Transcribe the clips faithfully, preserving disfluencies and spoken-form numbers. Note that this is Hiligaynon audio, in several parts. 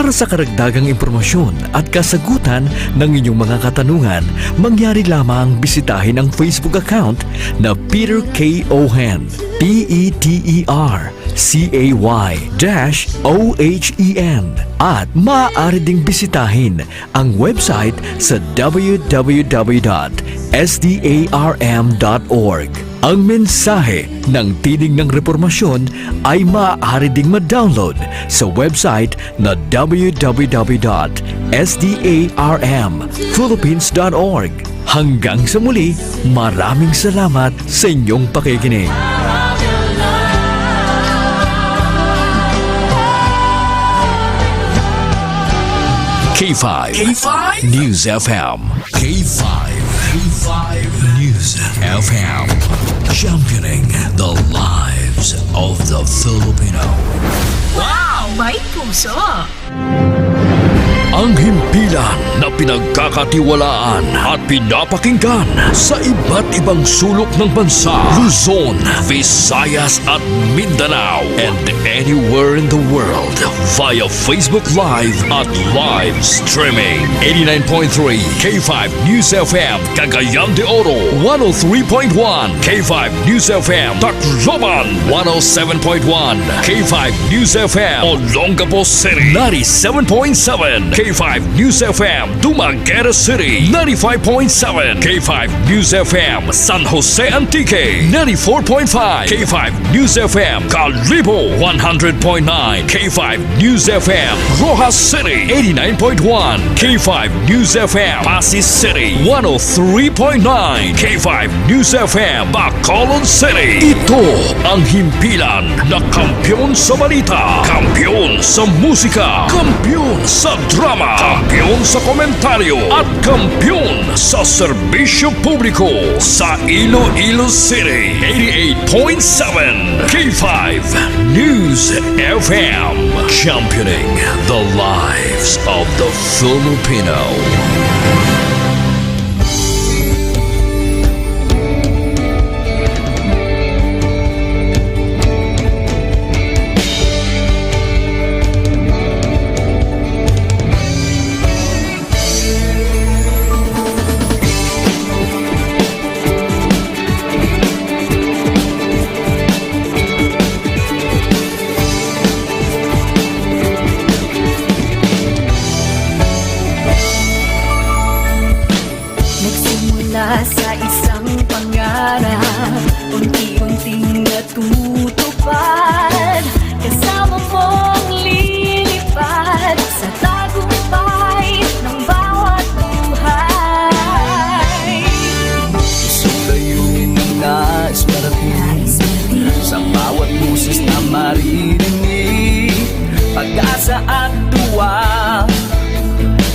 Sa karagdagang impormasyon at kasagutan ng inyong mga katanungan, mangyari lamang bisitahin ang Facebook account na Peter K. Ohen, P E T E R C A Y dash O H E N, at maaari ding bisitahin ang website sa W W W dot S D A R M dot org. Ang mensahe ng Tinig ng Reformasyon ay maaari ding ma-download sa website na W W W dot S D A R M Philippines dot org. Hanggang sa muli, maraming salamat sa inyong pakikinig. K five K five News F M. K five, K five News F M, championing the lives of the Filipino. Wow! May puso! Ang himpilan na pinagkakatiwalaan at pinapakinggan sa iba't ibang sulok ng bansa, Luzon, Visayas at Mindanao, and anywhere in the world via Facebook Live at live streaming. Eighty-nine point three K five News F M, Cagayan de Oro, one oh three point one K five News F M, Tacloban, one oh seven point one K five News F M, Olongapo City, ninety-seven point seven K five News F M, Dumaguete City, ninety-five point seven K five News F M, San Jose Antique, ninety-four point five K five News F M, Kalibo, one hundred point nine K five News F M, Roxas City, eighty-nine point one K five News F M, Passi City, one oh three point nine K five News F M, Bacolod City. Ito ang himpilan na kampiyon sa balita, kampiyon sa musika, kampiyon sa drama, kampiyon sa komentaryo, at kampiyon sa serbisyo publiko sa Iloilo City. Eighty-eight point seven K five News F M, championing the lives of the Filipino. Nagsimula sa isang pangarap, unti-unting natutupad. Kasama mong lilipad sa tagumpay ng bawat buhay. Isang layunin na nais marating. Nais marating. Sa bawat boses na maririnig, pag-asa at tuwa,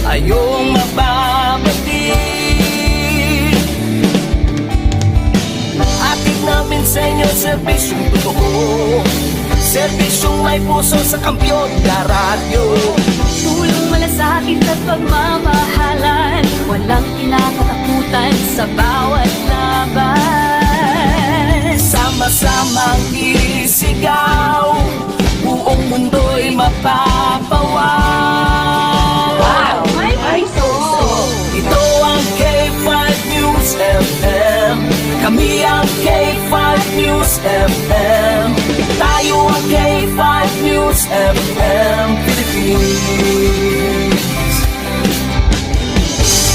ayong mababati. Hatid namin sa inyo serbisyong totoo, serbisyong may puso sa kampiyon na radyo. Tulong, malasakit at pagmamahalan, walang kinakatakutan sa bawat laban. Sama-samang isigaw, buong mundo'y mapapawaw. Wow! May puso! Ito ang K five News F M. Kami ang K five News F M. Tayo ang K five News F M Philippines.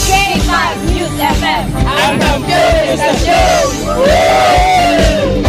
K five News F M. Ang kampiyon sa news! Hey!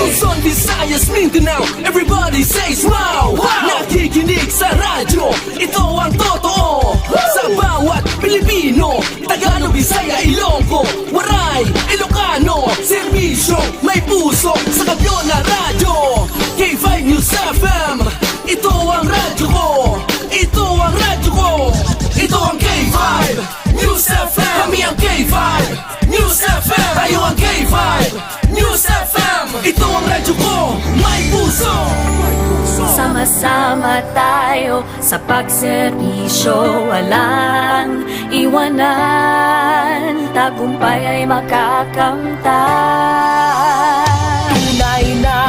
Luzon, Visayas, Mindanao, everybody says wow! Wow! Nakikinig sa radyo, ito ang totoo. Sa bawat Pilipino, Tagalog, Bisaya, Ilonggo, Waray, Ilocano, serbisyo, may puso, sa kampiyon na radyo. K five News F M, ito ang radyo ko. Ito ang radyo ko. Ito ang K five News F M. Kami ang K five News F M. Tayo ang K five News F M. Ito ang radyo ko. May puso. Sama-sama tayo sa pagserbisyo, walang iwanan. Tagumpay ay makakamtan. Tunay na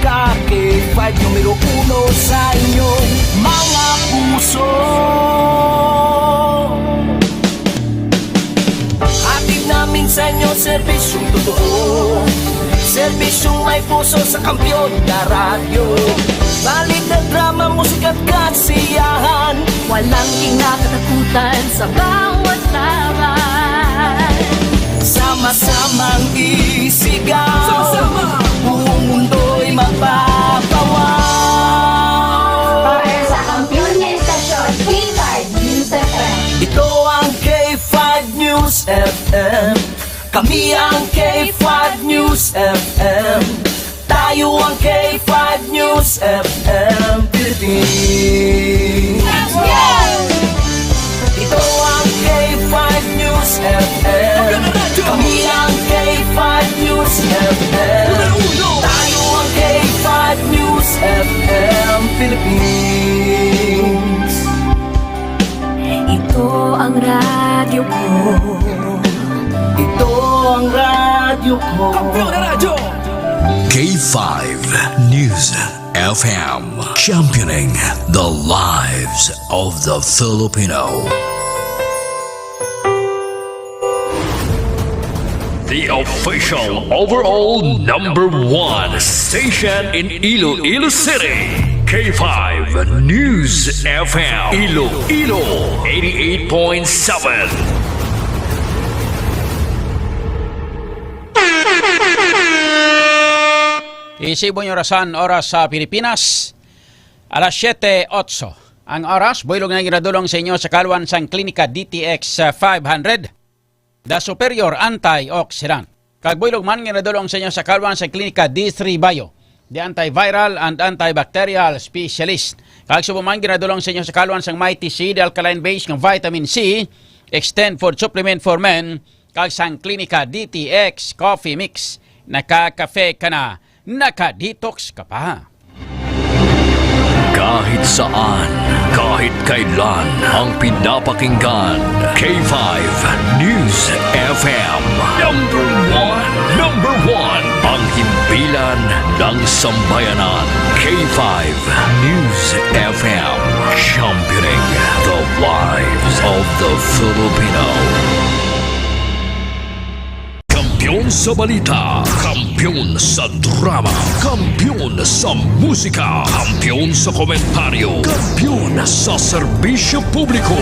ka K five, numero uno sa inyo. Serbisyong may puso sa Kampiyon na Radyo. Balita, drama, musika at kasiyahan. Walang kinakatakutan sa bawat laban. Sama-samang isigaw. Sama-sama. Buong mundo'y magpapawaw. Para sa kampiyon nga istasyon, K five News F M. Ito ang K five News F M. Kami ang K five News F M. Tayo ang K five News F M Philippines. Let's go! Ito ang K five News F M. Kami ang K five News F M. Tayo ang K five News F M Philippines. Ito ang radyo ko. Ito ang radyo ko. Kampiyon na Radyo. K five News F M, championing the lives of the Filipino. The official overall number one station in Iloilo City, K five News F M, Iloilo, eighty-eight point seven. Isibong orasan, oras sa Pilipinas, alas siete otso. Ang oras, buylog na ginadulong sa inyo sa kalwan sang Klinika D T X five hundred, The Superior Antioxidant. Kag buylog man ginadulong sa inyo sa kalwan sang Klinika D three Bio, The Antiviral and Antibacterial Specialist. Kag subong man ginadulong sa inyo sa kalwan sang Mighty C, the alkaline base nga vitamin C, Extend Food Supplement for Men, kag sang Klinika D T X Coffee Mix. Naka-cafe ka na, naka-detox ka pa. Kahit saan, kahit kailan, ang pinapakinggan, K five News F M. Number one, number one, ang himpilan ng sambayanan. K five News F M, championing the lives of the Filipino. Kampiyon sa balita, kampiyon sa drama, kampiyon sa musika, kampiyon sa komentaryo, kampiyon sa serbisyo publiko.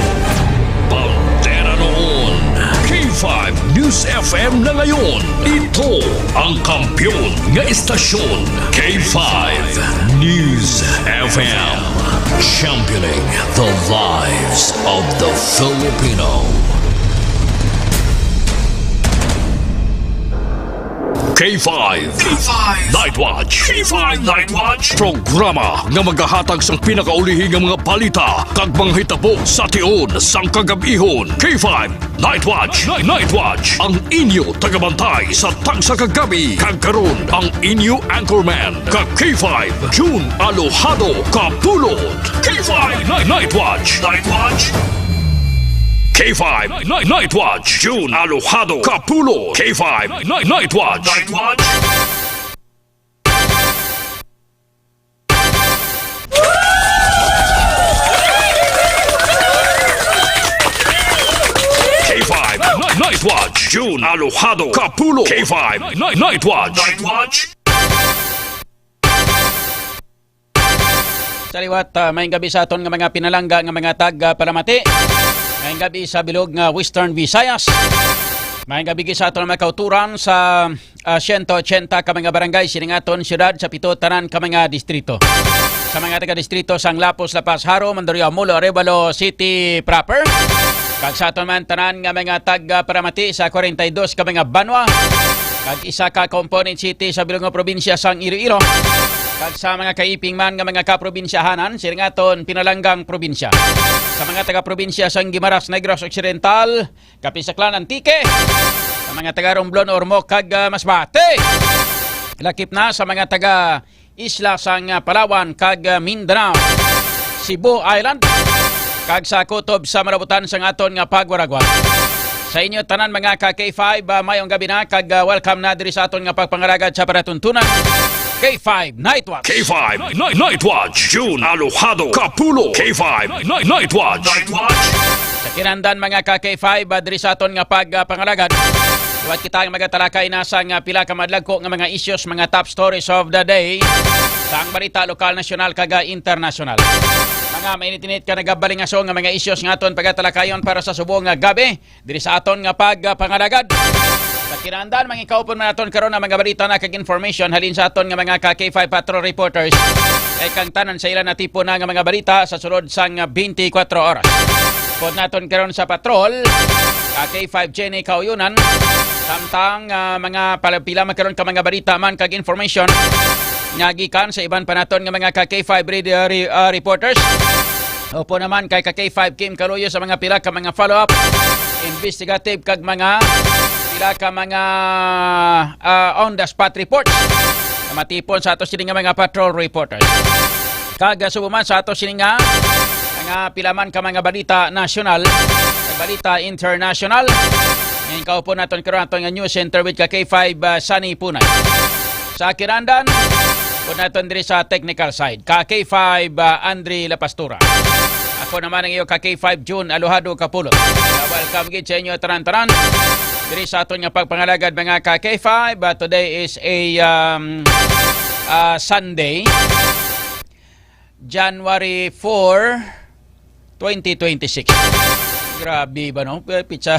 Bandera noon, K five News F M na ngayon. Ito ang kampiyon nga istasyon, K five News F M. Championing the lives of the Filipino. K five. K five Night Watch. K five Night Watch. Programa nga magahatag sang pinakaulihi nga mga balita kag mga hitabo sa tion sang kagab-ihon. K five Night Watch. Night, Night Watch. Ang inyo tagabantay sa tagsa ka gabi. Kag karon, ang inyo anchorman, ka K five, June Alojado Kapulot. K five Night, Night Watch. Night Watch. K five Night, Night Watch, June Alojado Kapulot. K five Night, Night Watch. Night Watch. K five Night, Night Watch, June Alojado Kapulot. K five Night, Night Watch. Night Watch. Sa liwat, ah, maayong gabi sa aton nga mga pinalangga nga mga tag, ah, palamati. Maayong gabi sa bilog nga Western Visayas. Maayong gabi gid sa aton mga kauturan sa, ah, siyento ochenta ka mga barangay sining aton siyudad, sa pito tanan ka mga distrito. Sa mga taga-distrito sang Lapuz, La Paz, Jaro, Mandaluyong, Molo, Arevalo City proper. Kag sa aton man tanan nga mga tag, ah, palamati sa kwarenta y dos ka mga banwa. Kag isa ka component city sa bilog nga probinsya sang Iloilo. Kag sa mga kaiping man nga mga kaprobinsyahanan sining aton pinalanggang probinsya. Sa mga taga-probinsya sang Guimaras, Negros Occidental, Capiz, Aklan, Antique. Sa mga taga-Romblon, Ormoc, kag, ah, Masbate. Lakip na sa mga taga-isla sang, ah, Palawan kag, ah, Mindanao, Cebu Island, kag sa kutob sa malabutan sang aton nga pagwaragwag. Sa inyo tanan, mga ka K five, ah, maayong gabi na, kag, ah, welcome na diri sa aton nga pagpangalagad sa palatuntunan. K five Night Watch. K five Night, Night Watch, June Alojado Kapulot. K five Night, Night Watch. Night Watch. Sa kinahanglan, mga ka K five, ah, diri sa aton nga pagpangalagad, Liwat kita nga magatalakay na sa nga pila ka madlagko nga mga issues, mga top stories of the day, sa ang balita lokal, nasyonal, kag, ah, internasyonal. Mga mainit-init ka nagabalingaso nga mga issues nga aton pagatalakayon para sa subong nga gabi diri sa aton nga pagpangalagad. Sa kinahanglan, mangikaupon man aton karon ang mga balita na kag information halin sa aton nga mga ka K five patrol reporters. Kay kang tanan sa ila natipon na nga mga balita sa sulod sang twenty-four oras. Pod naton karon sa patrol, ka K five Jenny Kauyunan, samtang, ah, mga pala-, pila man karon ka mga balita man kag information nga gikan sa iban pa naton nga mga ka K five radio re-, ah, reporters. Opo naman kay ka K five Kim Kaluyo sa mga pila ka mga follow-up, investigative kag mga pila ka mga, ah, on the spot reports na matipon sa ato sini nga mga patrol reporters. Kag, ah, subo man sa ato sini nga mga pila man ka mga balita nasyonal, kag balita internasyonal. Ngayon kaupo naton karon aton nga news center with ka K five, ah, Sunny Punay. Sa kinahanglan, pod naton diri sa technical side, ka K five, ah, Andre La Pastura. Ako naman ang iyo ka K five June Aluhado Kapulot. Welcome gid sa inyo tanan-tanan diri sa aton nga pagpangalagad, mga ka K five. Ah, today is a, um, ah, Sunday, January four, twenty twenty-six. Grabe ba, no? P-, pitsa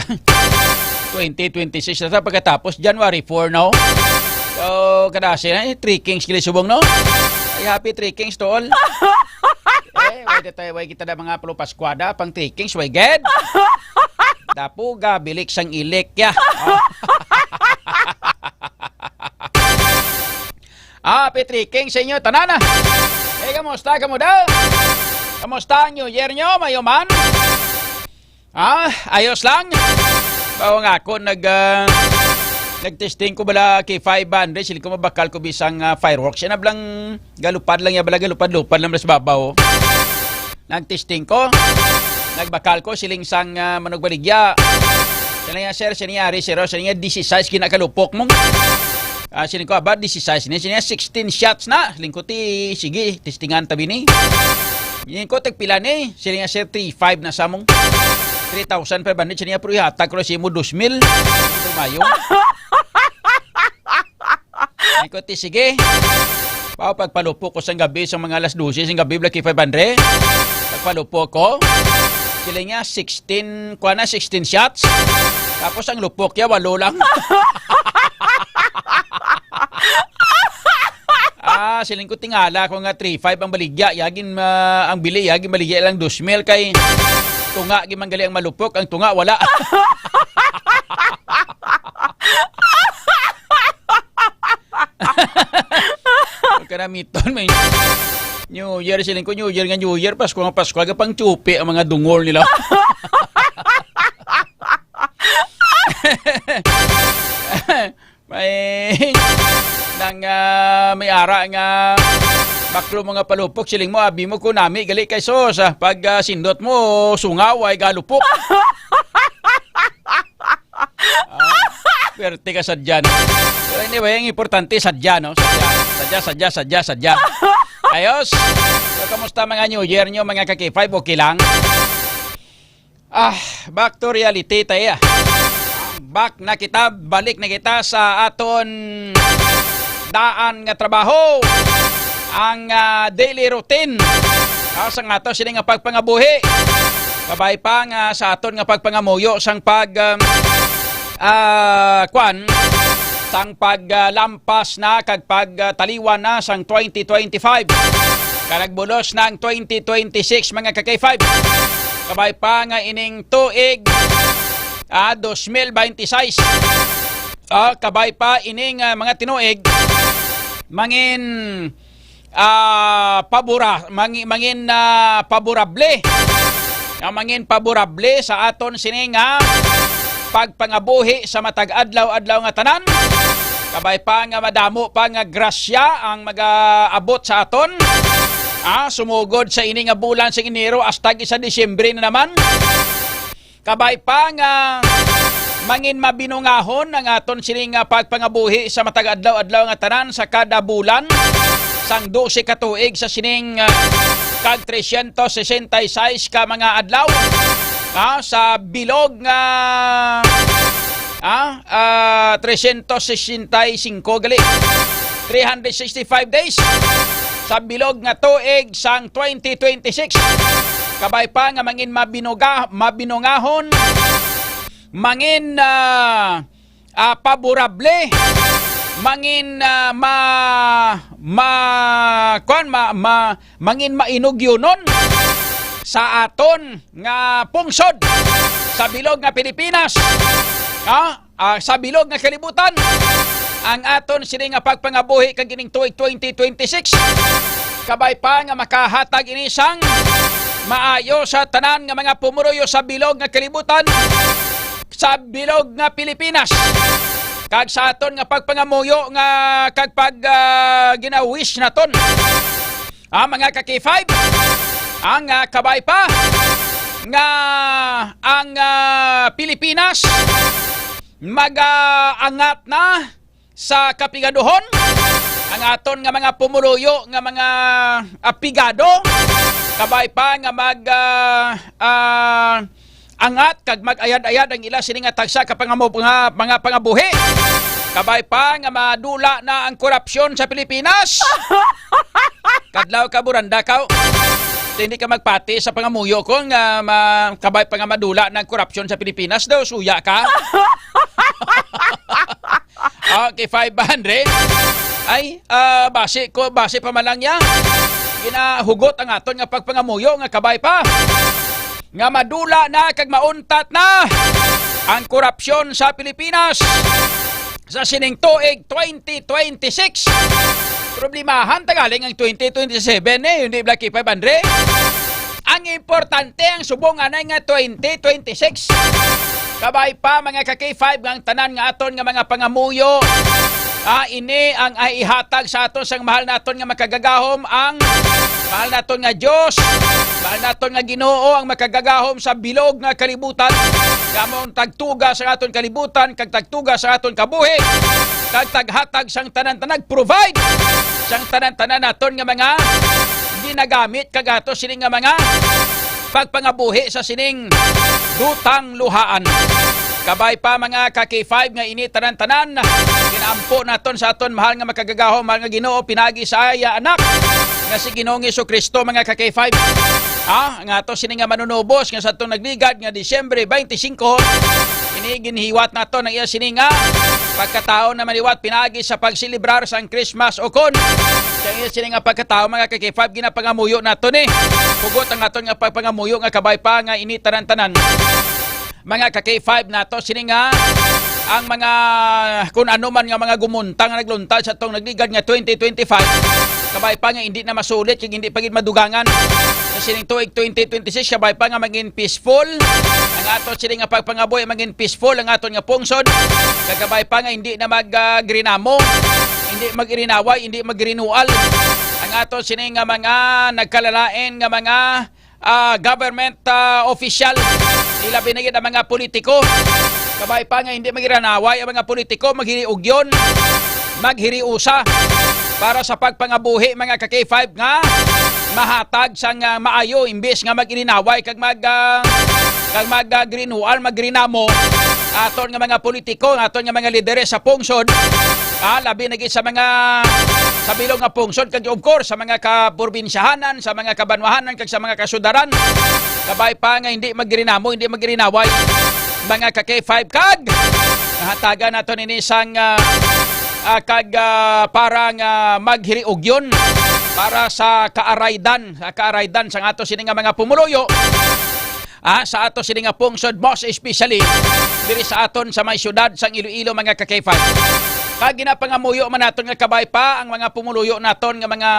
twenty twenty-six na sa pagkatapos, January four, no? So, kadasi na, eh, Three Kings gid subong, no? Ay, happy Three Kings to all. Eh, way kita, way kita na mga Paskwada, pang Three Kings, way gid. Dapuga, bilik sang ilik, ya. Oh. Ah, Petri King sa inyo tanan, ah. Eh, kamusta kamo daw? Kamusta ang New Year nyo? Mayo man? Ah, ayos lang? Bawa nga ako, nag, ah, nag-testing ko bala kay five hundred, sila ko mabakal ko bisang, ah, fireworks. Yan na balang galupad lang, ya bala galupad-lupad lang sa babaw. Nag-testing ko. Nagbakal ko, siling sang, ah, manugbaligya. Siling niya, "Sir, sini ari, sir, sini niya, disisays ginakalupok mo." Ah, siling ko, "Aba, disisays ni, sini niya, sixteen shots na." Siling ko, "Ti, sige, testingan tabi ni." Siling ko, "Tagpila ni?" Siling niya, "Sir, three five na sa mong." Three thousand five hundred, siling niya, "Pero ihatag ko na sa imo, dos mil." Mayo. Ay ko, "Ti, sige." Pao, pagpalupok ko sang gabi, sa mga alas dose sang gabi, Blacky five hundred. Pagpalupok ko, sila niya, sixteen, kuha na, sixteen shots. Tapos ang lupok niya, walo lang. Ah, siling ko, tingala ko nga three five ang baligya. Yagin, ah, ang bili, yagin baligya lang dos mil kay tunga, gimanggali ang malupok, ang tunga, wala. Kanamiton, may New Year, siling ko, New Year nga New Year, Pasko nga Pasko, aga pang tsupi ang mga dungol nila. May nang, ah, may ara nga baklo mga palupok, siling mo, abi mo ko nami, gali kay sos, ah, pag, ah, sindot mo, sungaw, ay galupok. Ah, perte ka sadya, no? Pero anyway, ang importante, sadya, no? Sadya, sadya, sadya, sadya, sadya. Ayos. So, kamusta mga New Year nyo, mga ka-K five? Okay lang? Ah, back to reality tayo, ah. Back na kita, balik na kita sa aton daan nga trabaho, ang, ah, daily routine, ah, sa nga ato sini nga pagpangabuhi. Kabay pa nga sa aton nga pagpangamuyo sang pag, um, ah, kwan, sang pag, ah, lampas na kag pag, ah, taliwan na sang twenty twenty-five. Kanagbulos na ang twenty twenty-six, mga ka-K five. Kabay pa nga ining tuig, ah, dos mil baynte sais. Ah, kabay pa ining, ah, mga tinuig, mangin, ah, pabora-, mangi-, mangin, ah, paborable. Nga mangin paborable sa aton sini nga pagpangabuhi sa matag adlaw-adlaw nga tanan. Kabay pa nga madamo pa nga grasya ang magaabot sa aton. Ah, sumugod sa ini nga bulan sa Enero hasta sa Disyembre na naman. Kabay pa nga mangin mabinungahon ang aton sini nga pagpangabuhi sa matag adlaw-adlaw nga tanan sa kada bulan sang dose ka tuig sa sining, ah, kag trescientos sesenta y seis ka mga adlaw, ah, sa bilog nga ah, ah, tresyentos sesenta y singko gali. Three hundred sixty-five days sa bilog nga tuig sang twenty twenty-six. Kabay pa nga mangin mabinuga-, mabinungahon, mangin, ah, ah, paborable, mangin, ah, ma-, ma-, kuwan, ma-, ma-, mangin mainugyonon sa aton nga pungsod sa bilog nga Pilipinas, ha? Ah, sa bilog nga kalibutan, ang aton sini nga pagpangabuhi kag ining tuig twenty twenty-six. Kabay pa nga makahatag ini sang maayo sa tanan nga mga pumuluyo sa bilog nga kalibutan, sa bilog nga Pilipinas, kag sa aton nga pagpangamuyo nga kag pag, ah, gina-wish naton. Ah, mga ka-K five, ang, ah, kabay pa nga ang, ah, Pilipinas mag-angat na sa kapigaduhon. Ang aton nga mga pumuluyo nga mga, ah, pigado, kabay pa nga mag, ah, ah, angat kag mag-ayad-ayad ang ila sini nga tagsa ka pangamu-, nga mga pangabuhi. Kabay pa nga madula na ang korupsyon sa Pilipinas. Kadlaw ka, Buranda ka. Hindi ka magpati sa pangamuyo ko nga ma-, kabay pa nga madula na ang korupsyon sa Pilipinas daw, suya ka. Okay, five hundred. Ay, ah, basi ko, basi pa man lang niya. Ginahugot ang aton nga pagpangamuyo nga kabay pa nga madula na kag mauntat na ang korupsyon sa Pilipinas sa sining tuig twenty twenty-six. Problemahan ta galing ang twenty twenty-seven, eh, hindi, Blacky Five Andre. Ang importante, ang subong anay nga twenty twenty-six. Kabay pa, mga ka-K five, nga ang tanan nga aton nga mga pangamuyo, ah, ini ang ay ihatag sa aton sang mahal naton nga makagagahom, ang mahal naton nga Dios, mahal naton nga Ginoo, ang makagagahom sa bilog nga kalibutan. Nga amo ang tagtuga sa aton kalibutan, kag tagtuga sa aton kabuhi, kag taghatag sang tanan-tanan, provide sang tanan-tanan naton nga mga ginagamit kag ato sini nga mga pagpangabuhi sa sining dutang luhaan. Kabay pa, mga ka-K five, nga ini tanan-tanan ginaampo naton sa aton mahal nga makagagahom, mahal nga Ginoo, pinagi sa iya Anak nga si Ginoong Jesu-Cristo, mga ka-K five. Ha? Nga ato sini nga manunubos nga sa atong nagligad nga Disyembre twenty-five, ini ginhiwat naton ang iya sini nga pagkataon na maniwat pinagi sa pagselebrar sang Christmas, ukon sa iya sini nga pagkataon, mga ka-K five, ginapangamuyo naton ni. Hugot ang aton nga pagpangamuyo nga kabay pa nga ini tanan-tanan, mga ka-K five, nato sini nga ang mga kun ano man nga mga gumunta nga nagluntad sa atong nagligad nga twenty twenty-five, kabay pa nga hindi na masulit kag hindi pa gid madugangan sa sining tuig twenty twenty-six, kabay pa nga maging peaceful ang ato sini nga pagpangabuhi, maging peaceful ang aton nga pungsod, kag kabay pa nga hindi na mag, ah, grinamo, hindi mag-irinaway, hindi magrinual ang ato sini nga mga nagkalalain nga mga ah, government, ah, official, ilabi na gid ang mga politiko. Kabay pa nga hindi magiranaway ang mga politiko, maghiriugyon, maghiriusa para sa pagpangabuhi, mga ka-K five, nga mahatag sang, ah, maayo imbis nga mag-irinaway kag mag, ah, kag mag, ah, grinual, magrinamo aton nga mga politiko, aton nga mga lideres sa pungsod, ah, labi na gid sa mga, sa bilog nga pungsod, kag of course sa mga kaprobinsyahanan, sa mga kabanwahanan, kag sa mga kasudaran. Kabay pa nga hindi magrinamo, hindi magrinaway, mga ka-K five, kag nahatagan nato nini sang, ah, ah, kag, ah, para nga maghiriugyon para sa kaaraydan, sa kaaraydan sa ato sini nga mga pumuluyo, ah, sa ato sini nga pungsod, most especially diri sa aton sa may siyudad sang Iloilo, mga ka-K five. Kag ginapangamuyo man naton nga kabay pa ang mga pumuluyo naton nga mga,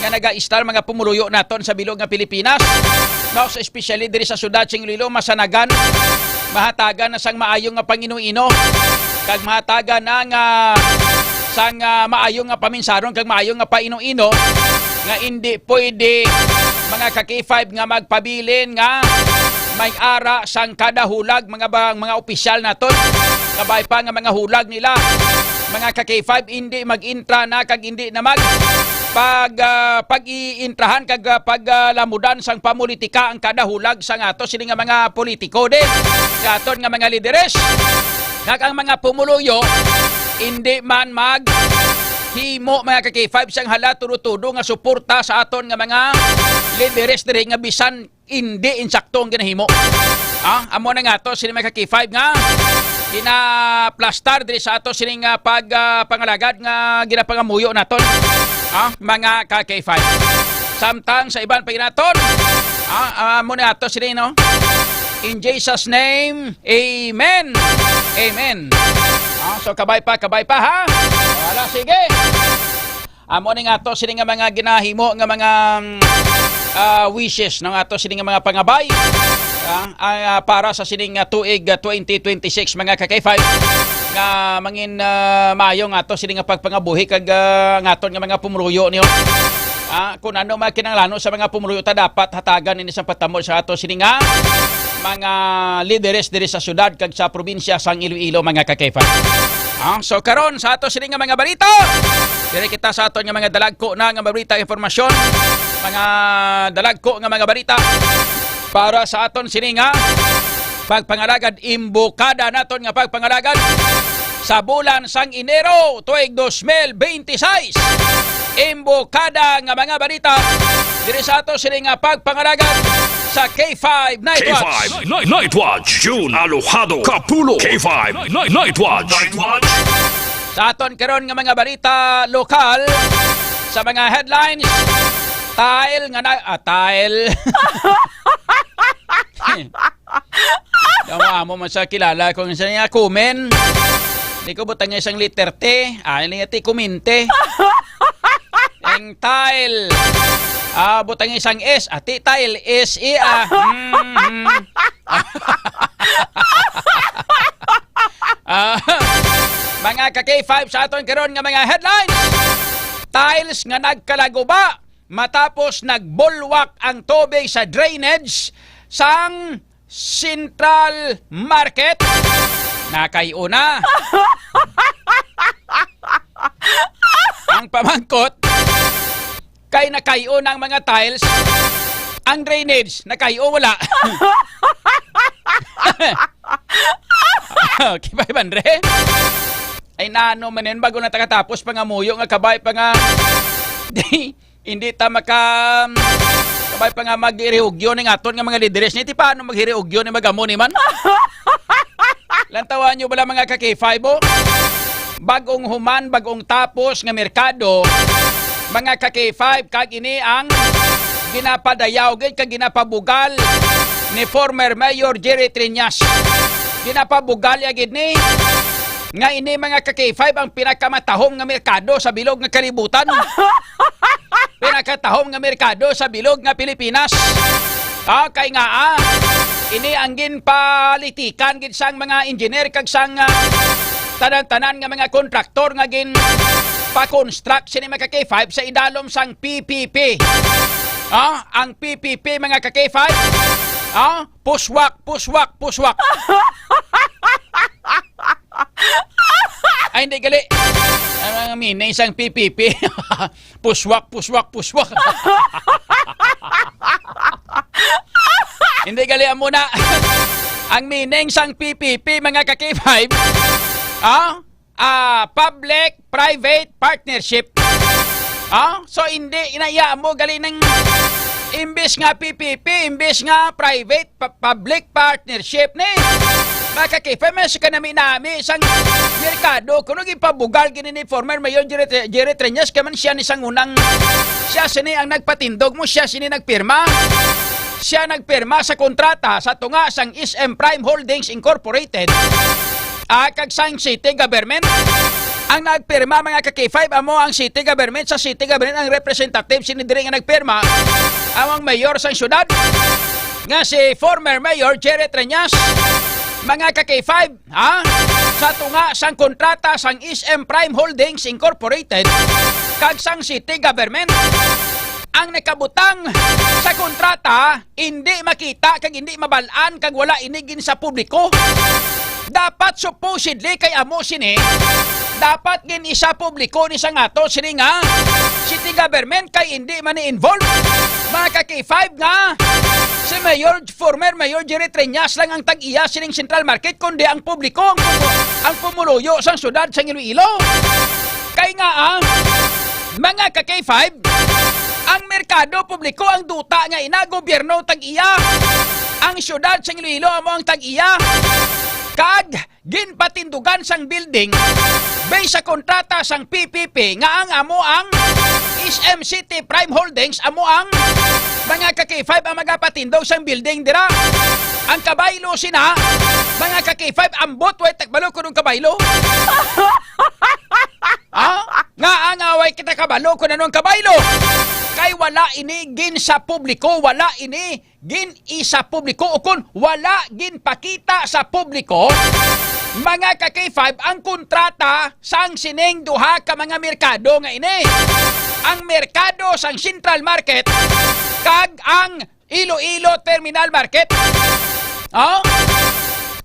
nga nagaistar, mga pumuluyo naton sa bilog nga Pilipinas, most especially diri sa siyudad sang Iloilo, masanagan, mahatagan na sang maayo nga pangino-ino, kag mahatagan na nga sang, ah, maayo nga paminsaron kag maayo nga paino-ino, nga indi pwede, mga ka-K five, nga magpabilin nga may ara sang kada hulag, mga ba-, mga opisyal naton. Kabay pa nga mga hulag nila, mga ka-K five, hindi mag-intra na kag hindi na mag pag, ah, pag-iintrahan kag, ah, pag, ah, lamudan sang pamulitika ang kada hulag sang ato sini nga mga politiko din, sa aton nga mga lideres. Kag ang mga pumuluyo, hindi man mag himo, mga ka-K five, sang hala tudo-tudo nga suporta sa aton nga mga lideres diri nga bisan hindi insakto ang ginahimo. Ah, amo na nga to sini, mga ka-K five, nga ginaplastar diri sa ato sining, ah, pag, ah, pangalagad nga ginapangamuyo naton. Ah, mga ka-K five. Samtang sa iban pa ginaton, ah, amo na to sini, no? In Jesus' name, amen. Amen. Ah, so kabay pa, kabay pa, ha? Wala, sige. Amo ni nga to sini nga mga ginahimo nga mga, mm, ah, wishes, no, nga to sini nga mga pangabay, ah, ah, para sa sining, ah, tuig, ah, twenty twenty-six, mga ka-K five, nga mangin, ah, maayo nga to sini nga pagpangabuhi kag, ah, ngaton nga mga pumuluyo niyo. Ah, kung ano mga kinahanglanon sa mga pumuluyo ta dapat hatagan ini sa patamo sa ato sini nga mga lideres diri sa syudad kag sa probinsya sang Iloilo, mga ka-K five. Ah, so karon sa ato sini nga mga balita, diri kita sa aton nga mga dalagko na nga balita, impormasyon, mga dalagko nga mga balita para sa aton sini nga pagpangalagad, imbokada naton nga pagpangalagad sa bulan sang Enero tuig dos mil bente seis. Imbokada nga mga balita diri sa ato sini nga pagpangalagad sa K five Night Watch. K five Night, Night Watch, June Alojado Kapulo. K five Night, Night, Night Watch. Night Watch. Sa aton karon nga mga balita lokal, sa mga headlines, tile nga na, ah, tile. Amo-amo man sa kilala ko nga siya, kumen. Di ko butang isang letter T, ah, ini ti kumente. Ang tile. Ah, butang isang S, ati tile, S E, ah. Mhm. Ah, mga ka-K five, sa aton karon nga mga headlines. Tiles nga nagkalaguba matapos nagbulwak ang tubig sa drainage sang Central Market. Nakay-o na. Ang pamangkot, kay nakay-o na ang mga tiles, ang drainage, nakay-o, wala. Okay, Bay Andre? Ay, nano man yan, bago na takatapos pangamuyo nga kabay pa nga. Di, hindi ta maka, kabay pa nga maghiriugyo ning aton nga mga lideres ni. Ti paano maghiriugyo ni, magamo ni man? Lantawan nyo bala, mga ka-K five, oh? Bagong human, bagong tapos nga merkado, mga ka-K five, kag ini ang ginapadayaw gid kag ginapabugal ni former Mayor Jerry Treñas. Ginapabugal ya gid ni nga ini, mga ka-K five, ang pinakamatahom nga merkado sa bilog nga kalibutan. Pinakatahom nga merkado sa bilog nga Pilipinas. Ah, kay nga, ah, ini ang ginpalitikan gid sang mga engineer kag sang, ah, tanan-tanan nga mga kontraktor nga ginpa-construct sini, mga ka-K five, sa idalom sang P P P. Ah, ang P P P, mga ka-K five, ah, puswak, puswak, puswak. Ay, hindi gali. Ano ang meaning sang P P P? Puswak, puswak, puswak. Hindi gali, amo na. Ang meaning sang P P P, mga ka-K five, ah, ah, public-private partnership. Ah, so hindi inaya mo gali ng imbis nga P P P, imbis nga private pa-, public partnership ni. Mga ka-K five, may sa kanami-nami sang merkado. Kuno gipabugal gini ni former Mayor Jerry Tre-, Jerry Treñas, kay man siya ni sang unang, siya sini ang nagpatindog mo, siya sini nagpirma. Siya nagpirma sa kontrata sa tunga sang S M Prime Holdings Incorporated, ah, kag sang city government. Ang nagpirma, mga ka-K five, amo ang city government. Sa city government, ang representative sini diri nga nagpirma, amo ang mayor sang syudad, nga si former Mayor Jerry Treñas. Mga ka-K five, ha? Sa tunga sang kontrata sang S M Prime Holdings Incorporated kag sang city government, ang nakabutang sa kontrata hindi makita kag hindi mabal-an kag wala ini gin sa publiko. Dapat supposedly kay amo sini, dapat gin isa publiko ni sa ngato sini nga city government kay hindi man ni involved. Mga ka-K five nga si Mayor, former Mayor Jerry Treñas lang ang tag-iya sining Central Market, kundi ang publiko, ang, ang pumuluyo sang siyudad sang Iloilo. Kay nga, ah, mga ka K five, ang merkado publiko ang duta nga ina, gobyerno tag-iya. Ang siyudad sang Iloilo amo ang tag-iya. Kag ginpatindugan sang building based sa kontrata sang P P P nga ang amo ang S M City Prime Holdings amo ang mga ka K five ang magapatindog sang building dira. Ang kabaylo sina, mga ka K five, ambot way ta kabalo kun anong kabaylo. Ha? Nga ang away kita kabalo kun anong kabaylo. Kay wala ini gin sa publiko, wala ini gin-isa publiko, o kon wala ginpakita sa publiko, mga ka K five, ang kontrata sang sining duha ka mga merkado nga ini, ang merkado sang Central Market kag ang Iloilo Terminal Market. Oh?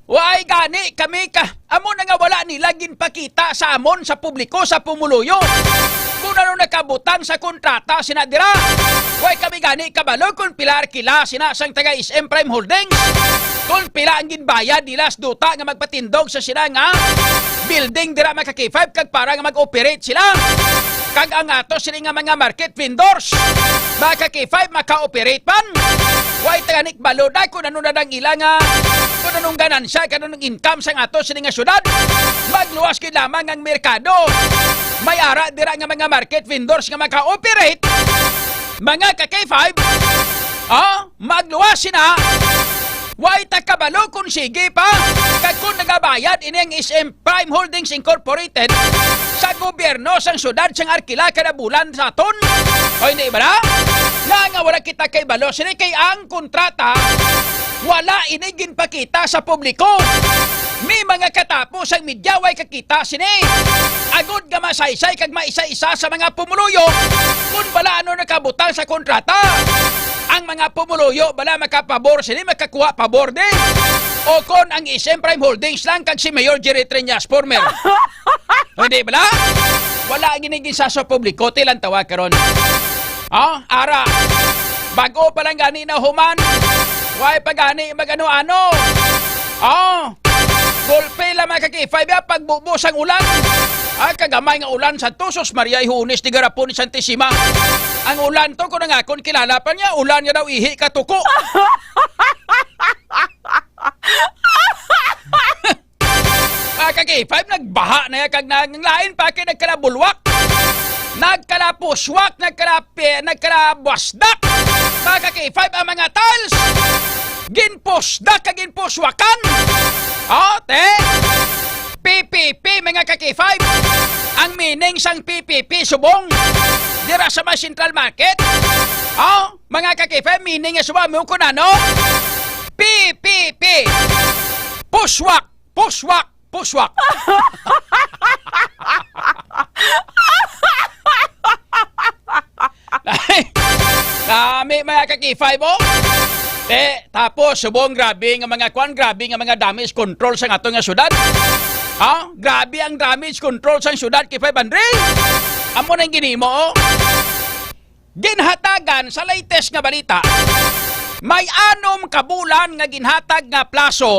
Why gani kami ka Amo na nga wala nila ginpakita sa amon, sa publiko, sa pumuluyo, kung ano nakabutang sa kontrata sina dira. Way kami gani kabalo kung pila arkila sina sang taga S M Prime Holdings, kung pila ang ginbayad nila sa duta nga magpatindog sa sila nga building dira, mga ka K five, kag para nga mag-operate sila. Kag ang ato sini nga mga market vendors, mga ka K five, maka-operate man. Way ta gani kabalo da kung ano na dang ila nga, kung anong ganansya, kung anong income sang ato sini nga syudad. Magluwas gid lamang ang merkado. May ara dira nga mga market vendors nga maka-operate, mga ka K five. Oh, magluwas sina. Way ta kabalo kung sige pa, kag kung nagabayad ini ang S M Prime Holdings Incorporated sa gobyerno sang syudad sang arkila kada bulan sa aton. O hindi ba na? Nga, nga wala kita kay balo sini kay ang kontrata wala ini ginpakita sa publiko. May mga katapo sang media way kakita sini. Agod nga masaysay kag maisa-isa sa mga pumuluyo kung bala ano nakabutang sa kontrata. Ang mga pumuluyo bala makapabor sini, makakuha pabor din. O kon ang S M Prime Holdings lang kag si Mayor Jerry Treñas, former. Hindi bala? Wala ginigisa sa publiko, tilantawa karon. Oh, ara. Bago pa lang gani na human. Way pa gani magano-ano. Oh. Gulpi lang, mga ka K five, ya, pagbubo sang ulan. Ah, kagamay nga ulan sa tusos, Maria, ihunis di garapon ni Santisima. Ang ulan to, kung ang akon kilala pa niya, ulan nga daw ihi katuko. Mga ka K five, nagbaha na yan, kag nag-, lain pa kay nagkalabulwak. Nagkalapuswak, nagkalapi-, nagkalabwasdak. Mga ka K five, ang mga tiles, ginpusdak kag ginpuswakan. O, te. P P P, mga ka K five. Ang meaning sang P P P, subong. Dira sa may Central Market. O, mga ka K five, meaning nga subong mo kung ano? P P P. Puswak, puswak, puswak. Nami, mga ka K five, oh. Eh, tapos, subong grabe nga mga kwan, grabe nga mga damage control sa ato nga syudad. Ha? Grabe ang damage control sa syudad, K five Andre. Amo nang ginimo, oh. Ginhatagan sa latest nga balita, may anom ka bulan nga ginhatag nga plaso,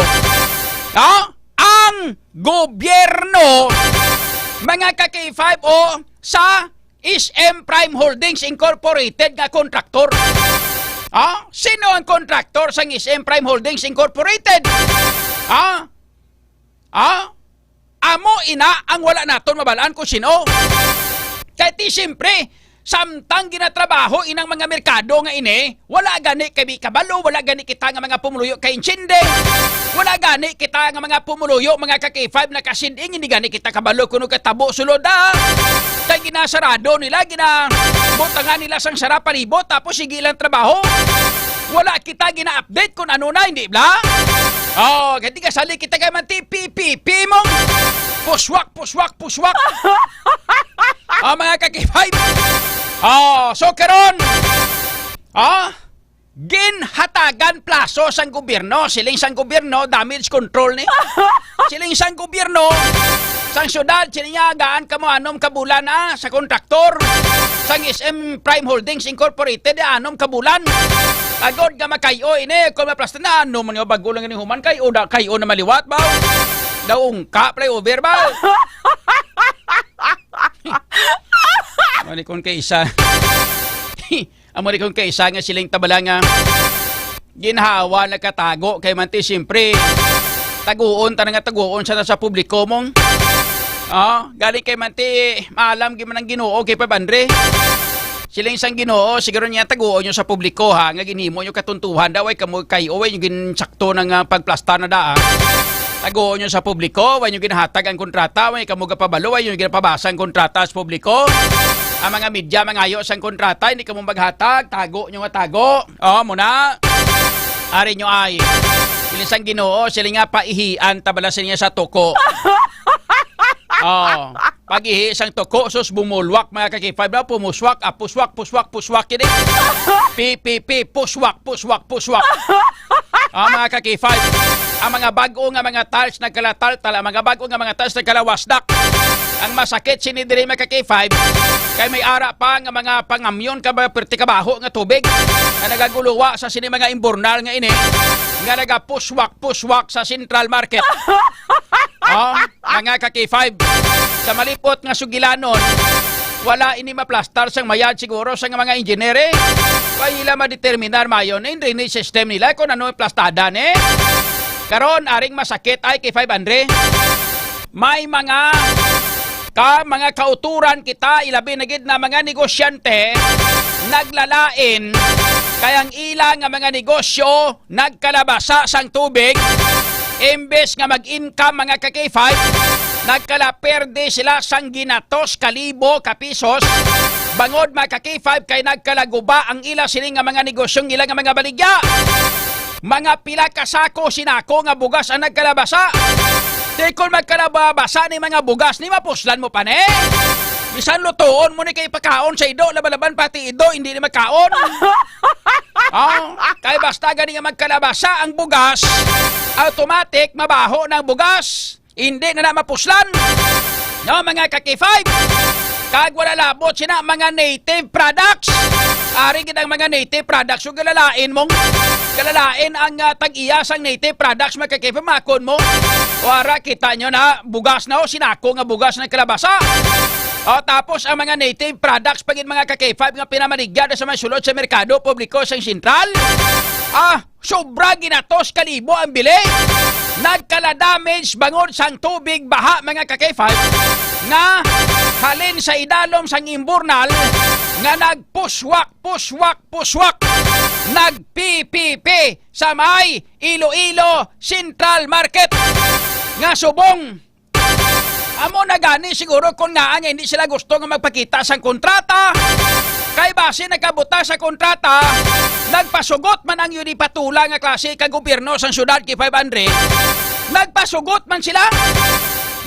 ha? Ang gobyerno, mga ka K five, o sa S M Prime Holdings Incorporated nga kontraktor. Ha? Sino ang kontraktor sang S M Prime Holdings Incorporated? Ha? Ha? Amo ina ang wala naton mabalaan kung sino. Kay ti siyempre, samtang ginatrabaho inang mga merkado nga ini, wala gani kami kabalo, wala gani kita nga mga pumuluyo kaintindi. Wala gani kita nga mga pumuluyo, mga ka K five, nakasiding, hindi gani kita kabalo kuno katabo sulod, ah. Kay ginasarado nila, ginabutangan nila sang sara palibot, tapos sige lang trabaho. Wala kita gina-update kung ano na, hindi bla? Oh, kay di kasali kita kay man ti P P P mo. Puswak, puswak, puswak. Ah, mga ka K five. Oh, so karon, ah, ginhatagan plaso sang gobyerno, siling sang gobyerno, damage control ni. Siling sang gobyerno, sang syudad, siling niya, gaan kamo anom ka bulan, ah, sa kontraktor, sang S M Prime Holdings Incorporated, eh, anom ka bulan. Agod nga makay-o ini, kung maplastar na, ano man nga bago lang ini human, kay-o na, kay-o na maliwat ba? Daw ungka, flyover ba? Amo ni kung kaisa. Amo ni kung kaisa nga siling ta bala nga ginhawa nagkatago kay man ti siyempre taguon ta na nga taguon sa, sa publiko mong. Oh, galing kay man ti maalam gid man ang Ginoo kay Pabandre. Siling sang Ginoo, siguro niya taguon niyo sa publiko ha, nga ginhimo niyo katuntuhan daw ay kamo kay uway niyo ginsakto na nga pagplasta na da. Taguon niyo sa publiko, way niyo ginahatag ang kontrata, way kamo gapabalo, way niyo ginapabasa ang kontrata sa publiko. Ang mga media mangayo sang kontrata, hindi kamo maghatag, tago niyo nga tago. Oh, muna. Ari niyo ay. Siling sang Ginoo, siling nga paihian ta bala sa niya sa tuko. Oh, pag-ihi sang tuko, sus, bumulwak, mga ka-K five, na pumuswak, ah, puswak, puswak, puswak, yun eh. Pi, pi, pi, puswak, puswak, puswak. Ah, mga ka-K five, ang mga bag-o nga mga tiles nagkalataltal, ang mga bag-o nga mga tiles nagkalawasdak. Ang masakit sini diri, mga ka-K five, kay may ara pa nga mga pangamyon ka ba, perti kabaho nga tubig nga nagaguluwa sa sini mga imburnal nga ini nga nagapuswak-puswak sa Central Market. Oh, mga ka-K five, sa malipot nga sugilanon, wala ini maplastar sang mayad siguro sang mga engineer, eh. Wa nila madeterminar mayon in drainage system nila kung ano ang plastada ni. Karon, aring masakit ay kay five hundred. May mga ka, mga kauturan kita, ilabi na gid na mga negosyante, naglalain, kay ang ila nga mga negosyo nagkalabasa sang tubig, imbes nga mag-income, mga ka-K five, nagkalaperde sila sang ginatos ka libo ka pisos. Bangod, mga ka-K five, kay nagkalaguba ang ila sini nga mga negosyong ila nga mga baligya. Mga pila ka sako, sinako nga bugas ang nagkalabasa. Di kon magkalabasa ni mga bugas ni, mapuslan mo pa ni. Bisan lutuon mo ni kay pakaon sa ido, laban-laban pati ido, hindi ni magkaon. Oh, kay basta gani nga magkalabasa ang bugas, automatic mabaho na ang bugas. Hindi na na mapuslan. No, mga ka-K five. Kag wala labot sina mga native products. Ari gid ang mga native products, so galalain mong, galalain ang, ah, tag-iya sang native products, mga ka-K five, makon mo. Wara, kita nyo na, bugas na, oh, sinako nga bugas ng kalabasa. Oh, tapos ang mga native products pa gid, mga ka-K five, nga pinamaligya na sa mga sulod sa merkado publiko sang sentral. Ah, sobra ginatos ka libo ang bili. Nagkala-damage bangod sang tubig baha, mga ka-K five, nga halin sa idalom sang imburnal nga nagpuswak, puswak, puswak, nagpipipi sa may Iloilo Central Market nga subong. Amo na gani siguro kon ngaa nga hindi sila gusto nga magpakita sang kontrata. Kay basi nagkabuta sa kontrata, nagpasugot man ang yun ipatula nga klase ka gobyerno sang syudad kay five hundred. Nagpasugot man sila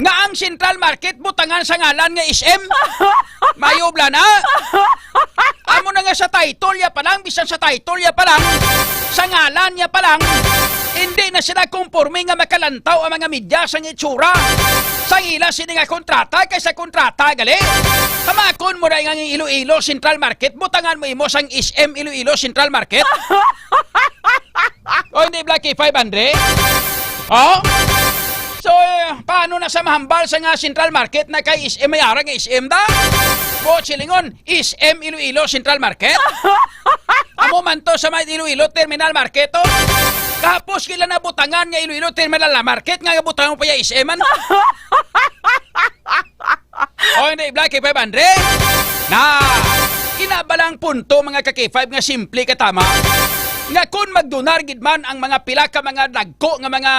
nga ang Central Market butangan sa ngalan nga S M. Mayubla na. Amo na nga sa title ya pa lang, bisan sa title ya pa lang, sa ngalan ya pa lang, hindi na sila kumporme nga makalantaw ang mga media sang itsura sang ila sini nga kontrata kay sa kontrata gali. Hamakon mo na nga ang Iloilo Central Market, butangan mo imo sang S M Iloilo Central Market. O hindi, Blackie, five hundred? Oh? So, eh, paano na sa mahambal sa nga Central Market na kay S M, may ara nga S M da? Buot silingon, S M Iloilo Central Market? Amo man to sa may Iloilo Terminal Market, oh. Kahapos kila na butangan nga Iloilo Terminal Market, nga butangan mo pa ya S M, ano? O hindi, Blackie, five hundred? Na, ina ba lang punto, mga ka-K five, nga simple katama? Nga kun magdunar gid man ang mga pila ka mga dagko nga mga,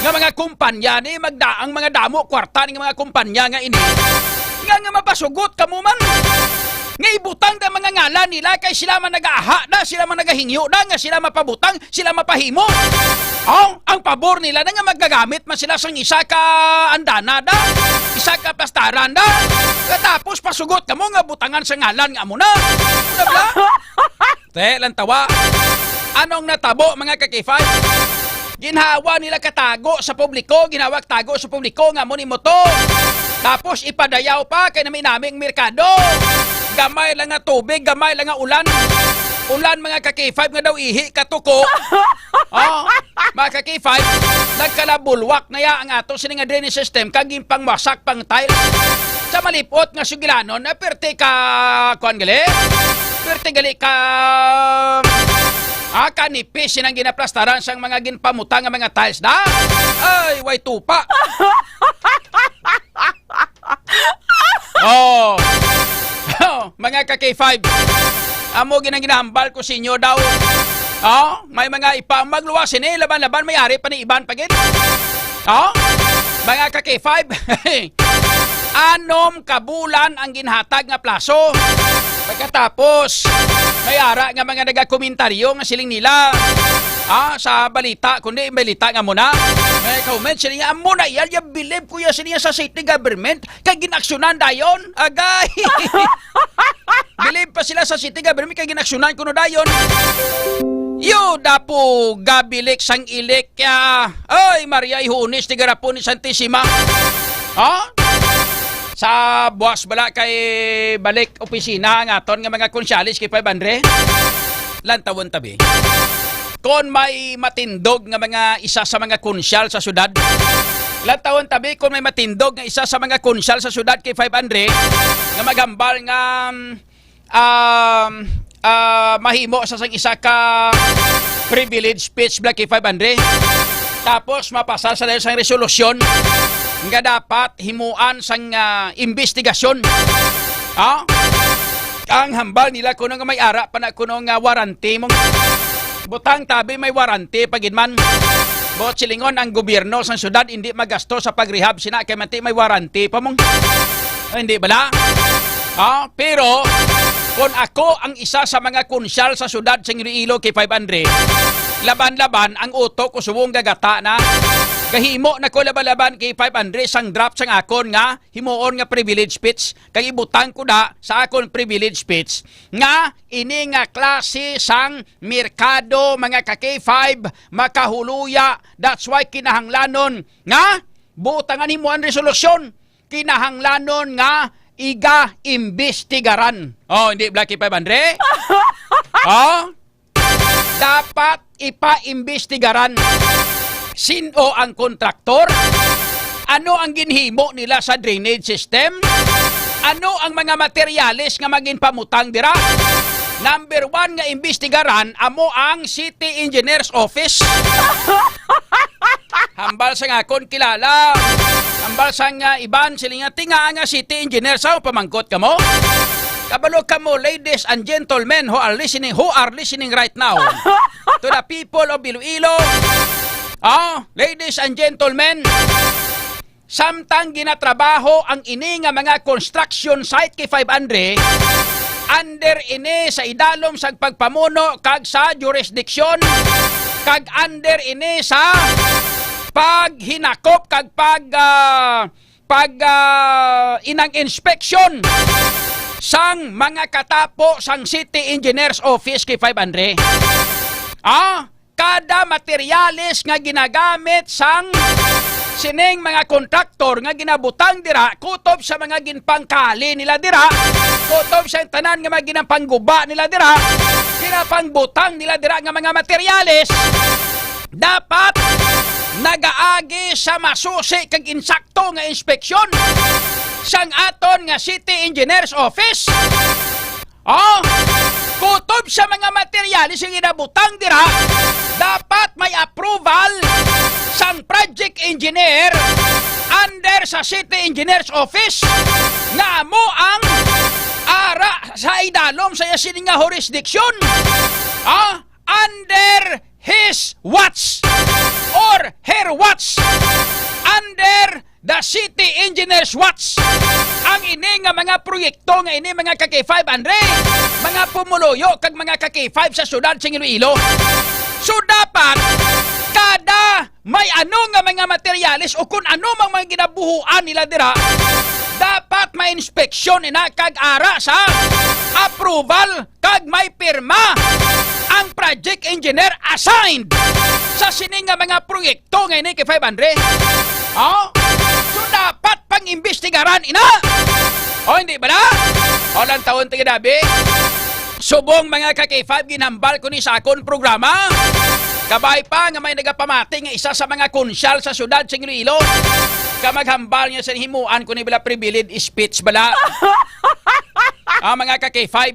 nga mga kumpanya ni, magda-, ang mga damo kwarta ni nga mga kumpanya nga ini, nga, nga mapasugot kamo man. Nga ibutang da mga ngalan nila kay sila man nagaaha da, sila man nagahingyo da, nga sila mapabutang, sila mapahimo. Oh, ang pabor nila na nga magagamit man sila sang isa ka andana da, isa ka plastaran da. Katapos pasugot kamo nga butangan sa ngalan nga amo na. Ano ba? Te, lang tawa. Anong natabo, mga ka-K five? Ginhawa nila katago sa publiko, ginhawa tago sa publiko nga amo ni mo to. Tapos ipadayaw pa kay nami-nami ang merkado. Gamay lang nga tubig, gamay lang nga ulan. Ulan, mga ka-K five, nga daw ihi katuko. Oh, mga ka-K five, nagkalabulwak na ya ang ato sini nga drainage system kag ginpangwasak pang tiles. Sa malipot nga sugilanon, na perte ka, kuan gali? Perte gali ka, ah, kanipis sinang ginaplastaran sang mga ginpamuta nga mga tiles da. Ay, way tupa. Oh. Oh, mga ka-K five. Amo ginang ginahambal ko sa inyo daw. Oh, may mga ipa magluwas sini, laban-laban may ari pa ni iban pa gid. Oh, mga ka-K five. Anom ka bulan ang ginhatag nga plaso. Pagkatapos, may ara nga mga nagakomentaryo nga siling nila, ah, sa balita, kundi balita nga mo na. May comment sila niya, amo na iya, ya believe ko ya sila sa city government, kay ginaksyonan dayon. Agay! Believe pa sila sa city government, kay ginaksyonan kuno dayon. Yo, dapo, gabilik sang ilik, ya. Ay, Maria, ihunis, tigarapon ni Santisima. Ha? Sa buwas bala kay balik opisina ang aton nga mga konsyalis kay five hundred. Lantawon tabi. Kon may matindog nga mga isa sa mga konsyal sa syudad, lantawon tabi kon may matindog nga isa sa mga konsyal sa syudad kay five hundred nga maghambal nga, um, ah, mahimo sa sang isa ka privilege speech, Black K five hundred. Tapos mapasar sa dayon sang resolusyon nga dapat himuan sang, ah, imbestigasyon. Ah? Ang hambal nila kuno nga may ara pa na kuno nga warranty mong butang tabi may warranty pa gid man. Buot silingon ang gobyerno sang syudad hindi magasto sa pag-rehab sina kay manti may warranty pa mong. Ay, hindi bala? Ah, pero kung ako ang isa sa mga konsyal sa syudad sa Iloilo kay five hundred, laban-laban ang utok ko subong gagata na. Gahimo na ko laban-laban kay five hundred sang draft sang akon nga himuon nga privilege speech, kag ibutang ko da sa akon privilege speech nga ini nga klase sang merkado, mga ka-K five, makahuluya. That's why kinahanglanon nga butangan himuan resolusyon, kinahanglanon nga iga imbestigaran. Oh, hindi, Black K five hundred? Oh? Dapat ipaimbestigaran. Sin-o ang kontraktor? Ano ang ginhimo nila sa drainage system? Ano ang mga materyales nga magin pamutang dira? Number one nga imbestigaran amo ang City Engineer's Office. Hambal sa nga akon kilala. Hambal sa nga iban sila nga tinga nga City Engineer sa pamangkot kamo. Kabalo kamo, ladies and gentlemen who are listening, who are listening right now, to the people of Iloilo. Ah, ladies and gentlemen, samtang ginatrabaho ang ini nga mga construction site kay five hundred, under ini sa idalom sa pagpamuno kag sa jurisdiction, kag under ini sa paghinakop kag pag, ah, pag, ah, inang inspeksyon sang mga katapo sang City Engineer's Office kay five hundred. Ah, kada materyales nga ginagamit sang sining mga kontraktor nga ginabutang dira kutob sa mga ginpangkali nila dira, kutob sa tanan nga mga ginapangguba nila dira, ginapangbutang nila dira nga mga materyales, dapat nagaagi sa masusi kag insakto nga inspeksyon sang aton nga City Engineer's Office. Oh, kutob sa mga materyales nga ginabutang dira, dapat may approval sang project engineer under sa City Engineer's Office nga amo ang ara sa idalom sa iya sini nga jurisdiction. Ah, under his watch or her watch, under the city engineer's watch, ang ini nga mga proyekto nga ini, mga ka-K five, Andre, mga pumuluyo kag mga ka-K five sa syudad sa Iloilo. So, dapat kada may ano nga mga materyales o kung ano mang mga ginabuhuan nila dira, dapat ma-inspeksyon ina kag ara sa approval kag may pirma ang project engineer assigned sa sini nga mga proyekto nga ini kay five hundred. Oh? So, dapat pang-imbestigaran ina. O, hindi ba na? O, lang taon taga dabi. Subong, mga ka-K five, ginhambal ko ni sa akon programa. Kabay pa nga may nagapamati nga isa sa mga konsyal sa siyudad sa Iloilo, ka maghambal niya sa himuan ko ni bala privilege speech bala. Ah, mga ka-K five,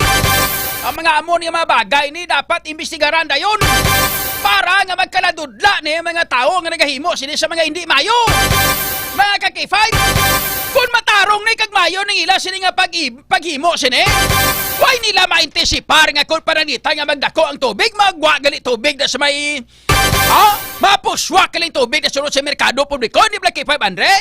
ang mga amon nga mga bagay ni dapat imbestigaran dayon para nga magkaladudla ni mga tawo nga nagahimo sini sa mga hindi mayo. Mga ka-K five, kung matarong ni kag mayo ning ila sini nga pag paghimo sini? Why nila maintisipar nga kon pananita nga magdako ang tubig, magwa gali tubig na sa may, ha? Mapuswak gali tubig na sulod sa merkado publiko, hindi bala K five, Andre?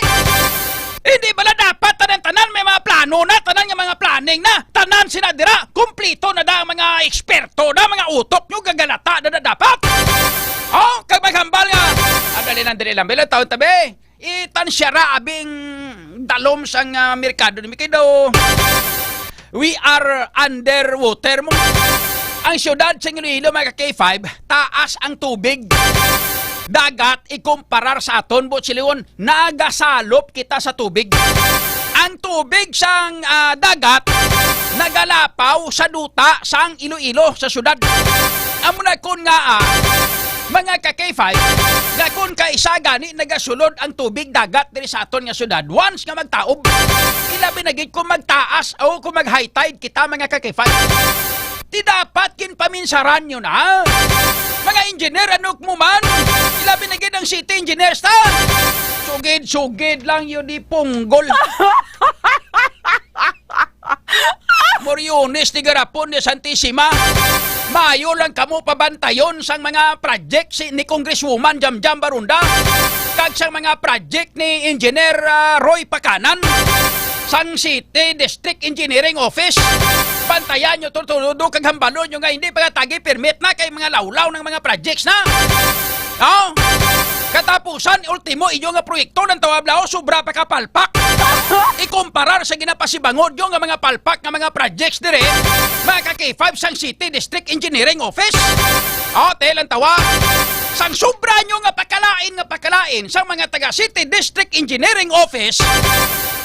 Hindi bala dapat tanan-tanan may mga plano na, tanan nga mga planning na, tanan sina dira, kumplito na da ang mga eksperto na, mga utok nyo, gagalata na, na dapat? Oh, kag maghambal nga, ah, dali lang, dali lang, bilang taon tabi. Itan siya ra abing dalom sang, ah, merkado ni Mikido. We are underwater mo. Ang siyudad sa Iloilo, mga ka-K five, taas ang tubig. Dagat, ikumparar sa aton, buot silingon, nagasalop kita sa tubig. Ang tubig sang, ah, dagat nagalapaw sa duta sang Iloilo sa siyudad. Amo na kon nga, ah, mga ka-K five, nga kon kaisa gani nagasulod ang tubig dagat diri sa aton nga syudad, once nga magtaob, ilabi na gid kung magtaas o kung mag-high tide kita, mga ka-K five. Di dapat ginpaminsaran nyo na. Mga engineer, ano mo man? Ilabi na gid ang city engineers ta. Sugid-sugid lang yun di punggol. Moriones ni garapon ni Santisima. Mayo lang kamo pabantayon sang mga project si, ni Congresswoman Jamjam Barunda kag sang mga project ni Engineer, ah, Roy Pacanan sang City District Engineering Office. Bantayan nyo to, todo kag hambalon nyo nga hindi pagatagi permit na kay mga lawlaw ng mga projects na. No? Katapusan, ultimo, inyo nga proyekto ng tawablaw, sobra pa kapalpak. Ikumparar sa ginapasibangod nyo nga mga palpak nga mga projects dire, mga ka-K five sang City District Engineering Office. O, te, lang tawa. Sang sobra nyo nga pakalain, nga pakalain, sang mga taga City District Engineering Office,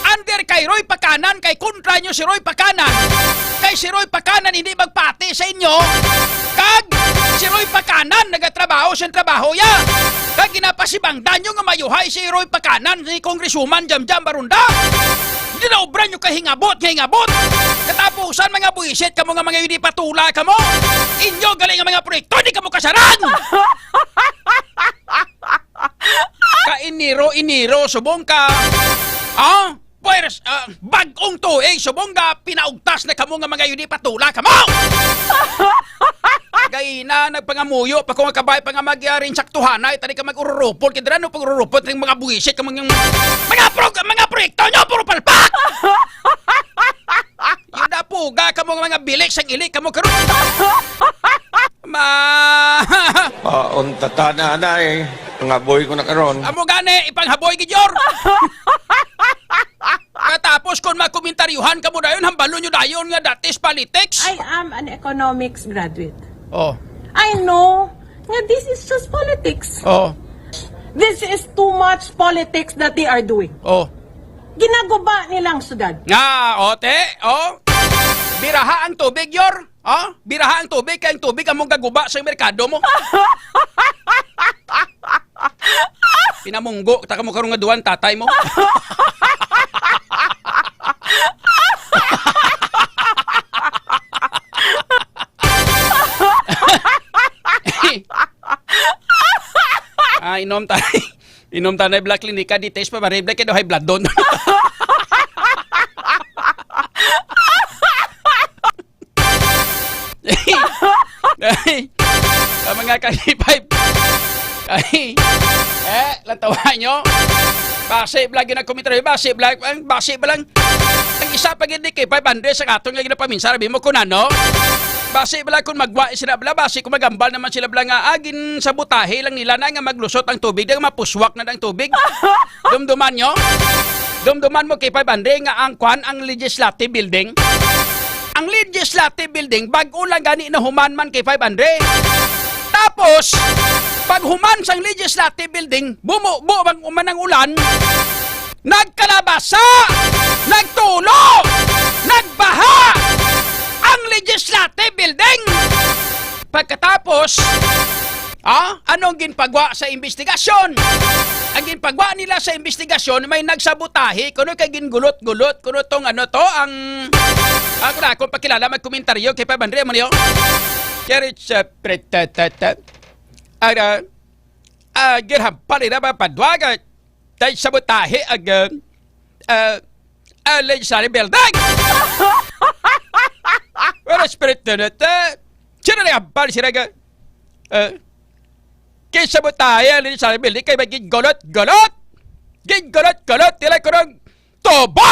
under kay Roy Pacanan, kay kontra nyo si Roy Pacanan. Kay si Roy Pacanan hindi magpati sa inyo. Kag si Roy Pacanan nagatrabaho sa trabaho ya. Kag ginapasibangdan nyo nga mayuhay si Roy Pacanan ni Congresswoman Jamjam Barunda. Ginaobra nyo kay hingabot, kay hingabot. Katapusan, mga buwisit kamo nga mga hindi patula kamo. Inyo gali nga mga proyekto, di kamo kasarang. Ka iniro-iniro, subong ka. Ah? Pwers-, ah, bag-ong tuig, subong nga pinaugtas na kamo nga mga yuni patula kamo! Gayna, nagpangamuyo pa ko nga kabay pa nga mag-, ah, rinsaktuhanay, tani ka mag-ururupot, kay dira no pag-ururupot ning mga buwisit, ka mga, mga pro-, mga proyekto nyo, puro palpak! Yuda, puga kamo nga mga bilik sang ilik kamo karon. Ma- Paunta ta na, anay. Pangaboy ko na karon. Amo gani, ipanghaboy gid, Yor. Katapos, kung makomentaryohan kamo dayon, hambalon nyo dayon nga that is politics. I am an economics graduate. Oh. I know nga this is just politics. Oh. This is too much politics that they are doing. Oh. Ginaguba nila ang syudad. Nga, ote, oh. Biraha ang tubig, Yor. Oh, biraha ang tubig, kay ang tubig among gaguba sa merkado mo. Pinamunggo ta kamo karon nga duwan tatay mo. Ah, inom ta. Inom ta na Black Clinica, di test pa, maribla kay daw high blood doon. Ay, sa mga kalipay. Ay, eh, lantawan nyo. Basi vlog yun ang komentaryo. Basi vlog, ang basi ba lang. Ang isa pa gid ni kay five hundred sa aton nga ginapaminsar, abi mo kung ano. Basi bala kung magwa sila bala, basi kung magambal naman sila bala nga agin sa butahe lang nila na nga maglusot ang tubig, di nga mapuswak na ang tubig. Dumduman nyo? Dumduman mo kay five hundred nga ang kwan, ang legislative building. Ang legislative building, bag-o lang gani na human man kay five hundred. Tapos, pag human sang legislative building, bumubo bang uman ang ulan, nagkalabasa, nagtulo, nagbaha ang Legislative Building. Pagkatapos, ah, anong ginpagwa sa investigasyon? Ang ginpagwa nila sa investigasyon, may nagsabotahe, kuno kay gingulot-gulot, kuno tong ano to, ang, ako na, kung pakilala, magkomentaryo kay Pabandre mo niyo. Kaya, uh, pre-, ta-, ta-, ta-, ara, ah, ginhampal nila mga padwagan. Kay sabotahe ang, ah, ah, ah, legislative building. Pero espiritu na to. Sino na yung hambal sila nga, ah, kay sabotahe ang legislative building kay may gingulot-gulot. Gingulot-gulot nila kurang tubo.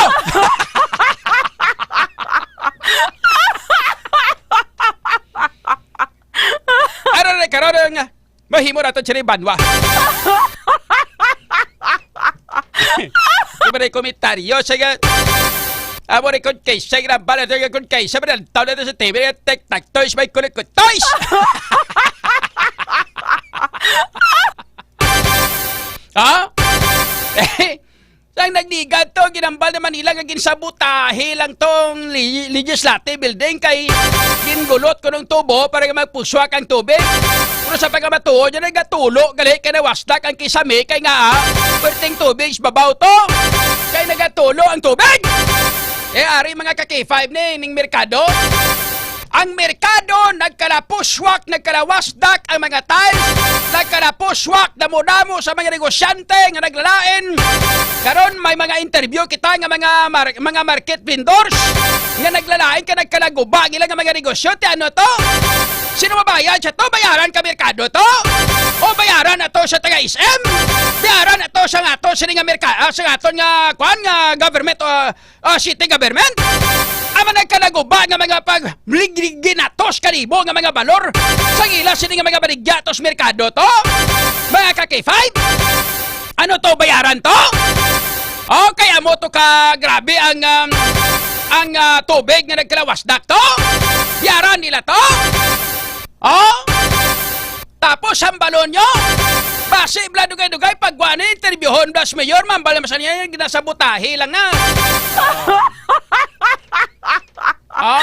Ano na karon nga? Mahimo na to, Chiri Banwa. Di ba na yung komentaryo? Sige. Amo rin kung kaysa yung nabala na kung kaysa, manantaw na to sa T V, tek-tak toys, may kulit-kulit toys! Ha? Sang nagdigan to, ginambal na Manila nga ginsabotahe lang tong li-, legislative building kay gingulot ko ng tubo para nga magpuswak ang tubig. Pero sa pagkamatuod, yung nagatulo, gali kay nawasdak ang kisame kay nga, ah, perting tubig sa babaw to. Kay nagatulo ang tubig. Eh, ari mga ka-K five ni, ning merkado. Ang merkado nagkalapuswak, nagkalawasdak ang mga tiles, nagkalapuswak, damo-damo sa mga negosyante nga naglalain. Karon may mga interview kita nga mga mar-, mga market vendors nga naglalain ka nagkalaguba ang ila nga mga negosyo. Ti ano to? Sino mabayad sa to? Bayaran ka merkado to? O bayaran na to sa taga S M? Bayaran na to sa nga to sini nga merka-, ah, sa nga to nga kuan nga government, ah, ah, city government? Ang mga nagkalaguba nga mga pag ginatos kanibo nga mga balor sa ila sini nga mga baligya to sa merkado to? Mga ka-K five? Ano to, bayaran to? Okay, amo to ka grabe ang, um, ang, ah, tubig nga nagkalawasdak to? Bayaran nila to? Oh? Tapos ang balon nyo? Basi bla dugay-dugay pagwa ni interbyuhon blas mayor, mambal naman sa niya, ginasabotahe lang na. Ah,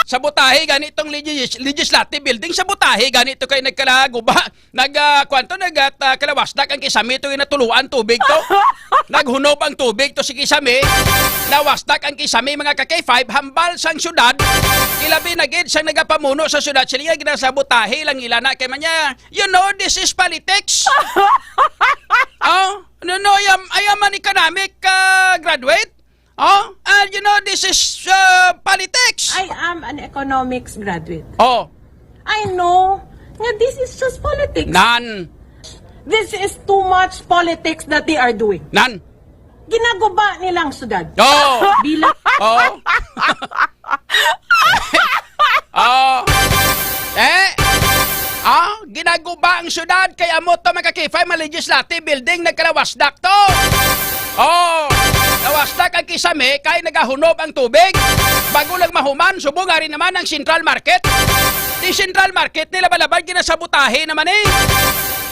sabotahe gani itong legis-, legislative building, sabotahe gani ito kay nagkalaguba, nag, ah, kwanto, nag, ah, kalawasdak ang kisame to, natuluan tubig to. Naghunob ang tubig to si kisame. Nawasdak ang kisame, mga ka-K five, hambal sang syudad. Ilabi na gid sang nagapamuno sa syudad, sila nga ginasabotahe lang ila na kay man niya. You know, this is politics. Oh, no, no, I am, I am an economic, ah, graduate. Oh, and you know, this is, uh, politics. I am an economics graduate. Oh. I know nga this is just politics. Nan. This is too much politics that they are doing. Nan. Ginaguba nilang syudad. Oh. Bilang Oh. Oh. Eh? Ah, ginaguba ang syudad kay amo to, mga ka-K five, mga legislative building nagkalawasdak to. Oh, nawasdak ang kisame kay nagahunob ang tubig. Bago lang mahuman, subong ari naman ang Central Market. Di Central Market nila balabad ginasabotahe naman eh.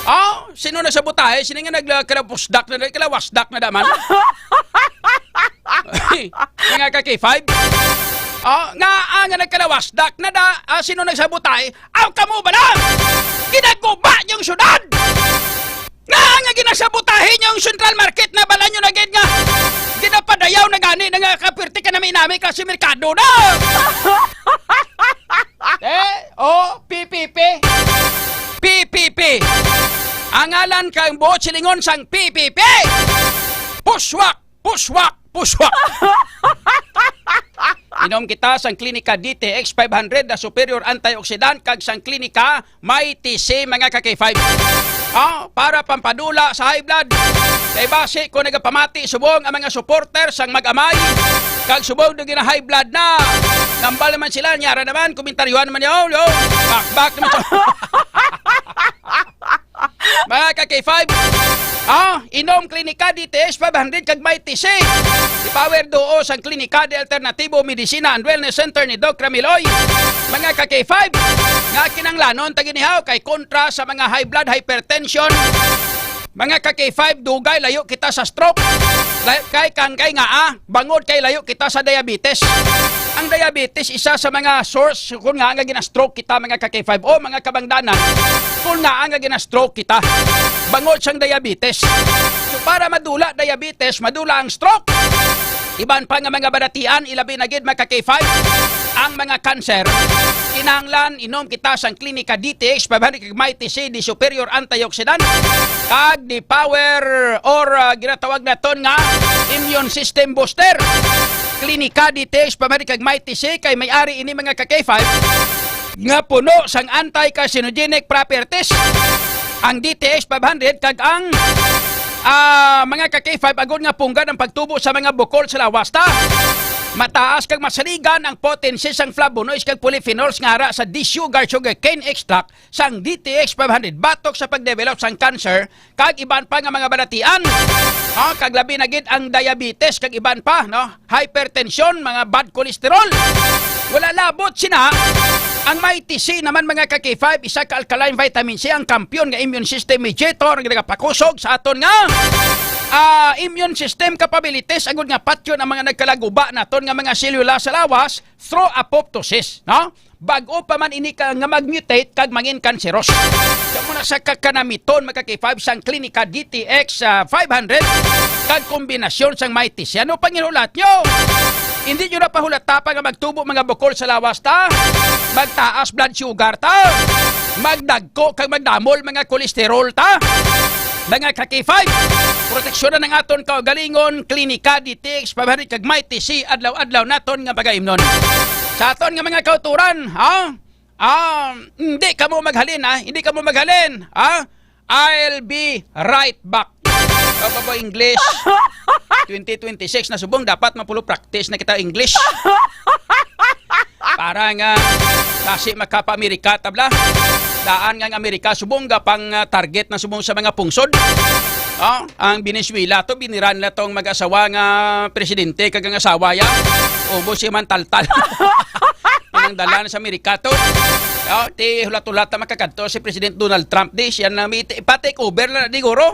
Oh, sino na sabotahe? Sino nga nagkalawasdak na, kalawasdak na daman? Mga ka-K five? Oh, nga, ah, nga nagkalawasdak na da, ah, sino nagsabotahe? Aw, kamo ba lang? Ginaguba yung syudad! Nga, nga ginasabotahe niyo yung Central Market na bala nyo na gid nga ginapadayaw na gani na nga kapirti ka nami-nami kasi merkado na! Eh, oh, P P P. P P P. Ang ngalan kang buot silingon sang P P P. Puswak! Puswak! Puswak! Inom kita sang Klinika D T X five hundred na superior antioxidant kag sang Klinika Mighty C, mga ka-K five. Ah, para pampadula sa high blood. Kay basi ko nagapamati subong ang mga supporter sang mag-amay. Kag subong do gina-high blood na. Nambal naman sila, nyara naman, komentaryohan naman, yo, yo. Bakbak naman sa Mga ka-K five, ah, inom Klinika D T X five hundred kag Mighty C. Ipower duo sang Klinika de Alternatibo Medicina and Wellness Center ni Doc Ramiloy. Mga ka-K five, nga kinanglanon ta ginihaw kay kontra sa mga high blood, hypertension. Mga ka-K five, dugay layo kita sa stroke. Layo kay kang kay nga, ah, bangod kay layo kita sa diabetes. Ang diabetes, isa sa mga source kung nga nga gina-stroke kita, mga ka-K five, o mga kabangdanan, kung nga nga gina-stroke kita bangod sang diabetes. So, para madula diabetes, madula ang stroke. Iban pa nga mga balatian, ilabi na gid, mga ka-K five, ang mga cancer. Kinahanglan inom kita sang Klinika D T X five hundred kag Mighty C, the superior antioxidant, kag the power or, ah, ginatawag naton nga immune system booster. Klinika D T X pamari kag Mighty C kay may ari ini, mga ka-K five, nga puno sang anti-carcinogenic properties. Ang D T X five hundred kag ang, ah, mga ka-K five, agod nga punggan ang pagtubo sa mga bukol sa lawas ta. Mataas kag masaligan ang potency sang flavonoids kag polyphenols nga ara sa D sugar sugarcane extract sang D T X five hundred batok sa pagdevelop sang cancer kag iban pa nga mga balatian. Oh, kag labi na gid ang diabetes kag iban pa, no? Hypertension, mga bad cholesterol. Wala labot sina, ang Mighty C naman, mga ka-K five, isa ka alkaline vitamin C, ang kampiyon nga immune system mediator nga nagapakusog sa aton nga, ah, immune system capabilities agud nga patyon ang mga nagkalaguba naton nga mga selula sa lawas through apoptosis, no? Bag-o pa man ini ka nga mag-mutate kag mangin kanseros. Kamo na sa kakanamiton, mga ka-K five, sang Klinika D T X, ah, five hundred kag kombinasyon sang Mighty C. Ano pang inulat nyo? Hindi nyo na pahulata pa nga magtubo mga bukol sa lawas ta, magtaas blood sugar ta, magdagko kag magdamol mga kolesterol ta. Mga ka-K five, proteksyonan ang aton kaugalingon, Klinika D T X five hundred kag Mighty C, adlaw-adlaw naton nga pagaimnon. Sa aton nga mga kauturan, ha? Ah, hindi kamo maghalin, ha? Hindi kamo maghalin, ha? I'll be right back. Ikaw pa ba English? Twenty twenty-six na subong, dapat mapulo practice na kita English. Para nga kasi makapa-Amerika tabla. Daan nga ang Amerika subong ga pang, ah, target na subong sa mga pungsod. Oh, ang Venezuela to, biniran na tong mag-asawa nga presidente kag ang asawa ya. Ubos si mantaltal. Pinangdala na sa Amerika to. Oh, ti hulat-hulat na makakadto si President Donald Trump di siya na may ti-, pa-take over na di guro.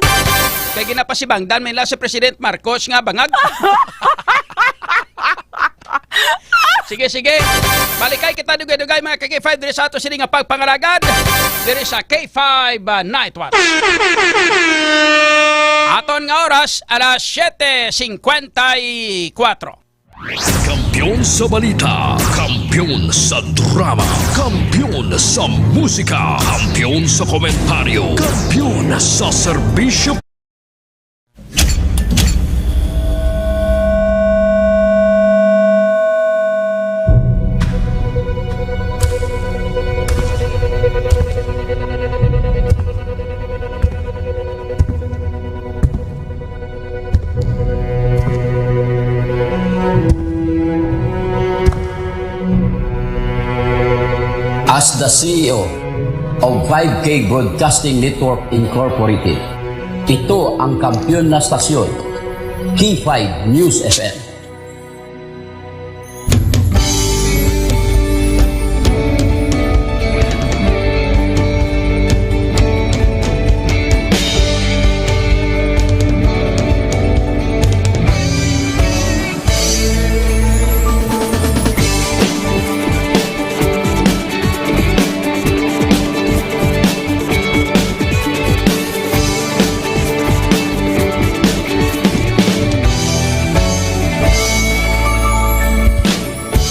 Kay ginapasibangdan man nila si President Marcos nga bangag. Sige, sige. Balikay kita dugay-dugay, mga ka-K five, diri sa ato sini nga pagpangalagad. Diri sa K five, ah, Night Watch. Aton nga oras, alas siete cincuenta y cuatro. Kampiyon sa balita, kampiyon sa drama, kampiyon sa musika, kampiyon sa komentaryo, kampiyon sa serbisyo. As the C E O of five K Broadcasting Network Incorporated, ito ang kampiyon na stasyon, K five News F M.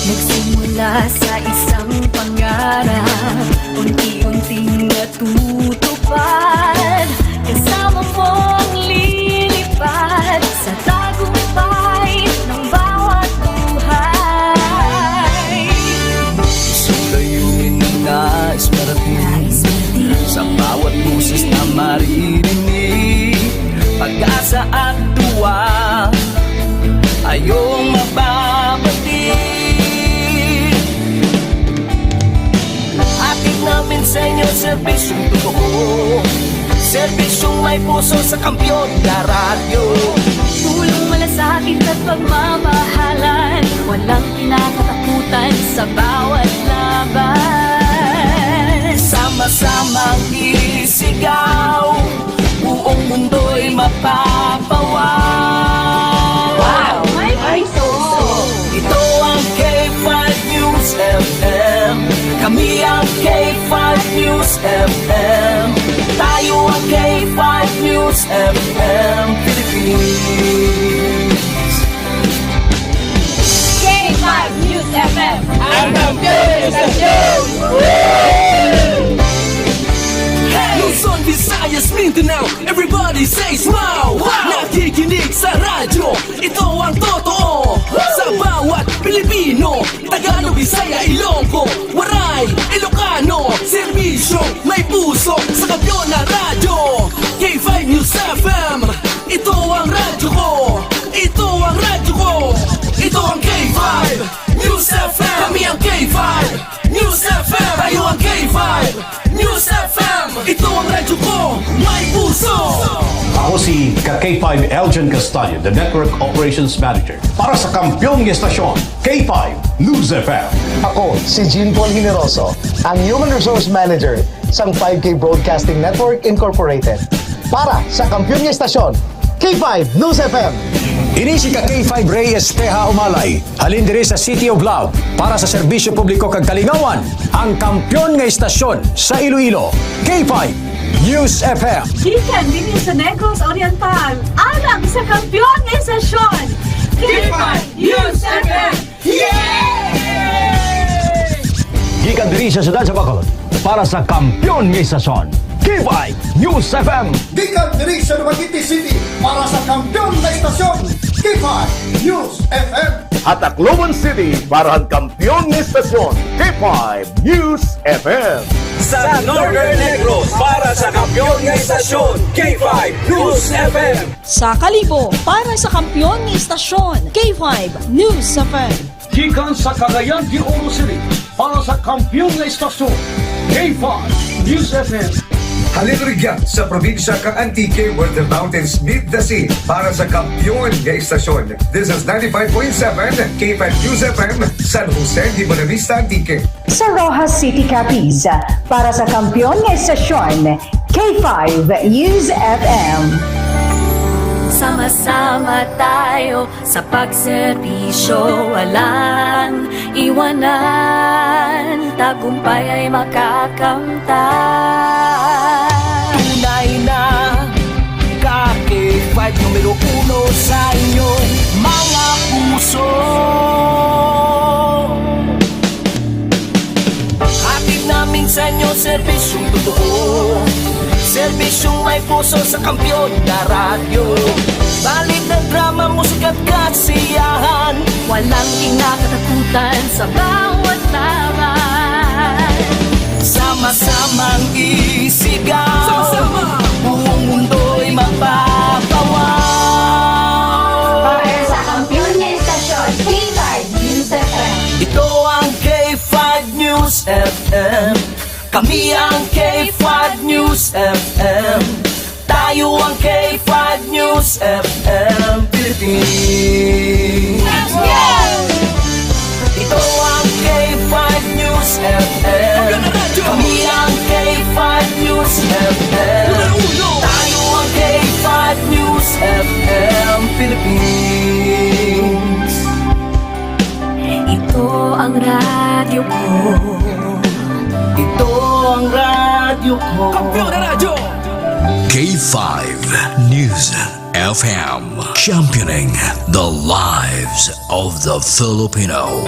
Nagsimula sa isang pangarap, unti-unting natutupad. Kasama mong lilipad sa tagumpay ng bawat buhay. Isang layunin na nais marating, nais marating, sa bawat boses na maririnig. Pag-asa at tuwa ay iyong mababati. Hatid namin sa inyo serbisyong totoo, serbisyong may puso sa kampiyon na radyo. Tulong, malasakit at pagmamahalan, walang kinakatakutan sa bawat laban. Sama-samang isigaw, buong mundo'y mapapawaw. Wow! May puso! Ito ang K five F M. Tayo ang K five News F M Philippines. K five News F M. Ang kampiyon ng istasyon! Luzon, Visayas, Mindanao, everybody says wow! Wow! Nakikinig sa radyo, ito ang totoo. Sa bawat Pilipino, Tagalog, Bisaya, Ilonggo, Waray, Ilocano, serbisyo, may puso, sa kampiyon na radyo. K five News F M, ito ang radyo ko. Ito ang radyo ko. Ito ang K five News F M. Kami ang K five News F M. Tayo ang K five News F M. Ito ang radyo ko. May puso. Ako si ka K five Elgin Castaño, the Network Operations Manager. Para sa kampiyon nga estasyon, K five News F M. Ako si Jean Paul Generoso, ang Human Resource Manager sang five K Broadcasting Network Incorporated. Para sa kampiyon nga estasyon, K five News F M. Ini si ka K five Ray Esteja Umalay, halin diri sa City of Love, para sa serbisyo publiko kag kalingawan, ang kampiyon nga estasyon sa Iloilo, K five News F M. Gikan dinhi sa Negros Oriental, alang sa kampiyon nga estasyon, K five News F M. Yay! Gikan diri sa siyudad sa Bacolod, para sa kampiyon nga estasyon, K five News F M. Gikan diri sa Dumaguete City, para sa kampiyon nga estasyon, K five News F M. Ha Tacloban City, para sa kampiyon nga estasyon, K five News F M. Sa Northern Negros, para sa kampiyon nga estasyon, K five News F M. Sa Kalibo, para sa kampiyon nga estasyon, K five News F M. Gikan sa Cagayan de Oro City, para sa kampiyon nga estasyon, K five News F M. Halin rugya sa probinsya kang Antique, where the mountains meet the sea, para sa kampiyon nga estasyon. This is ninety-five point seven K five News F M, San Jose de Buenavista, Antique. Sa Roxas City, Capiz, para sa kampiyon nga estasyon, K five News F M. Sama-sama tayo sa pagserbisyo, walang iwanan, tagumpay ay makakamtan. Tunay na ka K five, numero uno sa inyong mga puso. Hatid namin sa inyo serbisyong totoo, serbisyong may puso sa kampiyon na radyo. Balita, drama, musika at kasiyahan, walang kinakatakutan sa bawat laban. Sama-samang isigaw, sama-sama, buong mundo'y mapapawaw. Para sa kampiyon nga estasyon, K five News F M. Ito ang K five News F M. Kami ang K five News F M. Tayo ang K five News F M Philippines. Ito ang K five News F M. Kami ang K five News F M. Tayo ang K five News F M Philippines. Ito ang radyo ko. Ito ang radyo ko. Kampiyon na radyo! K five News F M, championing the lives of the Filipino.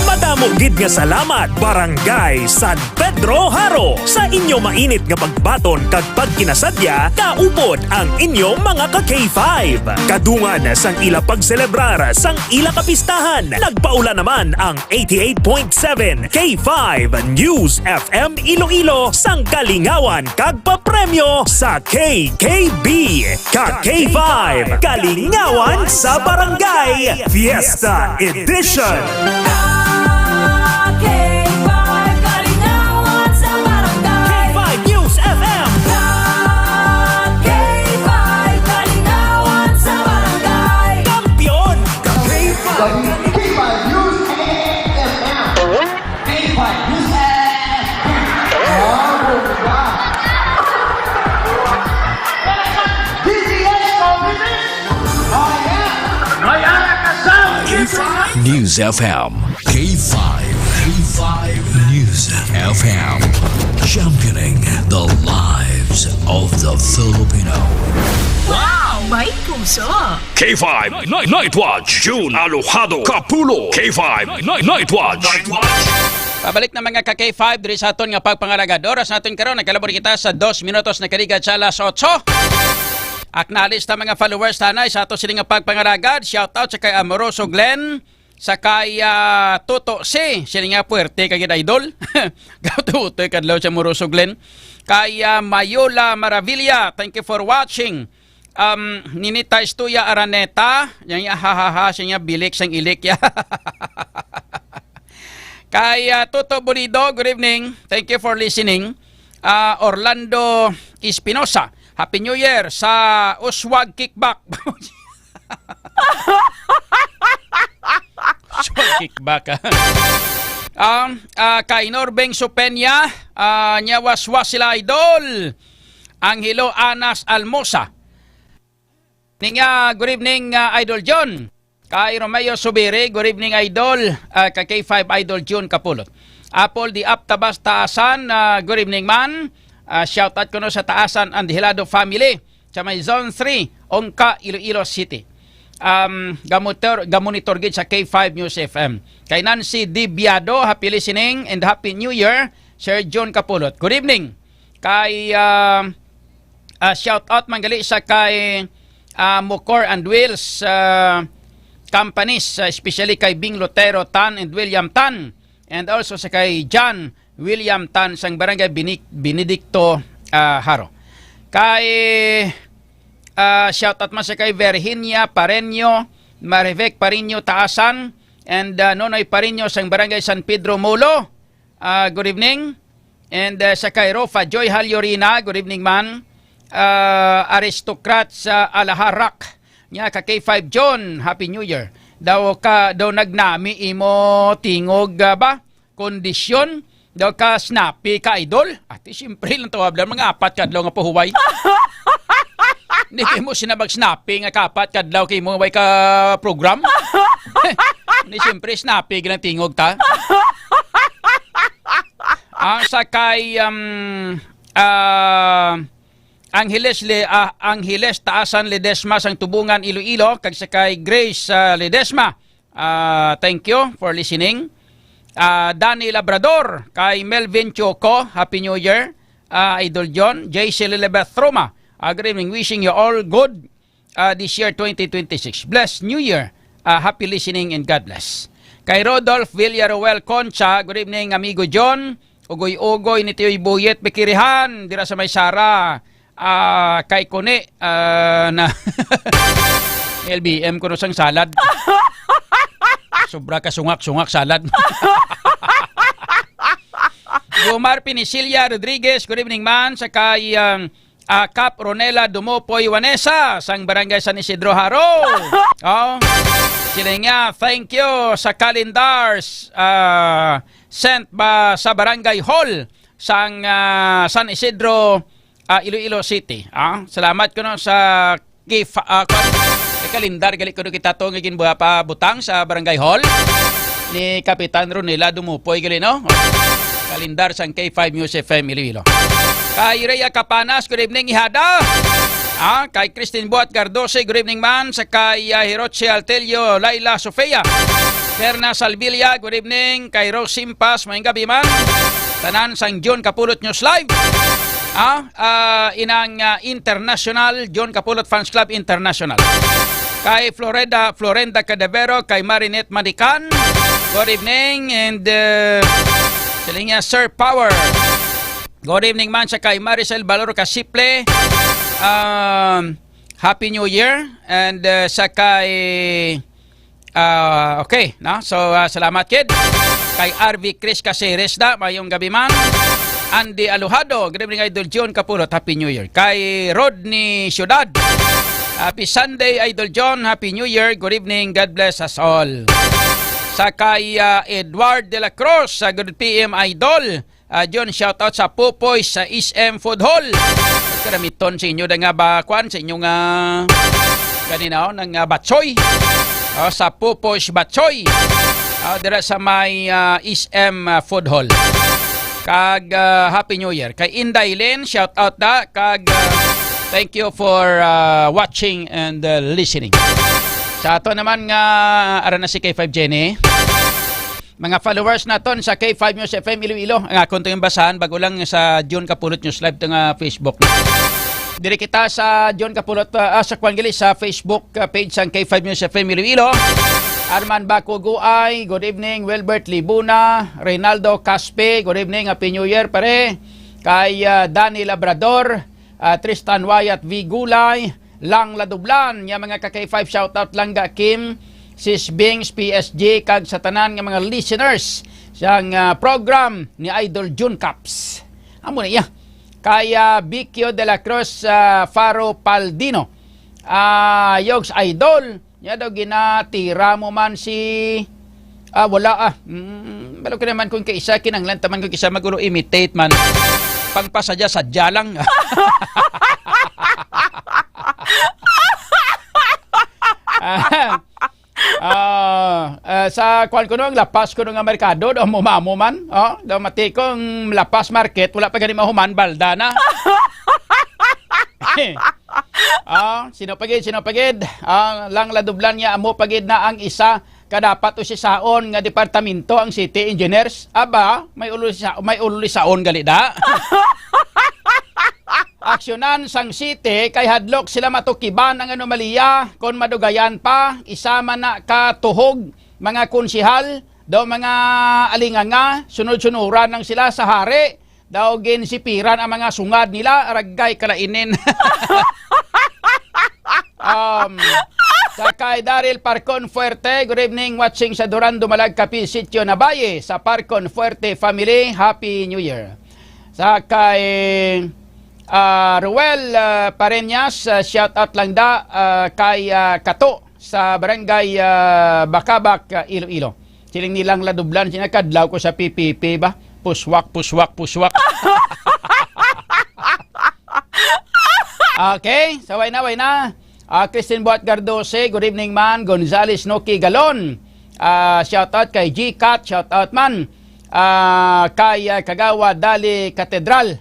Madamo gid nga salamat, Barangay San Pedro Jaro, sa inyo mainit nga pagbaton kag pagkinasadya kaupod ang inyong mga ka K five. Kadungan sang ila pagselebrar sang ila kapistahan, nagpaula naman ang eighty-eight point seven K five News F M Iloilo sang kalingawan kag papremyo sa K K B, ka K five Kalingawan sa Barangay Fiesta Edition. K five Kalingawan sa Barangay. K five News F M. K five Kalingawan sa Barangay. Kampiyon. K five News F M. K five News F M. News F M. K five. K five News F M. Championing the lives of the Filipino. Wow! May puso! K five Night, Night Watch, June Alojado Kapulo. K five Night, Night Watch. Pabalik na, mga ka K five, diri sa aton nga pagpangalagad. Oras naton karon, nagkalabor kita sa dos minutos na kaligat sa alas otso. Acknowledge ta, mga followers, tanay sa ato sini nga pagpangalagad. Shout out sa kay Amoroso Glenn, sa kay, ah, Toto C. Sini nga puwerte kay gid, idol. Gatutoy kadlaw sa Amoroso Glenn. Kay, ah, Mayola Maravilla, thank you for watching. Um, Ninita Estuya Araneta, yan yung ha, ha, ha, siya niya, bilik sang ilik ya. Kay, ah, Toto Bonido, good evening. Thank you for listening. Ah, Orlando Espinosa, Happy New Year sa Uswag Kickback. Uswag Kickback, ah. Um, ah, kay Norbeng Supenya, ah, niya waswas sila, idol. Angelo Anas Almosa. Ninga, good evening, ah, Idol John. Kay Romeo Subiri, good evening, Idol. Ah, kay K five Idol June Kapulot. Apple di Aptabas Taasan, ah, good evening, man. Ah, shout out kuno sa Taasan and Hilado family sa may Zone three, Ongka, Iloilo City. Um, gamonitor, gamonitor gid sa K five News F M. Kay Nancy Dibiado, happy listening and Happy New Year, Sir John Kapulot. Good evening. Kay, ah, ah, shout out man gali sa kay, ah, Mukor and Wills, ah, companies, ah, especially kay Bing Lotero Tan and William Tan, and also sa kay John William Tan sang Barangay Bini-, Benedicto, ah, Jaro. Kay, ah, shout out man sa kay Virginia Pareño, Marivec Pareño Taasan, and, ah, Nonoy Pareño sang Barangay San Pedro Molo. Ah, good evening. And, ah, sa kay Rofa Joy Halyorina, good evening, man. Ah, Aristocrats, ah, Alaharak. Nya ka K five John, Happy New Year. Daw ka, daw nagnami imo tingog, ah, ba? Kondisyon. Daw ka snappy ka, idol. Ati, siyempre lang tawag lang, mga apat ka adlaw nga pahuway. Hindi kayo mo sinabag snappy nga kapat ka adlaw kay mo way ka program. Hindi, siyempre, snappy lang tingog ta. Ah, sa kay, um, ah, Angeles Le-, ah, Angeles Taasan Ledesma sang Tubungan, Iloilo, kag sa kay Grace, ah, Ledesma. Ah, thank you for listening. Ah, Danny Labrador, kay Melvin Choco, Happy New Year. Ah, Idol John, J C Lilibeth Roma, ah, good evening. Wishing you all good, ah, this year, twenty twenty-six. Blessed New Year. Ah, happy listening and God bless. Kay Rodolph Villaruel Concha, good evening, amigo John. Ugoy-ugoy ni Tiyoy Buyet, Pikirihan, dira sa may Sara. Ah, kay Kuni, ah, na L B M kuno sang salad. Sobra ka sungak-sungak salad. Gumar Pinisilia Rodriguez, good evening, man. Sa kay, um, ah, Kap Ronela Dumopoy Vanessa, sang Barangay San Isidro Jaro. Oh. Sila nga, thank you sa calendars, ah, sent ba sa Barangay Hall sang, ah, San Isidro, ah, Iloilo City. Ah, salamat kuno sa K five, ah, kwan, may kalendar gali kuno kita to nga ginbuha pa butang sa Barangay Hall ni Kapitan Ronela Dumupoy gali, no? Kalendar sang K five News F M Iloilo. Kay Rhea Capanas, good evening, ihada. Ah, kay Christine Buat Cardosi, good evening, man. Sa kay, ah, Hirochi Altelio, Laila Sofia. Berna Salvilla, good evening. Kay Rose Simpas, maayong gabi, man. Tanan sang John Kapulot News Live. Ah, ah, inang, ah, International, John Kapulot Fans Club International. Kay Floreda, Florenda Cadavero, kay Marinette Manican, good evening, and, uh, sila niya, Sir Power. Good evening man sa kay Maricel Valor Casiple. Um, Happy New Year. And, uh, sa kay, ah, okay, no? So, ah, salamat, kid. Kay R V Chris Caceres da, mayong gabi man. Andy Alojado, good evening, Idol John Kapulot, Happy New Year. Kay Rodney Ciudad, Happy Sunday, Idol John, Happy New Year, good evening, God bless us all. Sa kay, ah, Edward de la Cruz, ah, good P M, Idol. Ah, John, shout out sa Pupoy sa S M Food Hall. Karamiton sa inyo na nga ba, kwan, sa inyo nga, ganina, oh, nang, ah, batsoy. Oh, sa Pupoy Batchoy. Ah, dira sa may, ah, S M, ah, Food Hall. Kag, ah, Happy New Year. Kay Inday Lynn, shout out da. Kag, ah, thank you for, ah, watching and, ah, listening. Sa ato naman nga, ara na si K five Jenny. Mga followers naton sa K five News F M Iloilo. Ang akon to yung basahan, bago lang sa John Kapulot News Live to nga Facebook. Diri kita sa John Kapulot, ah, ah, sa kwan gali sa Facebook, ah, page sang K five News F M Iloilo. Arman Baco Guay, good evening. Wilbert Libuna, Reynaldo Caspe, good evening. Happy New Year, pare. Kay, ah, Danny Labrador, ah, Tristan Wyatt V Gulay, Lang Ladublan, nga mga ka K five, shout out lang ga Kim, Sis Bings, P S G, kag sa tanan nga mga listeners sang, ah, program ni Idol June Caps. Amo na iya. Kay, ah, Vicio de la Cruz, ah, Faro Paldino. Ah, Yogs Idol, nya daw ginatira mo man si, ah, wala, ah. Mm, balo ka naman kung kaisa, kinanglan taman kung kaisa magulo imitate man. Pangpasadya-sadya lang. Ah, ah, ah, sa kwan kuno, ang lapas kuno nga merkado, daw mumamo man. Oh, daw matikong lapas market, wala pa gani mahuman, balda na. Ah, sino pa gid, sino pa gid? Ah, Lang Ladublan niya, amo pa gid na ang isa ka dapat usisaon nga departamento ang city engineers. Aba, may ulo sa, may ulo saon gali da. Aksyonan sang city kay hadlok sila matukiban ang anomalya kon madugayan pa, isa man na ka tuhog, mga konsehal, daw mga alinganga, sunod-sunuran lang sila sa hari. Daw ginsipiran ang mga sungad nila, aragay kalainin. Um, sa kay Daryl Parcon Fuerte, good evening, watching sa Duran Dumalag, Capiz, Sitio Nabaye, sa Parcon Fuerte family, Happy New Year. Sa kay, ah, Ruel, ah, Pareñas, ah, shout out lang da, ah, kay, ah, Kato sa Barangay, ah, Bacabak, ah, Iloilo. Siling ni Lang Ladublan, sinakadlaw ko sa P P P ba? Puswak, puswak, puswak. Okay, so way na, way na. Ah, Christine Buat Gardose, good evening man. Gonzales Noki Galon, ah, shout out kay G Cat, shout out man. Ah, kay, ah, Kagawa Dali Katedral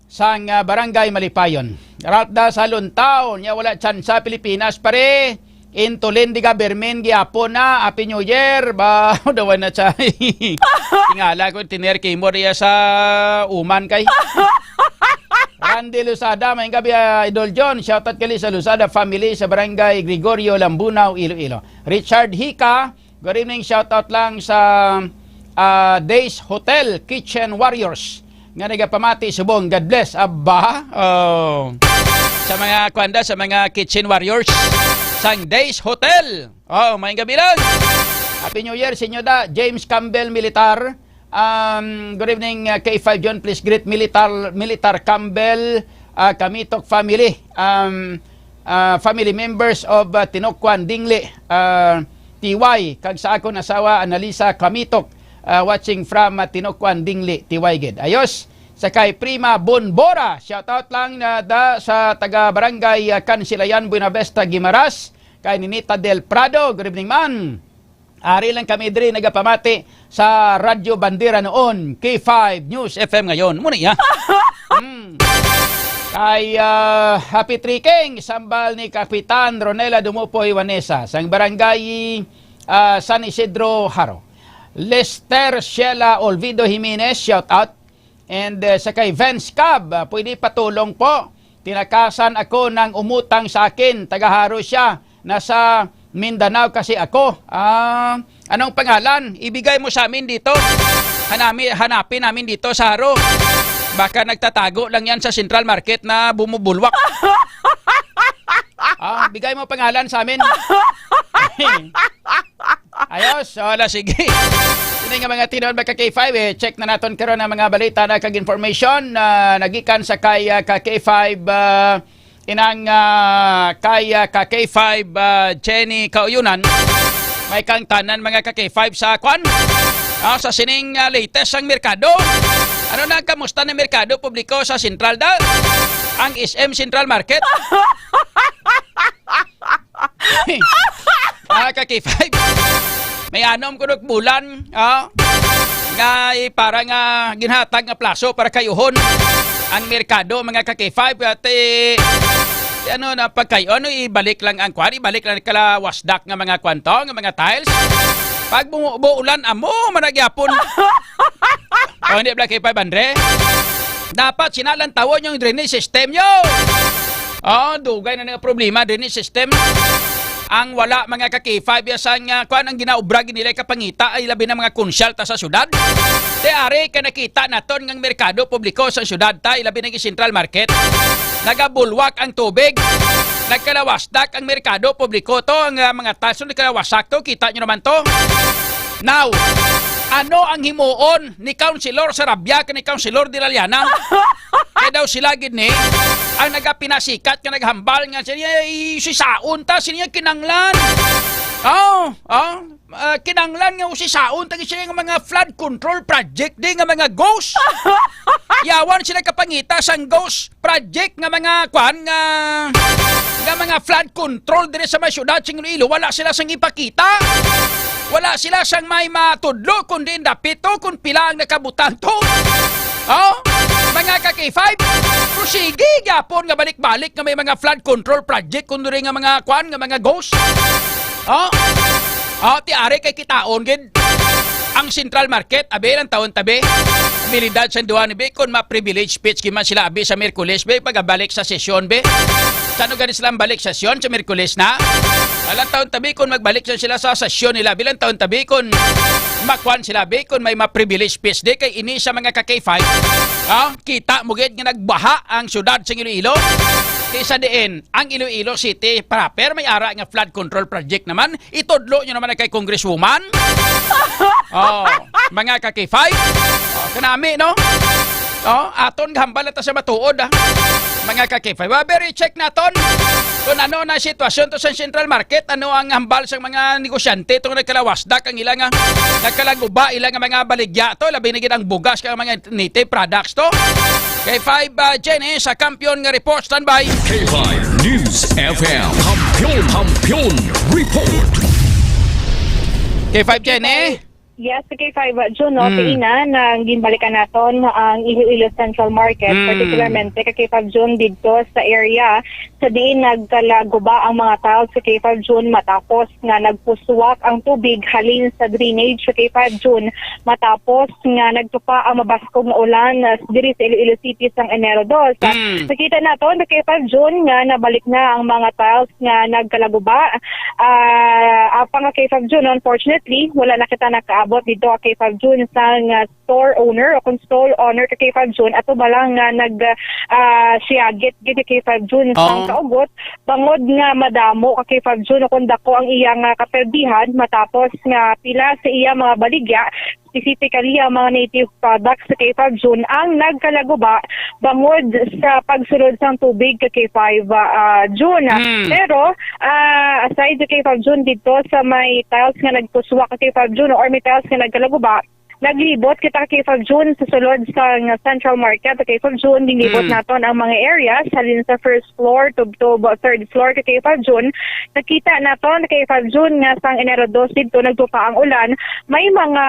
sang, ah, Barangay Malipayon. Ralph da sa Luntaw, niya wala tsansa Pilipinas, pare. Intulin di government, giapon na, Happy New Year. Ba, dawan na siya. Tingala ko, tiner kay mo riya sa uman kay. Randy Luzada, may gabi, ah, Idol John. Shoutout kali sa Luzada family sa Barangay Gregorio Lambunao, Iloilo. Richard Hika, good evening, shout out lang sa, ah, Days Hotel Kitchen Warriors nga nagapamati subong. God bless. Aba, oh. Sa mga kwanda, sa mga kitchen warriors sang Days Hotel. Oh, may gabi lang. Happy New Year, Senyor da. James Campbell Militar. Um, good evening, uh, K five John. Please greet Militar, Militar Campbell, uh, Kamitok family. Um, uh, family members of, uh, Tinokwan Dingli, uh, T Y, kag sa akon asawa, Analisa Kamitok, uh, watching from, uh, Tinokwan Dingli, T Y gid. Ayos. Sa kay Prima Bonbora, shout out lang na da sa taga Barangay, uh, Kansilayan, Buenavista, Guimaras, kay Ninita Del Prado. Good evening, man. Ari lang kami diri nagapamati sa Radyo Bandera noon, K five News F M ngayon. Muna iya. Hmm. Kay, ah, Happy Trekking, sambal ni Kapitan Ronela Dumupoy Vanessa, sang Barangay, ah, San Isidro, Jaro. Lester Sheila Olvido Jimenez, shout out. And, eh, sa kay Vince Cab, ah, pwede patulong po. Tinakasan ako ng umutang sa akin. Taga Jaro siya. Nasa Mindanao kasi ako. Ah, anong pangalan? Ibigay mo sa amin dito. Hanami, hanapin namin dito sa Jaro. Baka nagtatago lang yan sa Central Market na bumubulwak. Ah, bigay mo pangalan sa amin. Ayos, wala, sige. Ini nga mga tinuod, mga ka K five, eh, check na naton karon ang mga balita na kag information na nagikan sa kay, ah, ka K five, ah, inang, ah, kay, ah, ka K five, ah, Jenny Kauyunan. May kang tanan, mga ka K five, sa kwan? Ah, sa sining, ah, latest ang merkado. Ano na, kamusta na merkado publiko sa Central da? Ang S M Central Market? Ah, ka K five. May anom kuno ka bulan, ah, nga, eh, para nga ginhatag nga plaso para kayuhon ang merkado, mga ka K five. At, eh, ano na pagkayo, ano, ibalik lang ang kwan, ibalik lang kala Wasdak nga mga kwan to, nga mga tiles. Pag bu-, buulan, amo man na gyapon. O, hindi, Black K five hundred. Dapat sinalan tawon yung drainage system, yo! Oh, dugay na nga problema drainage system. Ang wala, mga ka K five, ya sang, ah, kuan, ang ginaobra gid nila kapangita, ay labi na mga konsyal ta sa syudad. Ti ari ka nakita naton nga merkado publiko sa syudad ta, ilabi na yung Central Market. Nagabulwak ang tubig. Nagkalawasdak ang merkado publiko to, ang, ah, mga taso nagkalawasak to, kita nyo naman to. Now, ano ang himuon ni Councilor Sarabia kay ni Councilor Dilaliana? Kay daw sila gid ni ang nagapinasikat nga naghambal nga siya, "Ay, sisaon ta, sino yung kinanglan?" Oh, oh, ah, kinanglan nga usisaon ta siya nga mga flood control project di nga mga ghost. Yawan sila kapangita sang ghost project nga mga kwan nga, nga mga flood control diri sa may syudad sing Iloilo. Wala sila sang ipakita. Wala sila sang may matudlo kundi dapit to kung pila ang nakabutang to. Oh, mga ka K five, kusigi gyapon nga balik-balik nga may mga flood control project kun diri nga mga kwan nga mga ghost. Oh, oh, ti ari kay kitaon gid ang Central Market, abi lang taon tabi. Abilidad sa duha ni bi, kung ma-privilege speech gid man sila, abi, sa Miyerkules, bi, pagabalik sa sesyon, bi. Sano gani sila ang balik sesyon sa Miyerkules na? Alang taon tabi, kung magbalik sa sila sa sesyon nila, bilang taon tabi, kung makwan sila, bi, kung may ma-privilege speech, di kay ini sa mga ka K five. Ha? Kita mo gid nga nagbaha ang syudad sa Iloilo. Di sa diin, ang Iloilo City proper may ara nga flood control project naman. Itudlo nyo naman na kay Congresswoman. Oh, mga ka K five. Oh, kanami, no? Oh, aton gahambal na ta sa matuod, ah. Mga ka K five. Wa, very check naton kung ano na sitwasyon to sa Central Market, ano ang hambal sa mga negosyante tong nagkalawasdak ang ilang, ah, nagkalaguba ilang mga baligya to, labi na gid ang bugas kag mga native products to. K five, ah, Jenny sa Kampiyon nga report, standby. K five News F M. Kampiyon, Kampiyon Report. K five Jenny. Yes, K five June, no? Mm. Kaina na ginbalikan naton ang Iloilo Central Market, mm, particularmente ka K five June didto sa area sa diin nagkalaguba ang mga tiles sa K five June matapos nga nagpuswak ang tubig halin sa drainage sa K five June matapos nga nagtupa ang mabaskog nga ulan, ah, diri sa Iloilo City sang Enero dos. Mm. Nakita naton ka K five June nga nabalik na ang mga tiles nga nagkalaguba. Ah, apang ka K five June, unfortunately, wala na kita nakaabot dito ka K five June sang, ah, store owner o kung stall owner ka K five June, ato ba lang nga nag, ah, siyagit gid ka K five June sang, oo, kaugot, bangod nga madamo ka K five June o kung dako ang iyang, ah, kaperdihan matapos nga pila sa iya mga baligya, specifically ang mga native products sa K five June ang nagkalaguba bangod sa pagsulod sang tubig ka K five, ah, June. Mm. Pero, ah, aside sa K five June dito sa may tiles nga nagpuswa ka K five June or may tiles nga nagkalaguba, naglibot kita ka K five June sa sulod sang Central Market ka K five June. Ginlibot, mm, naton ang mga areas halin sa first floor, tubtob third floor ka K five June. Nakita naton ka K five June nga sang Enero dos didto nagtupa ang ulan. May mga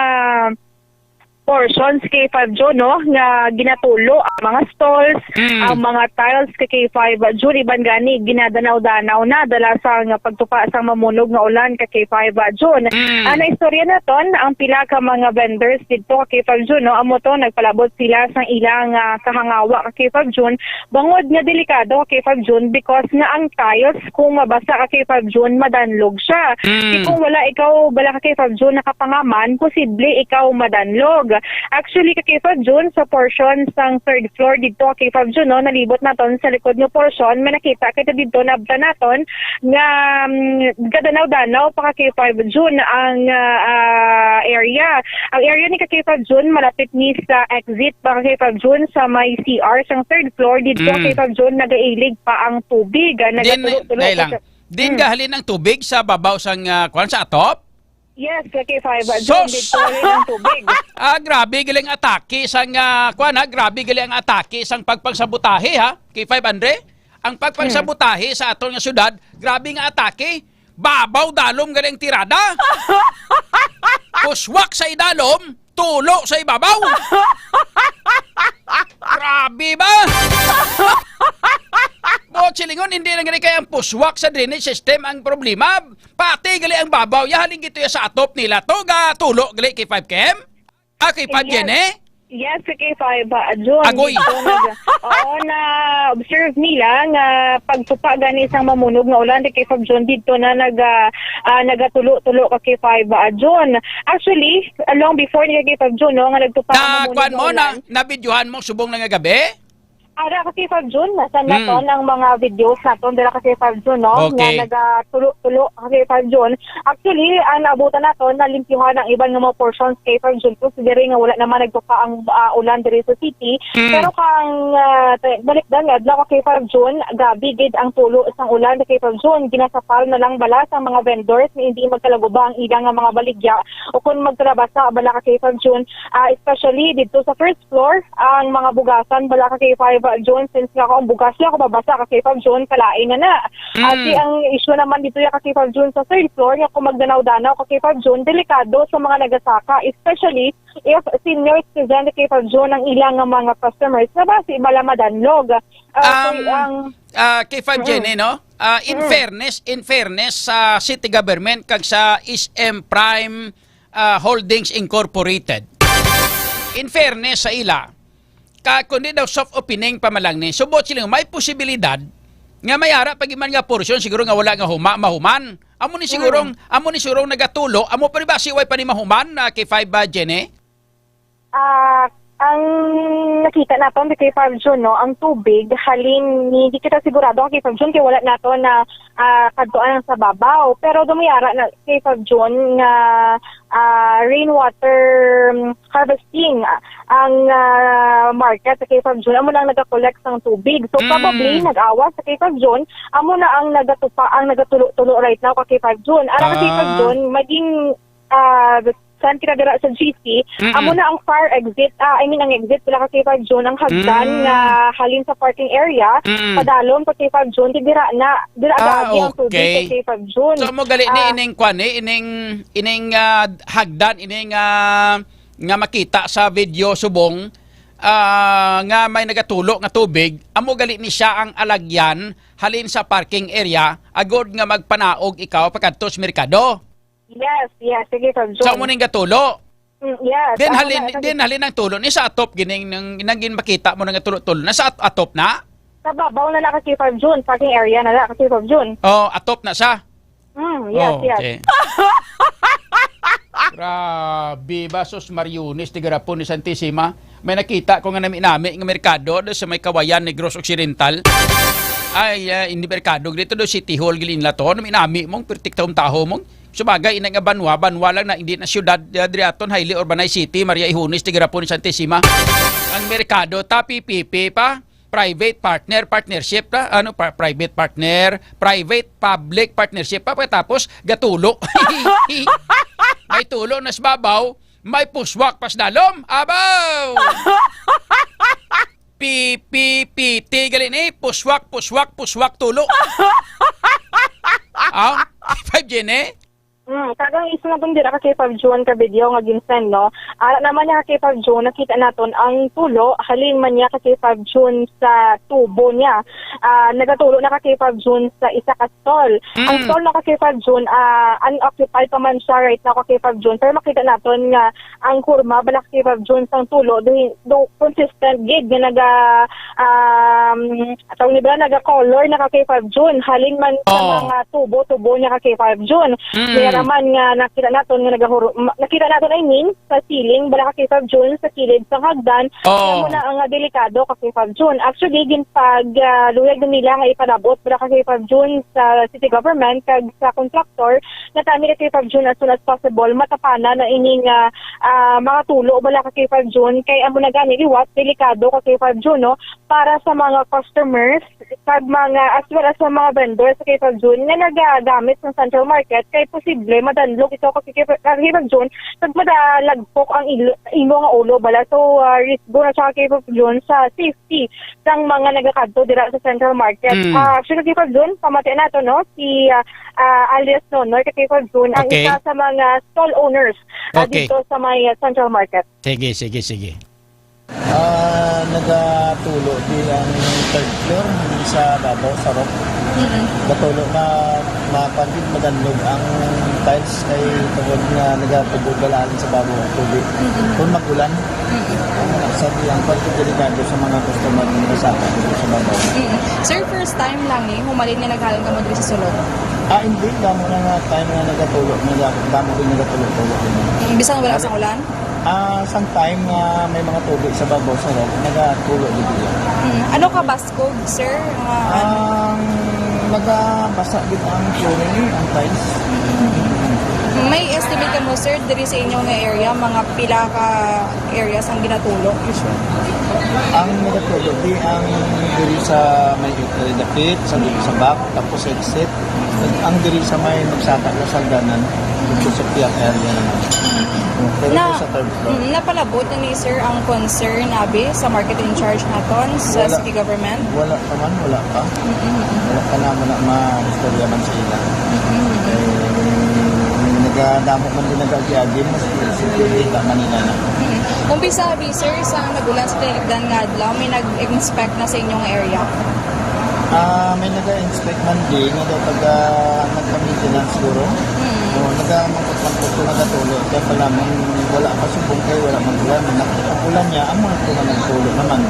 portions ka K five June, no, nga ginatulo ang mga stalls, mm, ang mga tiles ka K five June, iban gani ginadanaw-danaw na dala sa nga pagtupa sang mamunog nga ulan ka K five June. Mm. Ang naistorya naton, ang pila ka mga vendors didto ka K five June, no, amo to, nagpalabot sila sang ilang, ah, kahangawa ka K five June, bangod nga delikado ka K five June because nga ang tiles kung mabasa ka K five June, madanlog siya. Mm. Di kung wala ikaw bala ka K five June nakapangaman, posible ikaw madanlog. Actually, ka K five June, sa portion sang third floor didto ka K five June, no, nalibot naton sa likod nga portion, may nakita kita didto, nabtan naton nga, mm, gadanaw-danaw pa ka K five June ang, ah, ah, area. Ang area ni ka K five June malapit ni sa exit pa ka K five June sa may C R sang third floor didto, mm, ka K five June nagailig pa ang tubig, ah, din, nagatulo-tulo dahil pa lang sa Din, hmm, gahalin ang tubig sa babaw sang, ah, kuwan, sa atop? Yes, ka K five, ah, June, sus! Didto rin ang tubig. Ah, grabe gali ang atake sang, ah, kuwan, ha? Grabe gali ang atake sang pagpangsabotahe, ha? K five Andre? Ang pagpangsabotahe, hmm, sa aton nga syudad, grabe nga atake. Babaw dalom gali ang tirada. Puswak sa idalom, tulo sa ibabaw. Grabe ba? Buot silingon, hindi lang gali kay ang puswak sa drainage system ang problema. Pati gali ang babaw, ya halin gito ya sa atop nila to, ga tulo gali kay five K M. Ah, kay five Yes. Jenny? Yes, kay five, ah, June. Agoy. Dito nag-, oo, na-observe nila nga pagtupa gani sang mamunog nga ulan, kay five June, dito na nag, ah, ah, nagatulo-tulo ka kay five, ah, June. Actually, long before ni kay five June, no, nga nagtupa ang Na, mamunog kuan nga mo, na, ulan. Nabidyohan mo subong na nga gabi? Ara ka kay five June, nasa Mm. naton ang mga videos naton dira ka kay five June, no? Okay. Nga nagatulo-tulo ka kay five June. Actually, ang naabutan naton, nalimpyuhan ang iban nga mga portions kay five June, considering nga wala naman nagtupa ang, ah, ulan diri sa city. Mm. Pero kang, ah, te-, balikdan nga adlaw ka kay five June, grabe gid ang tulo sang ulan kay five June. Ginasapal na lang bala sa mga vendors nga hindi magkalaguba ang ila nga mga baligya o kung magkalabasa bala ka kay five June, ah, especially dito sa first floor, ang mga bugasan bala ka kay five June, since nga kung bugas lang, kung mabasa ka kay five June, kalain na na. Mm. Ati ang issue naman dito ya ka kay five June sa third floor, nga kung magdanaw-danaw ka kay five June, delikado sa mga nagasaka, especially if senior citizen kay five June ang ilang nga mga customers na basi bala madanlog. Ah, Ang, kay ang ah, kay five Mm. Jenny, no? Ah, in Mm. fairness, in fairness sa city government kag sa S M Prime, ah, Holdings Incorporated. In fairness sa ila, ka, kundi daw soft opening pa man lang ni. So, buot sila, may posibilidad nga may ara pa giman nga portion siguro nga wala nga huma, mahuman. Amo ni sigurong, Mm. amo ni sigurong nagatulo, amo pa ni ba si way pa ni mahuman na kay five ba, Jenny? Ah, ang nakita naton di kay five June, no, ang tubig halin ni, di kita sigurado kay five June kay wala nato na, ah, kadtuan sa babaw. Pero dumiyara na kay five June nga, ah, rainwater, um, harvesting, ah, ang, ah, market sa kay five June, amo nang nagakollect sang tubig. So, Mm. probably, nag-awas sa kay five June, amo na ang nagatupa, ang nagatulo-tulo right now ka kay five June. Ara ka kay five Ah. June, maging, ah, saan kita dira sa G C, Mm-mm. amo na ang fire exit, ah, I mean, ang exit pala ka kay five June, ang hagdan Mm. nga halin sa parking area, Mm. padalom pa kay five June, di dira na, dira Ah, gagi ang tubig okay. sa kay five June. So, amo gali ni Ah. ining kwan, eh, ining, ining, ah, hagdan, ining, ah, nga makita sa video subong, ah, nga may nagatulo nga tubig, amo gali ni siya ang alagyan halin sa parking area, agod nga magpanaog ikaw pakadto sa merkado. Yes, yes. Sige, Sir Jun. Sa amo ning gatulo. Mm, yes. Then Ako halin, na, then halin ang tulo ni sa atop gining nang, nang gin makita mo na nga tulo-tulo na sa at-, atop na? Sa babaw na na kasi, Sir Jun. Parking area na na kasi, Sir Jun. Oh, atop na sa. Mm, yes, Oh, yes. okay. Grabe ba, sus, Mariones, tigarapon ni Santissima? May nakita ko nga nami-nami nga merkado do sa may Kawayan, Negros Occidental. Ay, ah, hindi merkado. Dito do City Hall, Gilinla to. Nami-nami mong pertik taong taho mong. Sabagay, ina nga banwa, banwa lang na, hindi na syudad, ah, diri aton, highly urbanized city, Maria Ihones, tigarapon ni Santissima. Ang merkado, tapi pipi pa. Private partner, partnership na, ano, pa, private partner, private public partnership pa, pagkatapos gatulo. May tulo na sa babaw, may puswak pas dalom. Abaw! P P P T gali ni, puswak, puswak, puswak, tulo. Ah, five G ni? Mm, kagang isa na tong dira ka kay Fab Juan ka video nga ginsend, no? Ara naman niya ka kay Fab Juan, nakita naton ang tulo, halin man niya ka kay Fab Juan sa tubo niya. Ah, nagatulo na ka kay Fab Juan sa isa ka stall. Ang Mm. stall na ka kay Fab Juan, ah, unoccupied pa man siya right now ka kay Fab Juan. Pero makita naton nga ang kurma bala ka kay Fab Juan sang tulo, do, do consistent gid nga naga, um, tawag ni ba, naga-color na ka kay Fab Juan. Halin man sa Oo. mga tubo-tubo niya ka kay Fab Juan. Mm. May raman nga nakita naton nga nagahuro-, ma-, nakita naton, I mean, sa ceiling, bala ka kay Fab Juan, sa kilid sa hagdan, Oo. kaya mo na ang, ah, delikado ka kay Fab Juan. Actually, gin pag, ah, luyag na nila nga ipalabot, bala ka kay Fab Juan, sa city government, kag sa contractor, nga tani ka kay Fab Juan as soon as possible, matapanan na ining, ah, ah, mga tulo, bala ka kay Fab Juan, kay amo na gani liwat, delikado ka kay Fab Juan, no? Para sa mga customers, kag mga, as well as sa mga vendors kay Fab Juan nga nagagamit sa Central Market, kay posible madanlog ito kag kay, kay Fab Juan, kag madalagpok ang ilo-, imo nga ulo bala. So, ah, risgo na siya, K five June, sa safety sang mga nagakadto dira sa Central Market. Mm. Ah, actually, K five June, pamati nato, no? Si, ah, ah, Alice Nonoy, K five June, ang Okay. isa sa mga stall owners, ah, Okay. dito sa may, ah, Central Market. Sige, sige, sige. Ah, nagatulo di ang third floor, hindi sa babaw, sa roof. Mm-mm. Gatulo na, mapansin, madanlog ang tiles kay tungod nga nagatubo balaan sa babaw ang tubig. Mm-mm. Kung mag-ulan, Mm-mm. ang sabi ang pagkadelikado sa mga customer nga nasaka dito sa babaw. Mm-mm. Sir, first time lang ni humalin nga naghalin kamo diri sa sulod? Ah, hindi. Damo na nga time nga nagatulo, naga-, damo din nagatulo-tulo. Mm, bisan wala Ano? sa ulan? Ah, sang time nga may mga tubig sa babaw sa roof, nagatulo gid iya. Hmm. Ano ka baskog, sir? Nga, ano? Ang nagabasa gid ang flooring, eh, ang tiles. Hmm. May estimate kamo, sir, diri sa inyo nga area, mga pila ka areas ang ginatulo? Usually. Ang nagatulo, di ang diri sa may, eh, dapit, sa, sa back, tapos exit. Ang diri sa may magsaka na sa hagdanan, dito sa Piak area naman. Pero Na, sa third floor. Mm, napalabot na ni sir ang concern, abi, sa market in charge naton sa Wala. City government? Wala pa man, wala pa. Mm-mm. Wala pa naman na ma-istorya man sa ila. Mm-mm. Eh, nagadamo man din nag-agi-agi, mas kita man nila na. Mm. Kung bisa, abi, sir, sa nag-ulan sa tinigdan nga adlaw, may nag-inspect na sa inyong area? Ah, may nag-inspect man di nga daw taga, nagpa-maintenance siguro. Hmm. O, naga-, magpapangkot ko nagatulo. Kaya pala, man, wala pa subong kay wala man ulan. Ang ulan niya, ang mga tulo nagtulo naman.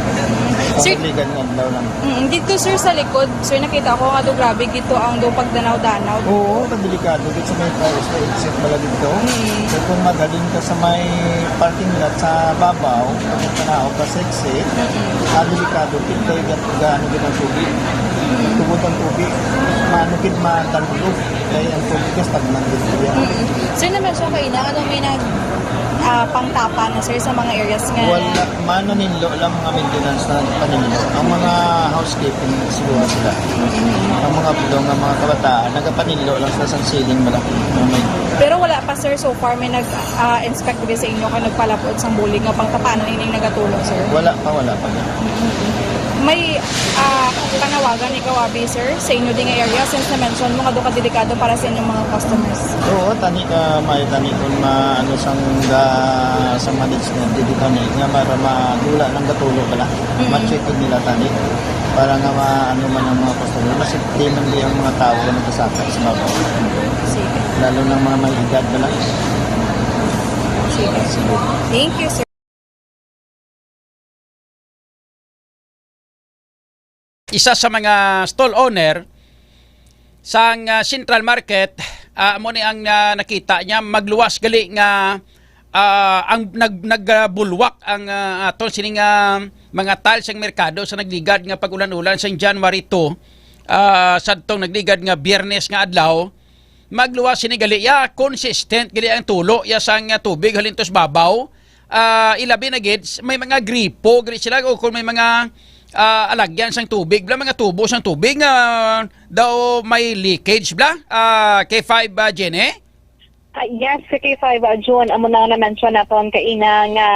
Sa Sir, Pagligan ng adlaw lang. Mm, dito, sir, sa likod, sir, nakita ko nga do grabe gito ang do pagdanaw-danaw. Oo, delikado dito sa may fire exit pala dito. Mm. So, kung magaling ka sa may parking lot sa babaw, pag tanaw ka sa exit, Mm. ah, delikado dito, ga-, gaano din ang tubig. Mm. Tubod ang tubig, maano gid, matalulog. Kaya ang tubig, stagnant dito yan. Mm. Sir, naman siya kaina, ano, may nag, ah, pangtapa na, sir, sa mga areas nga Wala, manuninlo lang mga maintenance na paninlo. Ang mga housekeeping siguro sila. Mm. Ang mga bulong ng mga kabataan, nagapaninlo lang sila sa ceiling malaki. May Pero wala pa, sir, so far may nag, ah, inspect diri sa inyo kay nagpalapod sang bulig nga pangtapanon ining nagatulo, sir? Wala pa, wala pa. Mm. May, ah, panawagan ikaw, abi, sir, sa inyo ding area since na-mention mo nga do ka delikado para sa inyong mga customers? Oo, tani ka, may tani kung maano sang ga-, sa management, dili tani nga para madula ng gatulo bala. Mm. Ma-check nila tani para nga maano man ang mga customer, masipti man di ang mga tao na nagkasakay sa babaw. Sige. Lalo ng mga may edad bala. Sige. Sige. Thank you, sir. Isa sa mga stall owner sang, ah, Central Market, ah, amo ni ang, ah, nakita niya, magluwas gali nga, ah, ang nag-, nag-, ah, bulwak ang, ah, aton sining, ah, mga tiles sang merkado sa nagligad nga pag-ulan-ulan sang January two, ah, sadtong nagligad nga Biyernes nga adlaw. Magluwas sini gali ya, consistent gali ang tulo ya sang, ah, tubig halin to sa babaw. Ah, ilabi na gid, s-, may mga gripo gid sila, o kung may mga, ah, alagyan sang tubig, bla, mga tubo sang tubig nga daw may leakage, bla, ah, K five, ah, Jenny? Ah, yes, sa K five, ah, June, amo na nga na-mention naton kaina nga,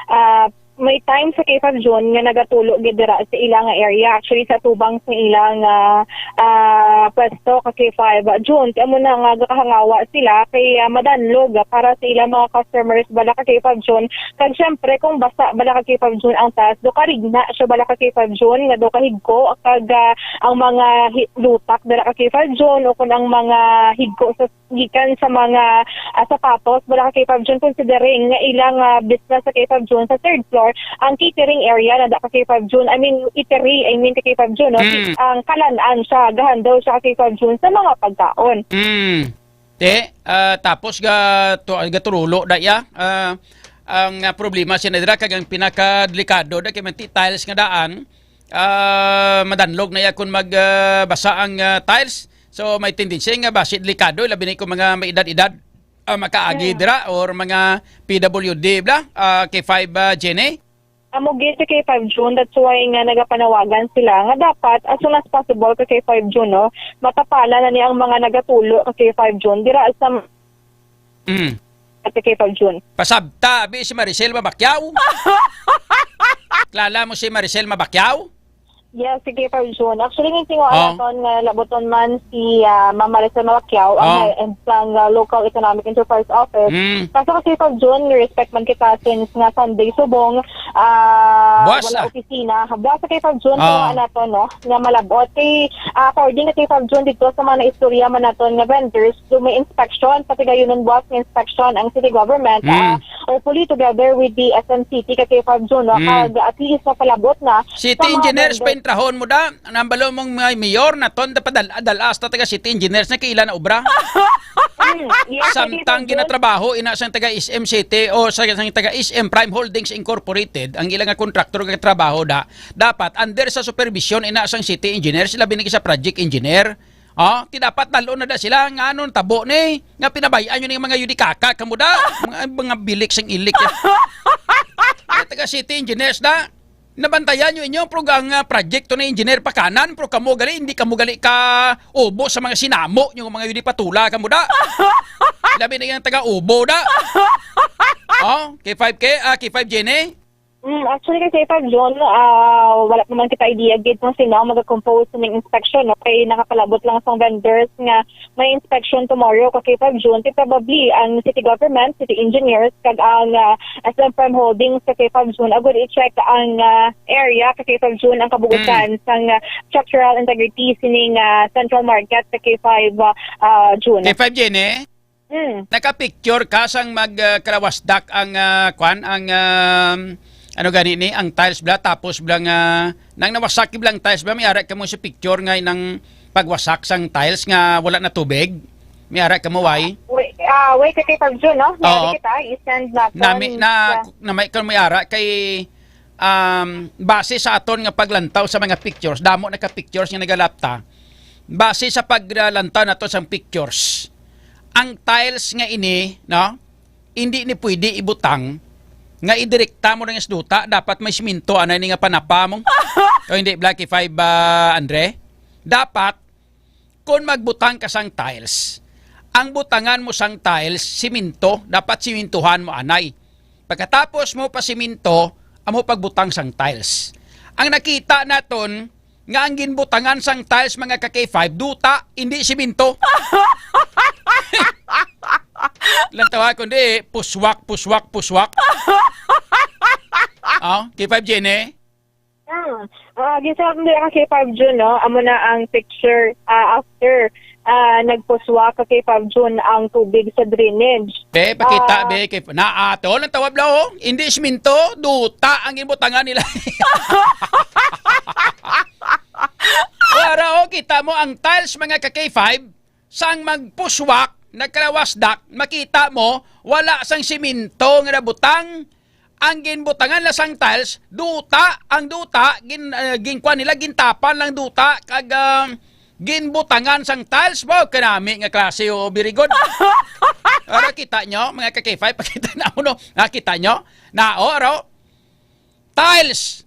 ah, may time sa K five June nga nagatulo gid dira sa ila nga area, actually sa tubang sa ila nga, ah, pwesto ka K five June. Kaya mo na nga gakahangawa sila kay, ah, madanlog, ah, para sa ilang mga customers bala ka K five June. Kag syempre, kung basa bala ka K five June ang taas, do karigna siya bala ka K five June nga do kahigko kag, ah, ang mga hi-, lutak dala ka K five June o kung ang mga higko sa gikan sa mga, ah, sapatos, wala ka K five June, considering nga ilang, ah, business sa K five June sa third floor, ang catering area na da ka K five June, I mean, eatery, I mean, ka K five June, no? Mm. Ang kalan-an siya, gahandle siya ka K five June sa mga pagkaon. Mm. Te, ah, tapos ga, to, gaturulo da iya. Ah, ang, ah, problema siya na dira, kag ang pinakadelikado da, kay may tiles nga daan, ah, madanlog na iya kung mag, ah, basa ang, ah, tiles. So, may tendency nga basi delikado, labi na kung mga may edad-edad, ah, makaagi Yeah. dira or mga P W D bla, ah, K five, ah, Jenny? Amo gid sa K five June, that's why nga nagapanawagan sila nga dapat as soon as possible ka K five June, no, matapala na ni ang mga nagatulo ka K five June dira sa Mm. Sige, Pag June. Pasabta, abi si Maricel Mabakyaw. Klala mo si Maricel Mabakyaw? Yes, sige, Pag June. Actually, yung tinguha Oh. naton nga labuton man si ah, Ma'am Maricel Mabakyaw, ang Oh. head sang ah, Local Economic Enterprise Office. Mm. Kaso kasi, Pag June, respect man kita since nga Sunday subong, ah, Buwas wala na. opisina. Buwas sa kay Pag June, Oh. tinguha naton, no? Nga malabot. Kay, ah, according kay Pag June, dito sa mga naistorya man naton nga vendors, do may inspection, pati gayunon buwas nga inspection ang city government, Mm. ah, hopefully together with the S M City, kay Pag June, no? Mm. Kag at least mapalabot na City sa mga engineers vendors. pa intrahon mo da, nambalo mong mga mayor na ton, padal-, adal-as ta taga city engineers na kaila na obra. Mm, yes, Samtang sige, Pag June. ginatrabaho ina sang taga S M City o sa, sang taga S M Prime Holdings Incorporated, ang ilang nga kontraktor nga trabaho da, dapat under sa supervision ina sang city engineer, sila binigi sa project engineer. Oh, ti dapat dal-on na da sila nga ano tabo ni nga pinabayaan nyo ning mga yudikaka kamo da, mga, mga bilik sang ilik. Mga taga city engineers da. Nabantayan nyo inyo, pero ang ah, project to na engineer pa kanan, pero kamo gali, hindi kamo gali ka ubo sa mga sinamo nyo, mga yudi patula kamo da. Labi na yung taga ubo da. Oh, K five K, ah, K five Jenny. Mm, actually, kasi Pag June, ah, wala pa man kita idea gid kung sino ang mag-compose ng inspection, no? Kay nakapalabot lang sang vendors nga may inspection tomorrow, kay Pag June, ti probably ang city government, city engineers, kag ang ah, S M Prime Holdings, kay Pag June, agud i-check ang ah, area, kay Pag June, ang kabugutan Mm. sang ah, structural integrity sining ah, central market, kay five ah, ah, June. K five Jenny? Mm. Naka-picture ka sang mag ah, kalawasdak ang ah, kwan, ang um, ano gani ni, ang tiles bla, tapos bla nga nang nawasak bla ang tiles bla, may ara ka mo sa picture nga nang pagwasak sang tiles nga wala na tubig. May ara ka mo, why? Wait, ah, wait, kay Pag June, no? May Oo. Kita, i-send na Nami, na, na may, kung may ara kay um, base sa aton nga paglantaw sa mga pictures, damo na ka pictures nga nagalapta. Base sa paglantaw nato sa pictures, ang tiles nga ini, no? Hindi ni pwede ibutang nga idirekta mo lang sa duta, dapat may siminto anay ni nga panapa mo. O hindi, Blacky five, ah, Andre? Dapat, kung magbutang ka sang tiles, ang butangan mo sang tiles, siminto, dapat simintuhan mo anay. Pagkatapos mo pa siminto, amo pagbutang sang tiles. Ang nakita naton, nga ang ginbutangan sang tiles, mga ka K five, duta, hindi siminto. Lantawa, kundi puswak, puswak, puswak. Oh, K five Jenny? Hmm. Ah, gisab nila ka K five June, no? Amo na ang picture ah, after ah, nagpuswak ka K five June ang tubig sa drainage. Eh, pakita, Ah. be, kay na ato lang tawab lang, oh. Hindi siminto, duta ang ginbutangan nila. Wala, oh, kita mo ang tiles, mga ka K five, sang magpuswak, nagkalawasdak, makita mo, wala sang siminto nga nabutang. Ang ginbutangan la sang tiles, duta, ang duta, gin, ah, ginkuan nila, gintapan lang duta, kag, ah, ginbutangan sang tiles. Wow, kanami nga klase, oh, very good. Ara, kita nyo, mga ka-K five, pakita na mo, no? Nakita nyo? Na, oh, aro. Tiles.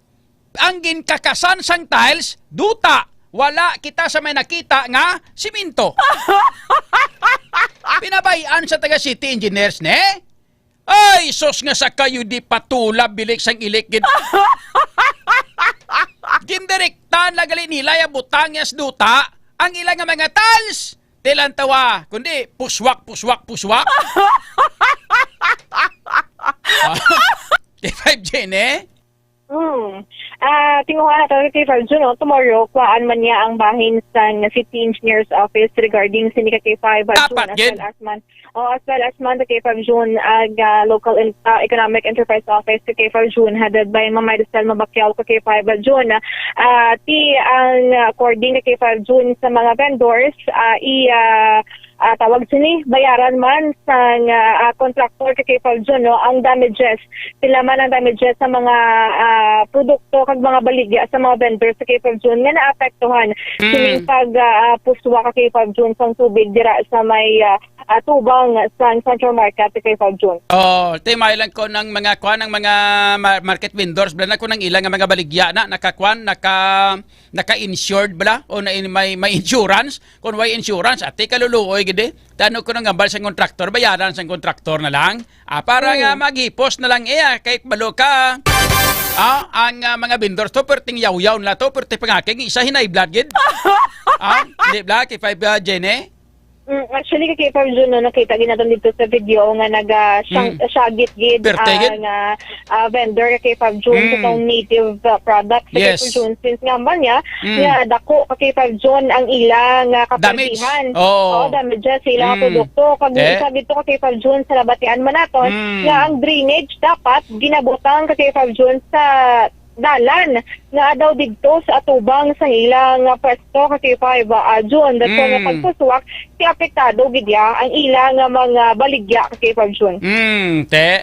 Ang ginkakasan sang tiles, duta. Wala kita sa may nakita nga siminto. Pinabayaan sa taga city engineers, ne? Ay, sus nga sa kayo di patula, bilik sang ilik gid. Gindirektan na gali nila ya butang ya sa duta ang ila nga mga tiles. Tilan tawa, kundi puswak, puswak, puswak. K five J, ne? Hmm. Ah, tinguha na talaga kay Fabio, no? Tomorrow, kuhaan man niya ang bahin sa city engineer's office regarding sini ka K five, Dapat June, as gid. well as man, oh, as well as man sa K five June, ag, ah, local en-, ah, economic enterprise office sa K five June, headed by Ma'am Maricel Mabacquiao ka K five June. Ah, ti ang, ah, according ka K five June sa mga vendors, ah, i, ah, ah, tawag sini, bayaran man sang, ah, ah, contractor ka K five June, no, ang damages. Pila man ang damages sa mga, ah, produkto kag mga baligya sa mga vendors sa K five June nga naapektuhan Mm. sining pag, ah, ah, puswa ka K five June sang tubig dira sa may, ah, ah, tubang sang Central Market sa K five June. Oh, timay lang ko ng mga, kuan, ng mga ma-, market vendors, bala na ko ng ilang nga mga baligya na nakakuan, naka, naka-insured bala o na, may, may insurance. Kung may insurance, ati kaluluoy Di, tano ko nang gambal sa kontraktor, bayaran sa kontraktor na lang. Ah, para nga Mm. maghipos na lang iya, kay balo ka. Ah, ang, ah, mga vendors to, perting yawyaw na to, perti pangakig, isa hinay blood gid. Ah, di ba, kay five, ah, Jenny? Mm, actually, kay five June, no, nakita gid naton dito sa video nga naga-, siyang, Mm. syagit gid Perte gid. ang, ah, ah, vendor kay five June sa Mm. tong native, ah, product sa Yes. five June. Since nga man niya, Mm. nga dako ka kay five June ang ila nga Damage. kaperdihan. Oo. Oo, damages sa ila nga Mm. produkto. Kag Eh? isa dito ka kay five June sa nabatian man naton Mm. nga ang drainage dapat ginabutang ka kay five June sa dalan nga daw didto sa atubang sang ila nga pwesto ka kay five, ah, June. That's why nga Mm. pagpuswak, si apektado gid ya ang ila nga mga baligya ka kay five June. Mm, te.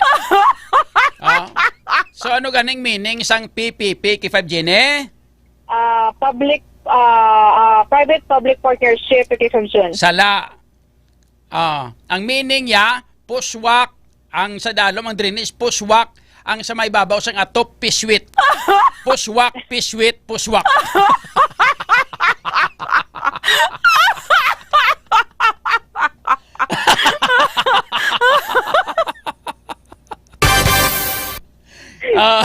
Ah. So, ano ganing meaning sang P P P kay five June? Ah, public, ah, ah, private public partnership, Kay Samson. Sala. Ah, ang meaning niya, puswak, ang sa dalom, ang drainage, puswak, ang sa may babaw sang atop, piswit. Puswak, piswit, puswak. Ah,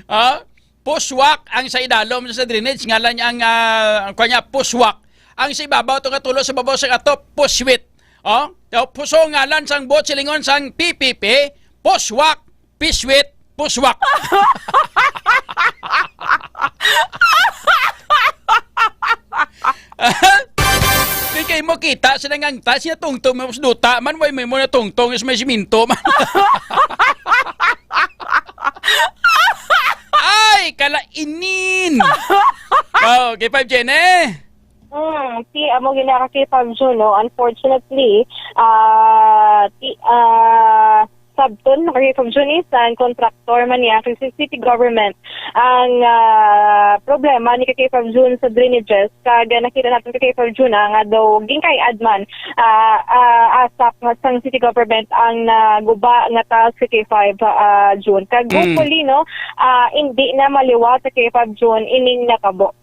ah, puswak ang sa idalom sa drainage, ngalan niya ang, ah, ang kuwan niya, puswak. Ang sa ibabaw, to nga tulo sa babaw sa atop, puswit. Oh, so, puso ngalan sang buot silingon sang P P P, puswak, piswit, puswak. Di kay mo kita sila nga ta, siya tungtong, mas duta man, way mo mo na tungtong, is may siminto man. Ay, kalainin! Oh, kay five Jen, eh. Hmm, ti, amo gina ka kay Pablo, no? Unfortunately, ah, ti, ah, sabton, kay Pablo ni sang contractor man niya, kay si city government ang, ah, problema ni kay Pablo sa drainages, kag nakita natin kay Pablo na nga daw ginkay-ad man, ah, ah, asak nga sang city government ang naguba nga task kay five, ah, June. Kag Mm. hopefully, no, ah, hindi na maliwat kay five June ining natabo.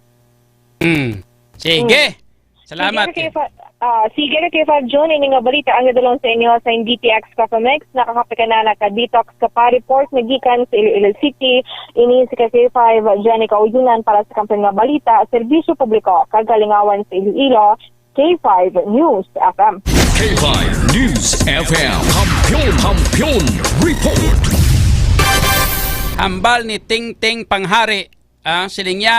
Mm. Sige. Mm. Salamat. Sige, kay fa-, ah, sige, kay five June, ini nga balita ang nadulong sa inyo sa D T X Coffee Mix. Nakakapikana na ka detox ka pa report nga gikan sa Iloilo City. Ini si K five, Jenny Kauyinan para sa Kampiyon nga Balita, Serbisyo Publiko, kag Kalingawan sa Iloilo, K five News F M. K five News F M. Kampiyon, Kampiyon Report. Hambal ni Tingting Panghari, ah, siling niya,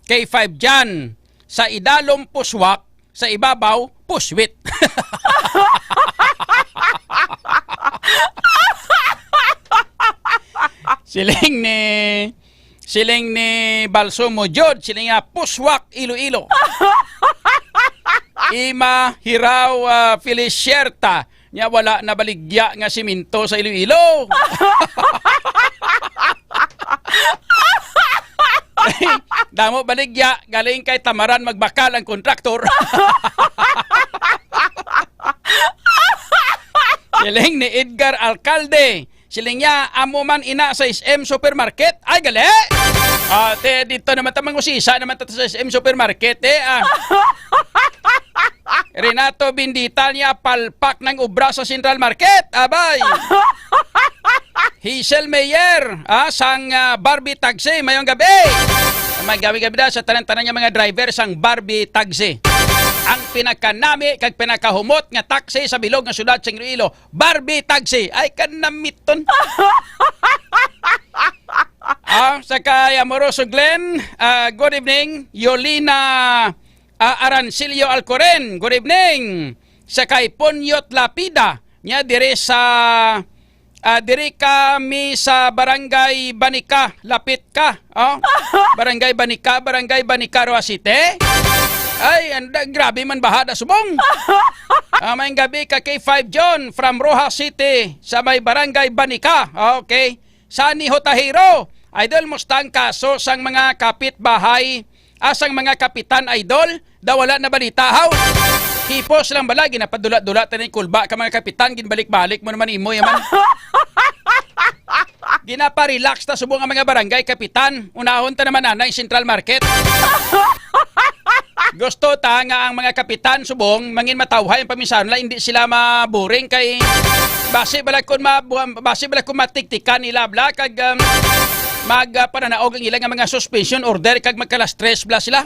K five Jan, sa idalom puswak, sa ibabaw puswit. Siling ni, siling ni Balsumo Jud, siling nga, "Puswak, Iloilo." Ima Hiraw, ah, Felicierta, nya wala nabaligya nga simento sa Iloilo. Damo baligya, galing kay Tamaran magbakal ang kontraktor. Siling ni Edgar Alcalde, siling niya, "Amo man ina sa S M Supermarket." Ay, gali! Ah, te, dito naman ta, mangusisa naman ta sa S M Supermarket, eh, ah. Renato Bindita niya, palpak ng ubra sa Central Market. Abay! Hazel Mayer, ah, sang, ah, Barbie Taxi, mayong gabi. May gabi-gabi na sa tanan-tanan nga mga driver sang Barbie Taxi. Ang pinakanami kag pinakahumot nga taxi sa bilog nga syudad sa Iloilo, Barbie Taxi. Ay, kanamiton. Ah, sa kay Amoroso Glenn, ah, good evening. Yolina, ah, Arancillo Alcoren, good evening. Sa kay Punyot Lapida, niya dire sa, ah, diri kami sa Barangay Banica, lapit ka, oh. Barangay Banica, Barangay Banica, Roa City. Ay, anda, grabe man baha da subong. Ah, mayong gabi ka kay five John from Roja City sa may Barangay Banica. Okay. Sunny Hotahiro, Idol, musta ang kaso sang mga kapitbahay, ah, sang mga kapitan, Idol? Daw wala na balita, haw? Hipos lang bala, ginapadula-dula ta ni kulba ka mga kapitan, ginbalik-balik mo naman imo, yaman. Ginapa-relax ta subong ang mga barangay kapitan. Unahon ta naman anay Central Market. Gusto ta nga ang mga kapitan subong mangin matawhay ang pamisaron nila, hindi sila maboring kay basi bala kun ma basi bala kun matiktikan nila bla kag, um, mag ah, pananaog ang ila nga mga suspension order kag magkalas tres bla sila.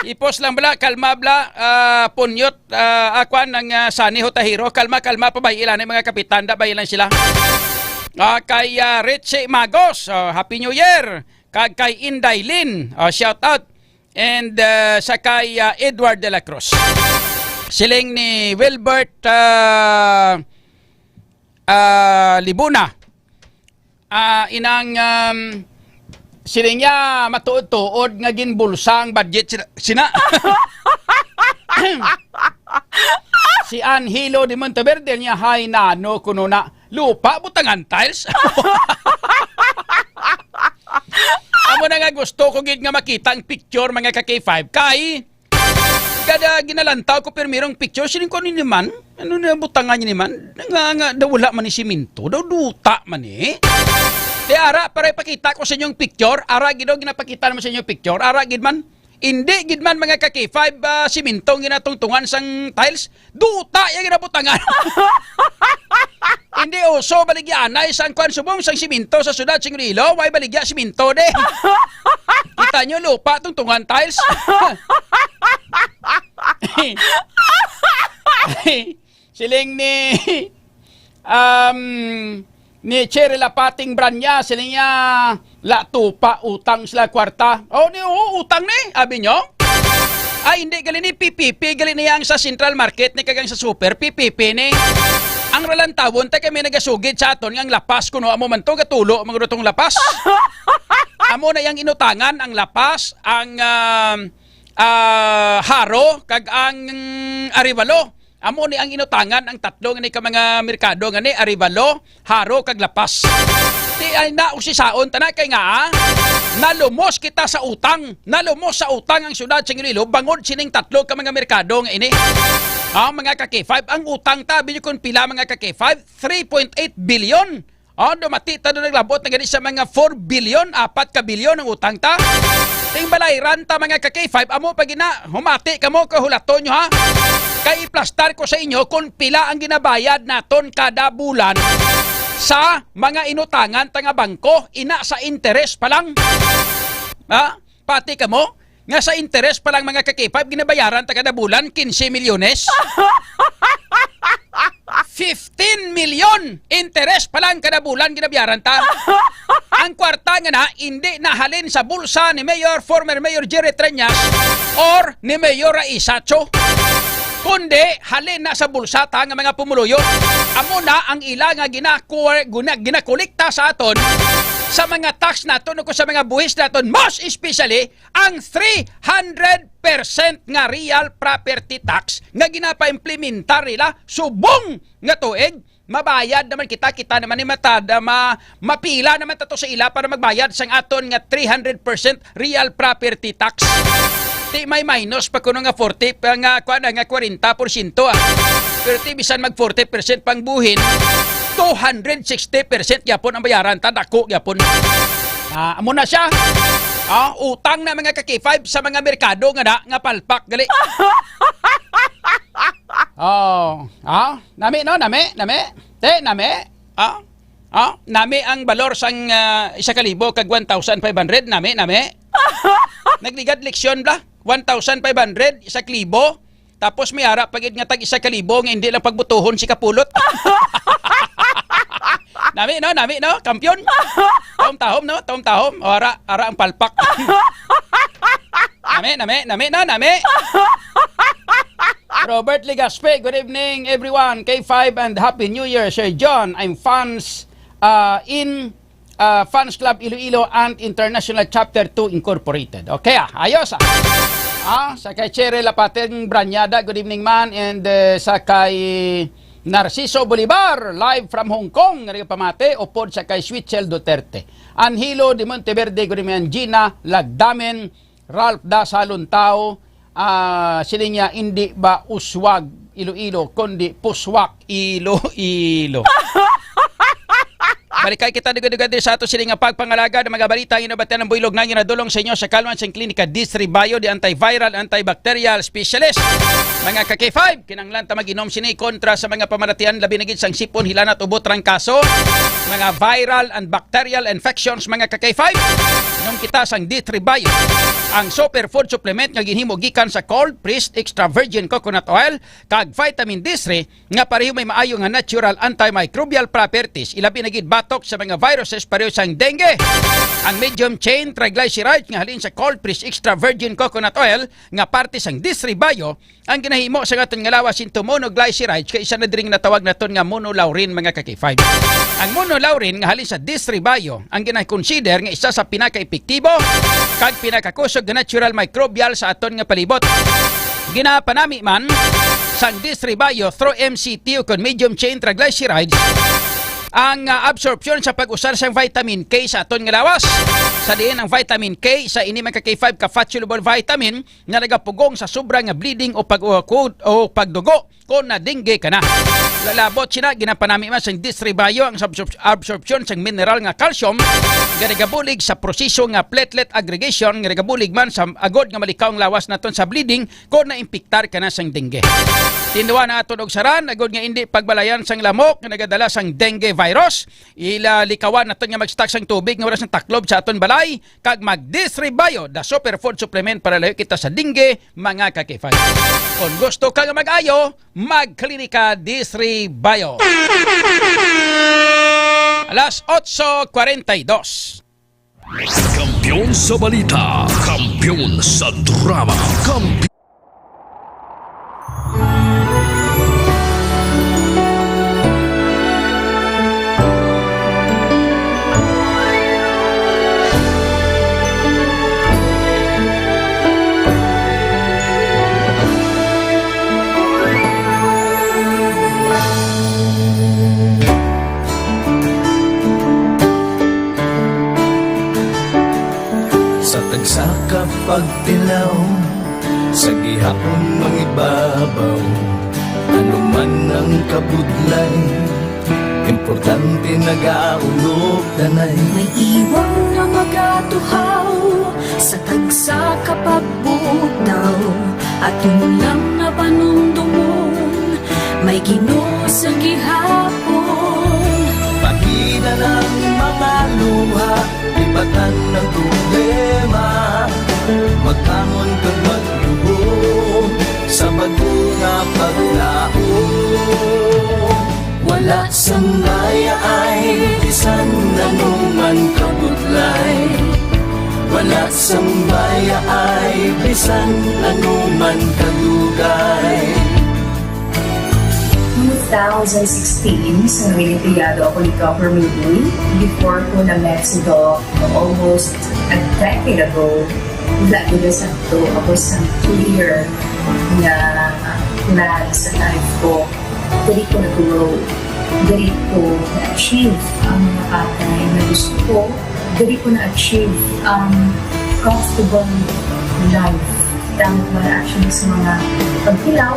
Ipos lang bla, kalma bla, ah, punyot, ah, akwan ang, ah, Sani Hotahiro. Kalma, kalma pa ba ila ni mga kapitan, da ba ilan sila? Ah, kay, ah, Richie Magos, ah, Happy New Year. Kag kay Inday Lin, ah, shout out. And, ah, sa kay, ah, Edward de la Cruz. Siling ni Wilbert, ah, ah, Libuna. Ah, inang, um, siling niya matuod-tuod nga ginbulsa ang budget sina, sina. Si Angelo de Monteverde niya, "Hay nano kuno na, lupa butangan tiles." Amo na nga gusto ko gid nga makita ang picture, mga ka K five, kay kada ginalantaw ko pirmirong picture, siling ko, "Ano ni man? Ano na butangan niya ni man? Nga, nga, daw wala man ni simento, daw duta man eh." Di ara, para ipakita ko sa inyong picture, ara gid daw ginapakita naman sa inyong picture, ara gid man. Hindi gid man, mga ka K five, ah, simento ang ginatungtungan sang tiles, duta yung ginabutangan. Hindi uso baligyaanay sang kwan subong sang simento sa syudad sing Iloilo, way baligya simento de. Kita nyo, lupa tungtungan tiles. Siling ni, um, ni Cherry Lapating Branya, siling niya, "La tupa, utang sila kwarta." "Oh, ni, oh, utang ni," abi nyo? "Ay, hindi, gali ni P P P, gali ni ang sa Central Market ni kagang sa super, P P P ni." Ang ralantawon, ta kami nagasugid sa aton nga ang lapas, kuno amo man to, gatulo, mga rutong lapas. Amo na yang inutangan, ang lapas, ang, um, ah, haro, kag ang aribalo. Amo ni ang inutangan ang tatlo nga ni ka mga merkado nga ni Arevalo, Jaro, kag La Paz. Di ay na usisaon ta na kay nga, ah, nalumos kita sa utang. Nalumos sa utang ang siyudad sa Iloilo bangod sining tatlo ka mga merkado nga ini. Ah, mga ka K five, ang utang ta, bili kun pila, mga ka K five, three point eight billion. Oh, dumati ta doon, naglabot na gani sa mga four billion, apat ka bilyon ang utang ta. Ting balayran ta, mga ka K five, amo pa gina, humati kamo, kahulaton nyo, ha? Kay iplastar ko sa inyo kung pila ang ginabayad naton kada bulan sa mga inutangan ta nga bangko, ina sa interes pa lang. Ha? Pati kamo, nga sa interes pa lang, mga ka K five, ginabayaran ta kada bulan quince milyones. Fifteen milyon interes pa lang kada bulan ginabayaran ta. Ang kwarta nga na, hindi na halin sa bulsa ni Mayor, former Mayor Jerry Treñas or ni Mayor Raisacho, kundi halin na sa bulsa ta nga mga pumuluyo. Amo na ang ila nga ginaku-, guna-, ginakolekta sa aton sa mga tax naton o sa mga buhis naton, most especially ang three hundred percent nga real property tax nga ginapaimplementar nila subong nga tuig, mabayad naman kita, kita naman ni matada, ma-, mapila naman tato sa ila para magbayad sang aton nga three hundred percent real property tax. Di may minus pa kuno nga forty pa nga, kuwan, nga kwarenta porsyento, ah. Pero di bisan mag forty percent pang buhin, two hundred sixty percent gyapon ang bayaran ta, dako gyapon. Ah, amo na siya. Ah, utang na, mga ka K five, sa mga merkado nga na, nga palpak gali. Oh, ah, nami, no, nami, nami. Te, nami. Ah, ah, nami ang balor sang, ah, isa ka libo kag one thousand five hundred, nami, nami. Nagligad leksyon bla, one thousand five hundred, isa ka libo. Tapos may ara pa gid nga tag isa ka libo nga hindi lang pagbutuhon si Kapulot. Nami, no? Nami, no? Kampiyon. Tahom-tahom, no? Tahom-tahom. O, ara, ara ang palpak. Nami, nami, nami, no? Nami. Robert Legaspi, good evening, everyone. K five and Happy New Year, Sir John. I'm fans, uh, in uh, Fans Club Iloilo and International Chapter two Incorporated. Okay, ah, ayos, ah. Ah, sa kay Cherry Lapateng Branyada, good evening, man. And, uh, sa kay Narciso Bolivar, live from Hong Kong, nga nagapamati, upod sa kay Switchel Duterte. Angelo de Monteverde, good evening, Gina Lagdamen, Ralph Dasa Luntao, ah, siling niya, "Hindi ba uswag Iloilo, kundi puswak Iloilo." Balikay kita dugay-dugay diri sa ato sini nga pagpangalaga ng mga balita nga nabatian ng buylog nga ginadulong sa inyo sa kalwan sang klinika Disri Bio, the antiviral, antibacterial specialist. Mga ka-K five, kinahanglan ta mag-inom sini kontra sa mga pamaratian, labi na gid sang sipon, hilanat, ubo, trangkaso, mga viral and bacterial infections, mga ka-K five. Inom kita sang D three Bio, ang superfood supplement nga ginhimo gikan sa cold pressed extra virgin coconut oil kag vitamin D three, nga pareho may maayo nga natural antimicrobial properties, ilabi na gid batok sa mga viruses pareho sang dengue. Ang medium chain triglycerides nga halin sa cold pressed extra virgin coconut oil nga parte sang D three Bio ang ginahimo sa aton nga lawas into monoglycerides, kay isa na diri nga natawag naton nga monolaurin, mga ka-K five. Ang monolaurin nga halin sa D three Bio ang ginakonsider nga isa sa pinakaepektibo kag pinakakusog nga natural microbial sa aton nga palibot. Ginapanami man sang D three Bio through M C T o kon medium chain triglycerides ang, ah, absorpsyon sa pag-usar sang vitamin K sa aton nga lawas. Sa diin ang vitamin K sa ini, mga ka-K five, ka fat-soluble vitamin nga nagapugong sa sobra nga bleeding o pag-, o pagdugo kon na-dengue ka na. Lalabot sina, ginapanami man sang D three Bio ang absorb-, absorpsyon sang mineral nga calcium nga nagabulig sa proseso nga platelet aggregation nga nagabulig man sa agod nga malikaw ang lawas naton sa bleeding kon naimpiktar ka na sang dengue. Tinduwa na aton og saran agod nga indi pagbalayan sang lamok nga nagadala sang dengue virus. Ila likawan naton nga mag-stock sang tubig nga wala sang taklob sa aton balay kag mag-D three Bio, the superfood supplement para layo kita sa dengue, mga ka-K five. Kung gusto ka nga mag-ayo, magklinika D three Bio. Alas otso kwarenta y dos. Kampiyon sa balita, kampiyon sa drama, kampiyon Sa tagsa ka pagtilaw, sa gihapon mangibabaw, ano man ang kabudlay, importante nagaulo danay. May iwang nga magatuhaw sa tagsa ka pagbuot daw, aton lang nga panumdumon, may Ginoo sa gihapon. Pahina lang mga luha, libatan ang problema, magkamon kag magluho sa bag-o nga paglaom. Wala sang bayaay bisan ano man kabudlay. Wala sang bayaay bisan ano man kadugay. Two thousand sixteen, sa Wilipiyado ako ni Governor Lee, before ko na-met si Doc almost a decade ago, wala ko na sakto ako sa clear nga plan sa life ko. Diri ko na-grow. Diri ko na-achieve ang mga bagay na gusto ko. Diri ko na-achieve ang comfortable life. Tama ba, actually, sa mga pagkilaw,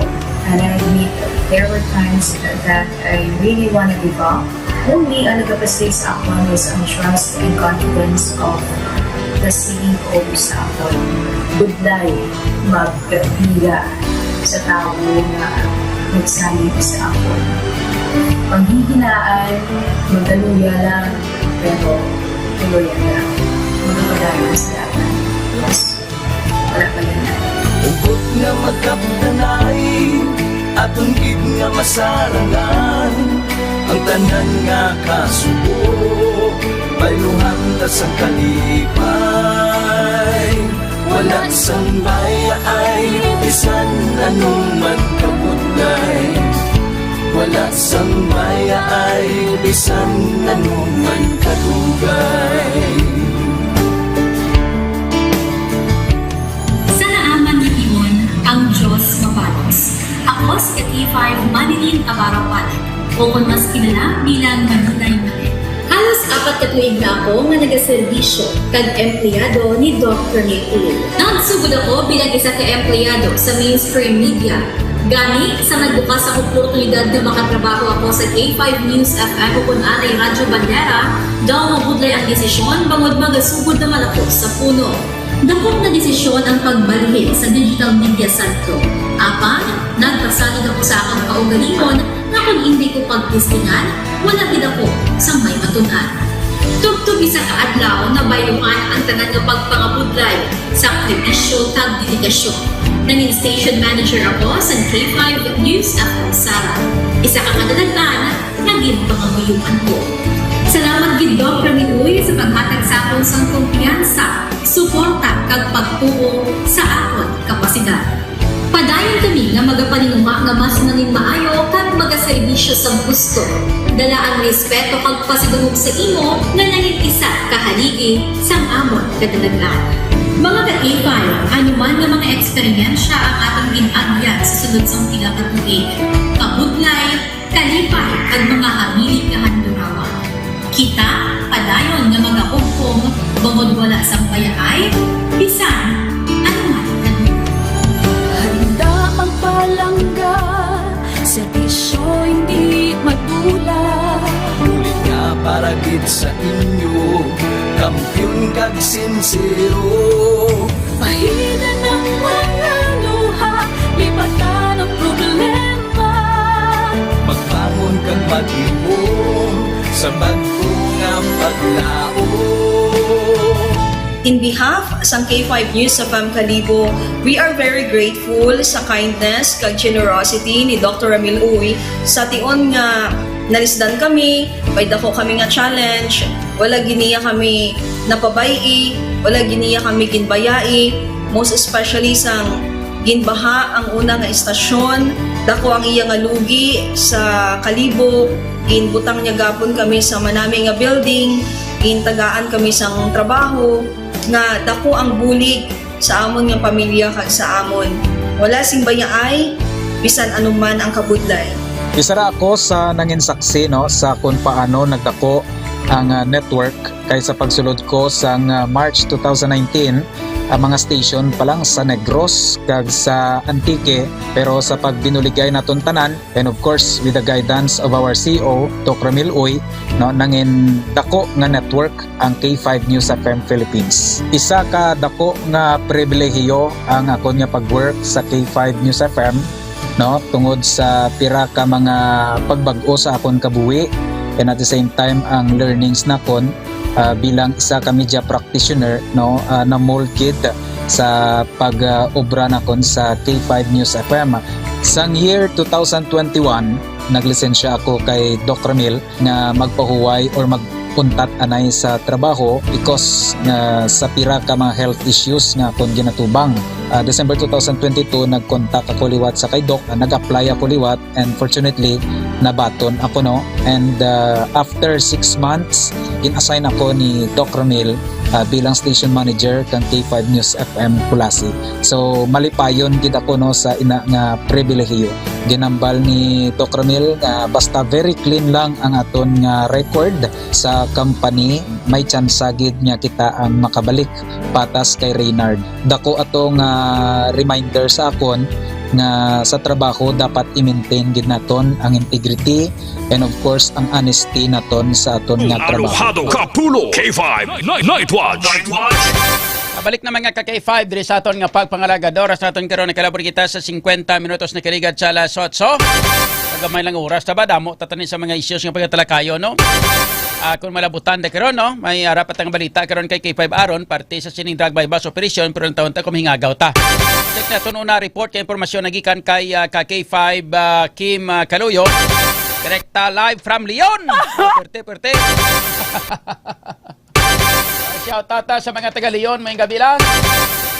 and I admit there were times that I really wanna give up. Only ang nagapastig sa akon was ang trust and confidence of the C E O sa akon. Budlay magkapila sa tawo nga nagsalig sa akon. Panghihinaan, magaluya lang, pero tuloy lang. Magpadayon sa dalan. Yes. Wala pa yan. Hugot nga magkapdanay, aton gid nga masarangan ang tanan nga kasubo, bayluhan ta sang kalipay. Wala sang bayaay, bisan ano man kabudlay. Wala sang bayaay, bisan ano man kadugay. Sa naaman nga timon, ang Dios mapalos. Ako si K five Manilyn Abarapan, o kon mas kilala bilang Manilay Manilyn. Halos apat ka tuig na ako nga nagaserbisyo kag empleyado ni Doc Rene Tulio. Nagsugod ako bilang isa ka empleyado sa mainstream media. Gani, sa nagbukas ang oportunidad nga makatrabaho ako sa K five News F M ukon anay Radyo Bandera, daw mabudlay ang desisyon bangod magasugod naman ako sa puno. Dakop nga desisyon ang pagbalhin sa digital media sector. Apan, nagpasalig ako sa akon kaugalingon nga kon indi ko pagtestingan, wala gid ako sang may matun-an. Tubtob isa ka adlaw, nabayluhan ang tanan nga pagpangabudlay sa sakripisyo kag dedikasyon. Nangin station manager ako sa K five News F M Sara. Isa ka kadalagan nga ginpangamuyoan ko. Salamat gid, Doc Ramiloy, sa paghatag sa akon sang kumpiyansa, suporta, kag pagtuo sa akon kapasidad. Padayon kami nga magapaninguha nga mas nangin maayo kag magaserbisyo sa gusto. Dala ang respeto kag pasidungog sa imo nga nangin isa ka haligi sang amon kadalagan. Mga ka-K five, ano man nga mga eksperyensya ang atong gin-agyan sa sunod sang pila ka tuig, kabudlay, kalipay, kag mga hamilit nga handurawan. Kita padayon nga magahugpong bangod wala sang bayaay bisan ano man nga lugar. Handa magpalangga, serbisyo hindi madula. Bulig nga para gid sa inyo, kampiyon kag sinsero. Pahinan ang mga luha, lipatan ang problema. Magbangon kag mag-imong sa bag-o nga paglaom. In behalf sang K five News F M Kalibo, we are very grateful sa kindness kag generosity ni Doctor Ramil Uy. Sa tion nga nalisdan kami, may dako kami nga challenge, wala gid niya kami napabay-i, wala gid niya kami ginbayai, most especially sang ginbaha ang una nga istasyon, dako ang iya nga lugi sa Kalibo, ginbutang niya gapon kami sa manami nga building, gintagaan kami sang trabaho, nga dako ang bulig sa amon nga pamilya kag sa amon. Wala sing bayaay, bisan anuman ang kabudlay. Isa ra ako sa nanginsaksi, no, sa kung paano nagdako ang, ah, network, kay sa pagsulod ko sang, ah, March two thousand nineteen, ang mga station pa lang sa Negros kag sa Antique, pero sa pagbinuligay naton tanan, and of course, with the guidance of our C E O, Doc Ramil Uy, no, nangin dako nga network ang K five News F M Philippines. Isa ka dako nga pribilehiyo ang akon nga pag-work sa K five News F M, no, tungod sa pira ka mga pagbag-o sa akon kabuhi, and at the same time ang learnings nakon, ah, bilang isa ka media practitioner, no, ah, na-mold gid sa pag, ah, obra nakon sa K five News F M. Sang year two thousand twenty-one, naglisensya ako kay Doc Ramil nga magpahuway or magpuntat anay sa trabaho because nga sa pira ka mga health issues nga akon ginatubang. Ah, December two thousand twenty-two, nag-contact ako liwat sa kay Doc, ah, nag-apply ako liwat, and fortunately, nabaton ako, no? And, ah, after six months, gin-assign ako ni Doc Ramil, ah, bilang station manager kang K five News F M Culasi. So, malipayon gid ako, no, sa ina nga pribilehiyo. Ginambal ni Doc Ramil nga basta very clean lang ang aton nga record sa company, may tsansa gid nga kita ang makabalik patas kay Reynard. Dako ato nga reminder sa akon nga sa trabaho dapat i-maintain gid naton ang integrity and of course ang honesty naton sa aton nga trabaho. Arojado Kapulo, K five Night, Night Watch. Balik na, mga ka K five, diri sa aton nga pagpangalaga. Oras naton karon, nakalabot kita sa singkwenta minutos na kaligad sa alas otso. Gamay lang oras, ta ba? Damo ta tani sa mga issues nga pagatalakayon, no? Ah, kung malabutan da karon, no? May, ah, rapat nga balita karon kay K five Aaron, parte sa sining drug buy-bust operation, pero ang taon ta kumahingagaw ta. Check naton una report kay impormasyon nagikan kay, ah, ka K five, ah, Kim, ah, Kaluyo. Direkta live from Leon. Perte, perte. Shout out, ah, sa mga taga Leon, may gabi lang.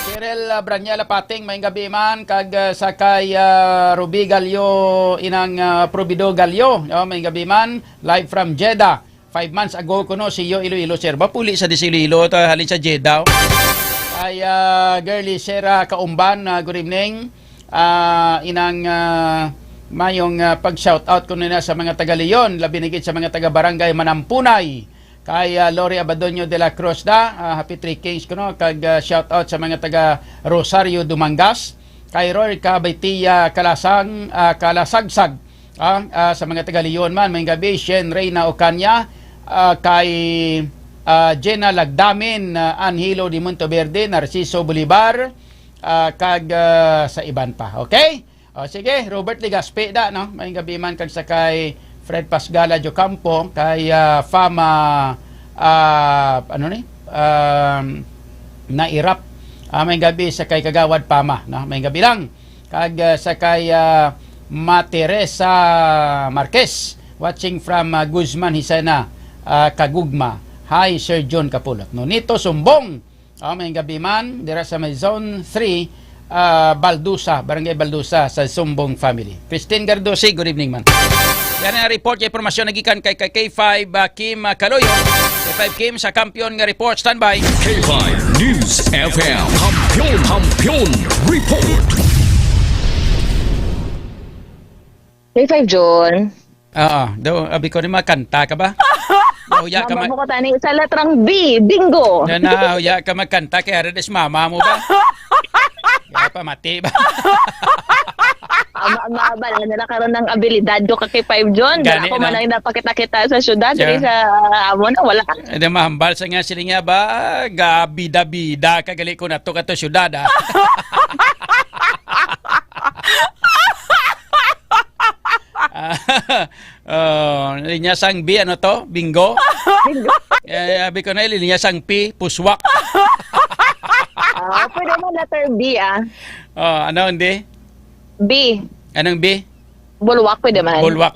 Cheryl, ah, Branyela Pating, may gabi man, kag, ah, sa kay, ah, Ruby Galio, inang, ah, Probido Galio, no, may gabi man, live from Jeddah. Five months ago kuno, see you Iloilo, sir. Ba, puli sa di sa Iloilo, ta, halin sa Jeddah. Ay, ah, girly, sir, ah, Kaumban, ah, good evening. Ah, inang, ah, mayong, ah, pag-shout out kuno na sa mga taga Leon, labi na gid sa mga taga Barangay Manampunay. Kay, ah, Lori Abadoño de la Cruz da, ah, happy three Kings kuno, kag, ah, shout out sa mga taga Rosario, Dumangas. kay Roy Kabaitia Kalasang, ah, Kalasagsag, ah, ah, sa mga taga Leon man, may gabi, Shen Reyna Ocaña, ah, kay, ah, Jenna Lagdamin, ah, Angelo de Monteverde, Narciso Bolivar, ah, kag, ah, sa iban pa. Okay? O, sige, Robert Legaspi da, no? May gabi man kag sa kay Fred Pasgala Jocampo, kay, ah, Fama, ah, ano ni? Um, Nairap. Ah, may gabi sa kay Kagawad Pama, no? May gabi lang. Kag, ah, sa kay, ah, Ma Teresa Marquez, watching from, ah, Guzman, Hisena, ah, Kagugma. Hi, Sir John Kapulot. Nonito Sumbong, ah, may gabi man, dira sa may Zone three, ah, Baldusa, Barangay Baldusa, sa Sumbong family. Christine Gardosi, good evening, man. Yan ang report, yung impormasyon nagikan kay, kay K five, ah, Kim, ah, Kaloyo. K five Kim sa Kampiyon nga report. Standby. K five News F M. Kampiyon, Kampiyon Report. K five John. Oo, daw, abi ko ni, makanta ka ba? Daw, ya ka Mama ma- mo ko tani sa letrang B, bingo. Na, na, ya ka magkanta kay Haradas mama mo ba? Ya pa, mati ba? Ama, mabala na lang karon ang abilidad ko ka kay Five John. Gani Ako na. man ang napakita-kita sa syudad, Siya. diri sa amo na, wala. Ada mahambal sa nga sila nga ba, gabida-bida ka gali ko nato kato syudad, ah. Ah, oh, linya sang B, ano to? Bingo? Bingo. Eh, sabi ko na, linya sang P, puswak. Ah, pwede mo letter B, ah. Oh, ano, hindi? B. Anong B? Bulwak, pwede man. Bulwak.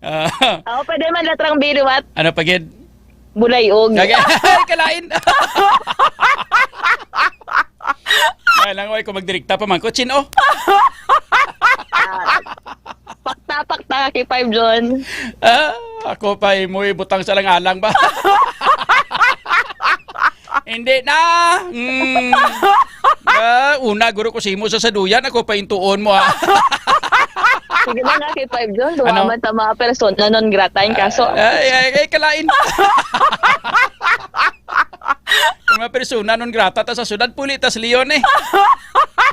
Ah, Oo, pwede man letrang B, liwat. Ano pa gid? Bulayog. Kaya, kalain. Ay, lang, oy, kung magdirekta pa man ko, chin, oh. Ah, pakta, pakta, kay Five John. Ah, ako pa, eh, mo ibutang sa lang alang ba? Hindi na. Mm. Ah, una, guro ko simo sa saduyan, ako pa intuon mo, ah. Sige na nga kay Five John, Ano? duwa man ta mga persona non grata ang kaso. Ay, ay, ay, kalain. Mga persona non grata ta sa syudad, puli ta sa Leon, eh.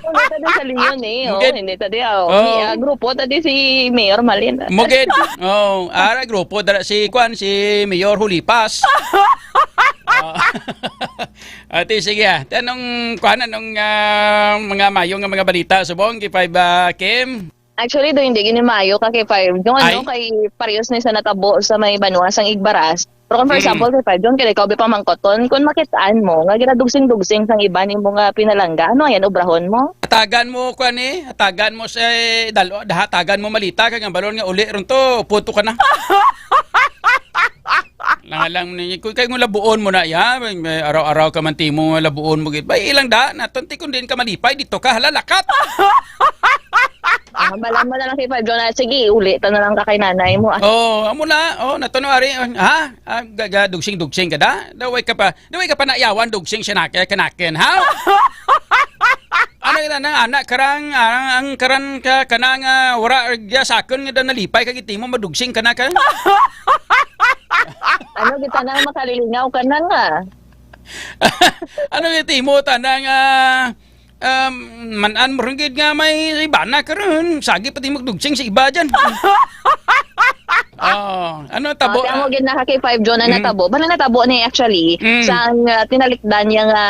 Hindi ta di sa Leon, eh. Oh, Mugid. hindi ta di, oh. Oh. May, ah, grupo ta di si Mayor Malin. Mugid. Oh, ara grupo dara si kwan, si Mayor Hulipas. Oh. Ate, sige, ah. Tanong, kuan, anong, ah, mga mayo nga mga balita subong kay Five, ah, Kim? Actually, do hindi gini maayo ka kay Five John, Ay. no? Kay parehas ni sa natabo sa may banwa sang Igbaras. Pero kung for Mm. example, kay Five John, kaya ikaw, bi pamangkoton, kung makitaan mo, nga ginadugsing-dugsing sang iba nimo nga pinalangga, ano yan, obrahon mo? Hatagan mo, kuan, eh, hatagan mo sa, eh, dalo, da-, hatagan mo malita, kag ang balon nga uli ron to, punto ka na. Lang, lang ni, kung kay mo labuon mo na, ya, may araw-araw ka man timo nga labuon mo gid. Bay, ilang da, naton ti kung diin ka malipay, dito ka, hala, lakat. Ah, bala mo na lang kay Five John, ah, sige, uli ta na lang ka kay nanay mo, ah. Oh, amo na. Oh, naton ari, ha? Ah, ga-, ga-, dugsing-dugsing ka da? Daway ka pa, daway ka pa naiyawan, dugsing siya nake-, kanakin, ha? Ano ila na, anak, karang, ang, ang karan ka, kana nga, wara, gya sakon nga daw nalipay, kag itimo, madugsing ka na ka? Ano kita na makalilingaw ka na nga? Ano itimo, tanang, ah, um, man-an mo rin gid nga may iba na karon, sagi pati magdugsing sa iba dyan. Oh, ano tabo? Ah, kaya mo gid na ka kay Five John na Mm. natabo. Bali natabo ni actually, Mm. sang, ah, tinalikdan niya nga,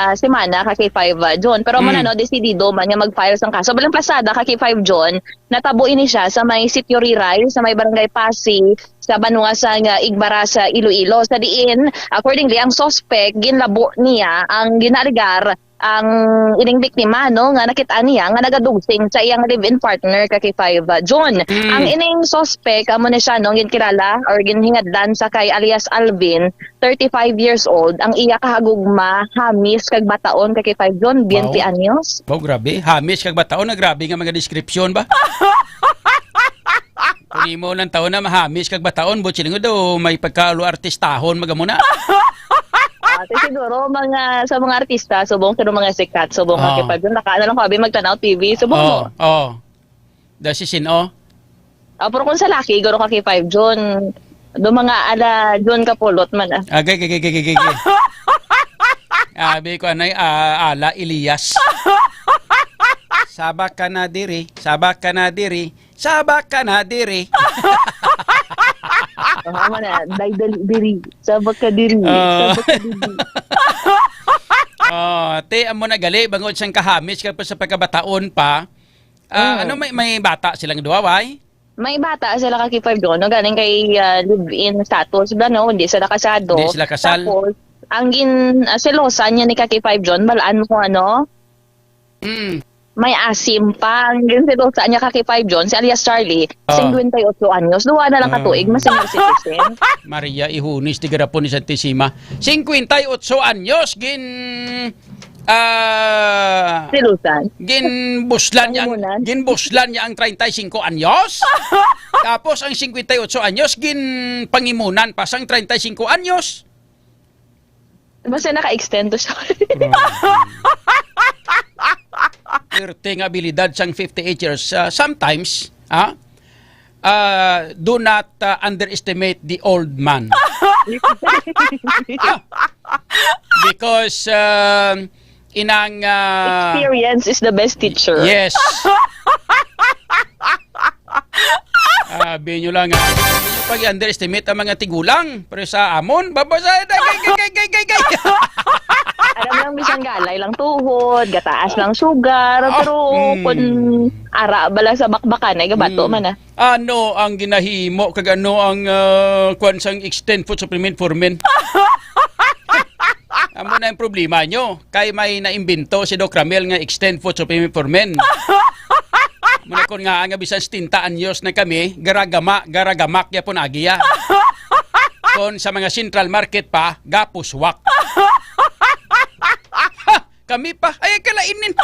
ah, semana ka kay Five, ah, John. Pero mo na, Mm. no, desidido man nga mag-file sang kaso. Balang pasada ka kay Five John, natabo ini siya sa may Sitio Riray, sa may Barangay Pasi, sa banwa sang, ah, Igbaras, Iloilo. Sa diin, accordingly, ang suspect, ginlabo niya ang ginaligar ang ining biktima, no, nga nakit-an niya nga nagadugsing sa iyang live-in partner ka kay Five, ah, John. Mm. Ang ining suspect, amo ni siya, no, ginkilala or ginhingadlan sa kay alias Alvin, thirty-five years old. Ang iya kahagugma, hamis kag bataon ka kay Five, John, Wow. twenty anyos. Wow, grabe. Hamis kag bataon, na grabe nga mga description ba? Kung imo lang taon na mahamis kag bataon, buot silingon daw may pagkaalo artistahon, magamo na. Ah, ti siguro, mga, sa mga artista, subong sa mga sikat, subong Oh. ka kay Five, naka, ano lang ko, abi, magtanaw T V, subong Oh, mo. oh. Da si Sin, oh. Ah, pero kung sa laki, guro ka kay Five, John, do mga ala, John Kapulot man, ah. Agay, agay, agay, agay, agay. Abi ko anay, ah, ala Elias. Sabak ka na diri, sabak ka na diri, sabak ka na diri. Ang ama na, day dali diri. Sabak ka diri. Ah. Sabak ka diri. Oh, te, amo na gali, bangod sang kahamis ka pa sa pagkabataon pa. Ah, Mm. Ano, may, may bata silang duha, way? May bata sila ka K five John, no? Galing kay ah, live-in status ba, no? Hindi sila kasado. Hindi sila kasal. Tapos, ang gin uh, selosan niya ni ka K five John, balaan mo kung ano? Mm. May asim pa. Ang gin selosan niya ka K five John, si alias Charlie, Ah. singkwenta y ocho anyos. Duha na lang Ah. katuig, mas senior citizen. Maria Ihunis, tigarapon ni Santissima. Singkwenta y ocho anyos, gin... Ah... Selosan. Ginbuslan niya ang, Pangimunan. Ginbuslan niya ang treinta y cinco anyos. Tapos ang singkwenta y ocho anyos, ginpangimunan pa sang treinta y cinco anyos. Basta naka-extend to siya. Perte nga abilidad sang fifty-eight years. Ah, sometimes, ha? Ah, do not ah, underestimate the old man. Ah, because um, inang ah, Experience is the best teacher. Yes. Sabi nyo lang, ah, pag-underestimate ang mga tigulang. Pero sa amon, babasa, gay, gay, gay, gay, gay, gay. Alam lang, bisan galay lang tuhod, gataas lang sugar, Ah, pero mm. Kung ara bala sa bakbakan, ay gabato Mm. man ah. Ano ang ginahimo kag ano ang ah, kwan sang extend food supplement for men? Amo na yung problema nyo. Kay may naimbento si Doc Ramel nga extend food supplement for men. Muna kon nga nga bisan setenta anyos na kami, garagama, garagamak yapon agiya. Kon sa mga central market pa, gapuswak. Ha! Kami pa, ay kalainin.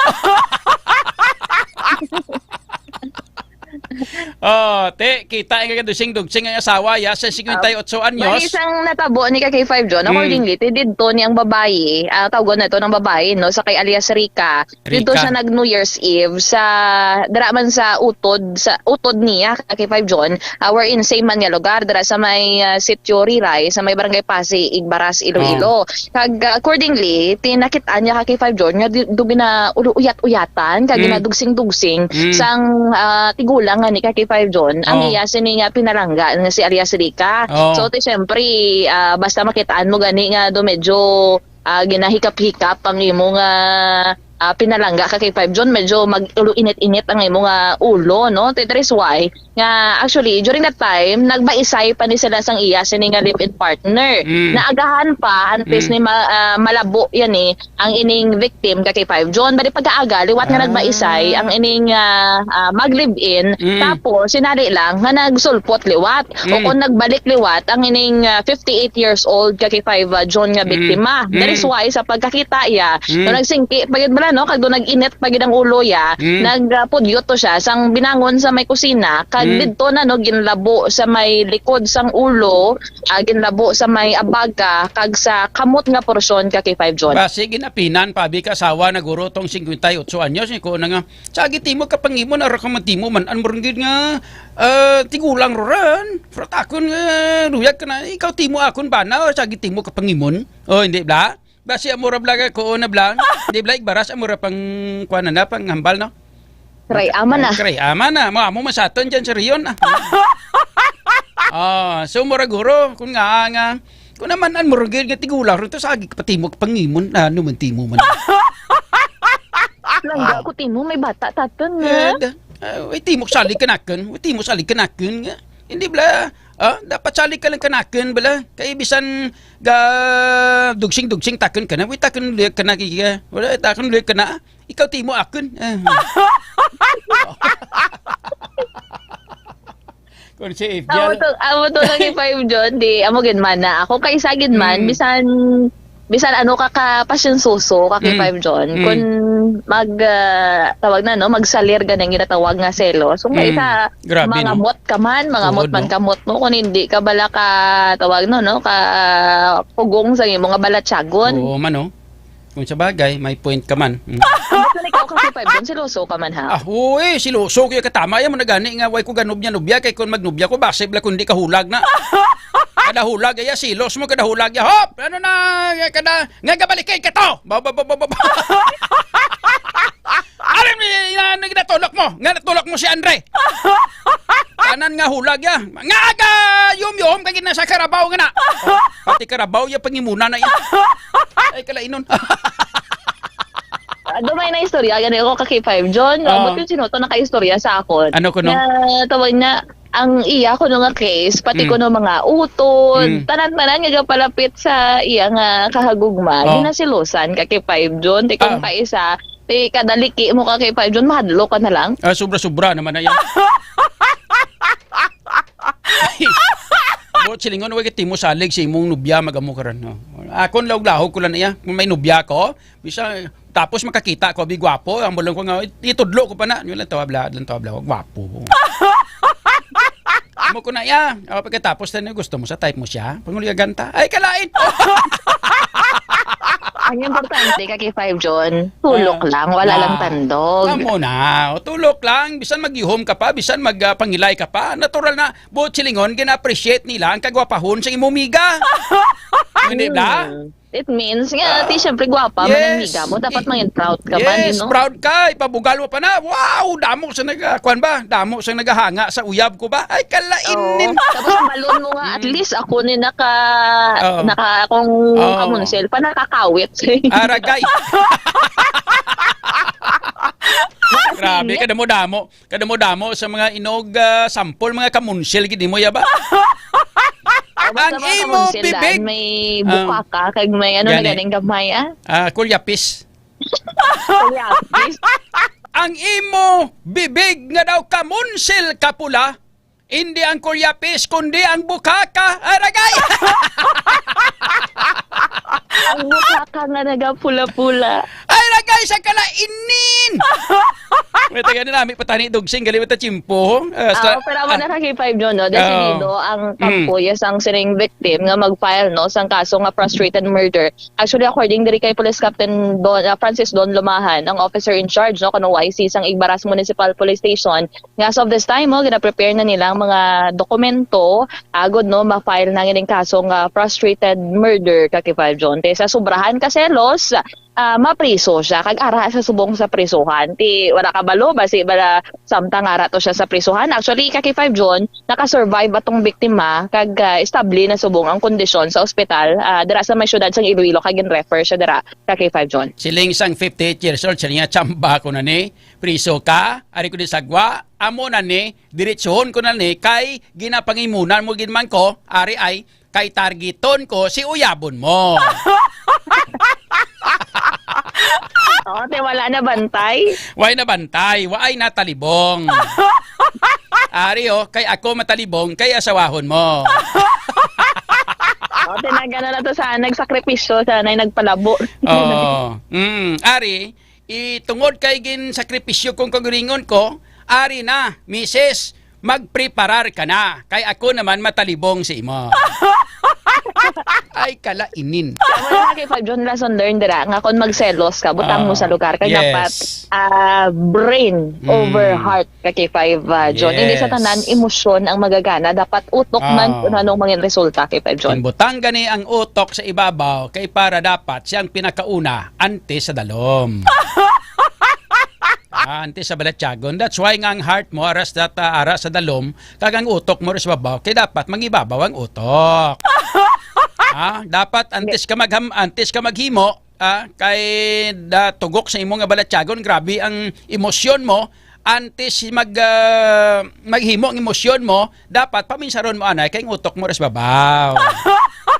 Oh, te, kita nga dusing-dugsing ang asawa ya sa singkwenta y ocho anyos. Bali, isang natabo ni ka K five John, Mm. Accordingly, ti didto ni ang babayi, ah, tawgon na to ng babayi, no, sa kay alias Rica. Didto Rica. Siya nag New Year's Eve sa, dira man sa utod, sa utod niya, ka K five John, ah, wherein same man nga lugar, dira sa may ah, Sitio Riray, sa may barangay Pasi, Igbaras, Iloilo. Kag ah, accordingly, tinakit-an niya ka K five John nga di- dubi na ulo uyat-uyatan, kag Mm. ginadugsing-dugsing Mm. sang ah, tigulang nga ni ka K five John, ang Oh. iya sini nga pinalangga nga si alias Rica. Oh. So, ti syempre, ah, basta makitaan mo gani nga do medyo ah, ginahikap-hikap ang imo nga ah, pinalangga ka K five John, medyo mag-ulo init-init ang imo nga ulo, no? Ti that is why nga actually during that time nagbaisay pa ni sila sang iya sini nga live-in partner. Mm. Naagahan pa antes Mm. ni ma- ah, malabo yan eh ang ining victim ka K five John. Bali pagkaaga liwat nga Ah. Nagbaisay ang ining ah, ah, mag-live-in, Mm. tapos sinali lang nga nagsulpot liwat o Mm. kung nagbalik liwat ang ining ah, fifty-eight years old ka K five ah, John nga Mm. biktima. That is Mm. why sa pagkakita iya, Mm. no, nagsingki pagid bala, no, kag do nag-init pagid ang ulo iya, Mm. nagpudyot to siya sang binangon sa may kusina, kag Mm. didto na, no, ginlabo sa may likod sang ulo, ah, ginlabo sa may abaga kag sa kamot nga porsyon ka K five John. Basi ginapinan pa abi ka asawa na guro tong singkwenta y ocho anyos ni ko na nga, "Sagi timo ka pangimon, ara ka man timo man an murunggid nga ah, tigulang ro ran. Fratakon nga luyag ka na, ikaw timo akon bana, o sagi timo ka pangimon." Oh, hindi bla? Basi amo ra bla ka ko na bla. Hindi bla igbaras amo ra pang kuan na pang hambal, no? Kray ama na. Kray ama na. Mo amo man sa aton diyan sa Rion. Ah. Ah, so mura guro kun nga nga kun naman an murugid nga tigulang ro to sagi ka patimo ka pangimon. Ano man timo man. Langga ko timo, may bata taton Eh, nga. da- ah, way timo salig kanakon. Way timo salig kanakon nga. Hindi bla. Ah, dapat salig ka lang kanakon bala. Kay bisan ga dugsing-dugsing takon ka na. Way takon luyag ka na kaya. Wala takon luyag ka na. Ikaw timo akon. Ah. Kung si F J Amo R, to, amo to lagi five John, di amo gid man na ako kay sa gid man Mm. bisan bisan ano ka ka pasyensoso ka kay Mm. five John Mm. kun mag ah, tawag na no, magsalir ganang ginatawag nga selos. Kung Mm. isa Grabe, no? mangamot ka man, mangamot Tuod, man no? kamot mo kung hindi ka bala ka tawag no, no, ka pugong sa imo nga balatyagon. Oo man, no? Kung sa bagay, may point ka man. Mm. Basta ikaw kasi five John, seloso ka man ha. Ah, uy, seloso kaya katama yan mo na gani nga way ko ganubya-nubya kay kung magnubya ko, basi bala kung di kahulag na. Kada hulag, iya, silos mo, kada hulag, iya. Hop! Ano na, kada, nga gabalikay ka to! Ba, ba, ba, ba, ba, ba. Ano ni, na, na, natulok mo? Nga natulok mo si Andre? Tanan nga hulag, iya. Nga aga, yum, yum, kagid na sa karabaw nga na. Pati karabaw, iya, pangimuna na, iya. Ay, kalainon. Ah, dumay na istorya, gani ako ka K five John. Ah. Ambot kun sino to nakaistorya sa akon. Ano kuno? Nga, tawag na, ang iya kuno nga case, pati Mm. kuno mga utod, Mm. tanan-tanan nga gapalapit sa iya nga kahagugma. Oh. Ginasilosan ka K five John, ti kung Ah. kaisa, ti kadaliki mo ka K five John, mahadlok ka na lang. Ah, sobra-sobra naman na yan. Buot silingon, wa gid mo salig sa imong nobya, mag-amo ka ron, no? Akon, lahog-lahog ko lang iya. Kung may nobya ko, bisa, tapos makakita ko, bi gwapo, ang bulong ko nga, itudlo ko pa na. Yun lang, tawag lang, tawag lang, gwapo. Mo ko na iya. O, pagkatapos na, gusto mo sa type mo siya? Panguliagan ta? Ay, kalain! Ang importante ka K five John, tulok Ah. lang, wala Ah. lang tandog. Amo na. O, tulok lang. Bisan maghihom ka pa, bisan mag, ah, pangilay ka pa. Natural na. Buot silingon, gina-appreciate nila ang kagwapahon sa imong miga. Hindi ba? Hmm. It means nga, Ah. ti, syempre, gwapa man ang Yes. miga mo. Dapat mangin proud ka man, Yes, no? Proud ka. Ipabugal mo pa na. Wow, damo sa naga-, kwan ba? Damo sa nagahanga sa uyab ko ba? Ay, kalainin. Oo. Tapos ang balon mo nga, at Mm. least ako ni naka, Oo. naka, kung Oo. kamunsel pa, nakakawit. Aragay. Grabe, kadamo-damo. Kadamo-damo sa mga inog, ah, sample, mga kamunsel, gid mo, yaba? O, basta Ang mga imo kamunsel, bibig. daan, may Ah. bukaka, kag may ano na Gani. ganing gamay, ah. Ah, kulyapis. Kulyapis. Ang imo bibig nga daw kamunsel ka pula, hindi ang kulyapis, kundi ang bukaka. Aragay! Ang bukaka nga nagapula-pula. Ay, ragay sa kalainin! May taga na namin patani dugsing, gali mata chimpo. Ah, sa- Ah, pero amo na ka K five John, no? Oo. Desidido ang kampo, yes, ang sining victim nga mag-file, no, sang kaso nga frustrated murder. Actually, according diri kay Police Captain Don, ah, Francis Don Lumahan, ang officer in charge, no, kano Y C sang Igbaras Municipal Police Station, nga as of this time, mo, gina-prepare na nila ang mga dokumento, agod, no, ma-file na nga ning kaso nga frustrated murder ka K five John. Te, sa sobrahan ka selos, ah, mapriso siya, kag ara sa subong sa prisuhan. Ti, wala ka balo, basi bala samtang ara to siya sa prisuhan. Actually, ka K five John, naka-survive atong biktima, kag, ah, estable na subong ang kondisyon sa ospital, ah, dira sa may syudad sang Iloilo, kag gin-refer siya dira ka K five John. Siling sang fifty-eight years old, siya niya, "Chamba ko na ni, priso ka, ari ko di sagwa, amo na ni, diretsuhon ko na ni, kay ginapangimunan mo gid man ko, ari ay, kay targeton ko si uyabon mo." Oo, te, wala na bantay. Way na bantay, way na talibong. Ari, oh, kay ako matalibong, kay asawahon mo. Oo, te, nagano na to sa nagsakripisyo, sa nagpalabo. Oh. Mm, ari, itungod kay gin sakripisyo kong kagalingon ko, ari na, misis, magpreparar ka na, kay ako naman matalibong sa imo. Ay, kalainin. Amo na ka K five John, lesson learned dira, nga kung magselos ka, butang mo Ah, sa lugar, kay yes. Dapat, ah, brain Mm. over heart ka K five, ah, John. Hindi sa Yes. Tanan emosyon ang magagana, dapat utok man Ah. kung anong mangin resulta, K five John. Ginbutang gani ang utok sa ibabaw, kay para dapat siyang pinakauna, antes sa dalom. Ah, antes sa balatyagon. That's why nga ang heart mo aras dat, ah, ara sa dalom, kag ang utok mo ras babaw, kay dapat mangibabaw ang utok. Ah, dapat antes ka magham-, antes ka maghimo, ah, kay da, tugok sa imo nga balatyagon, grabe ang emosyon mo, antes mag, ah, maghimo ang emosyon mo, dapat paminsaron mo anay kay ang utok mo ras babaw.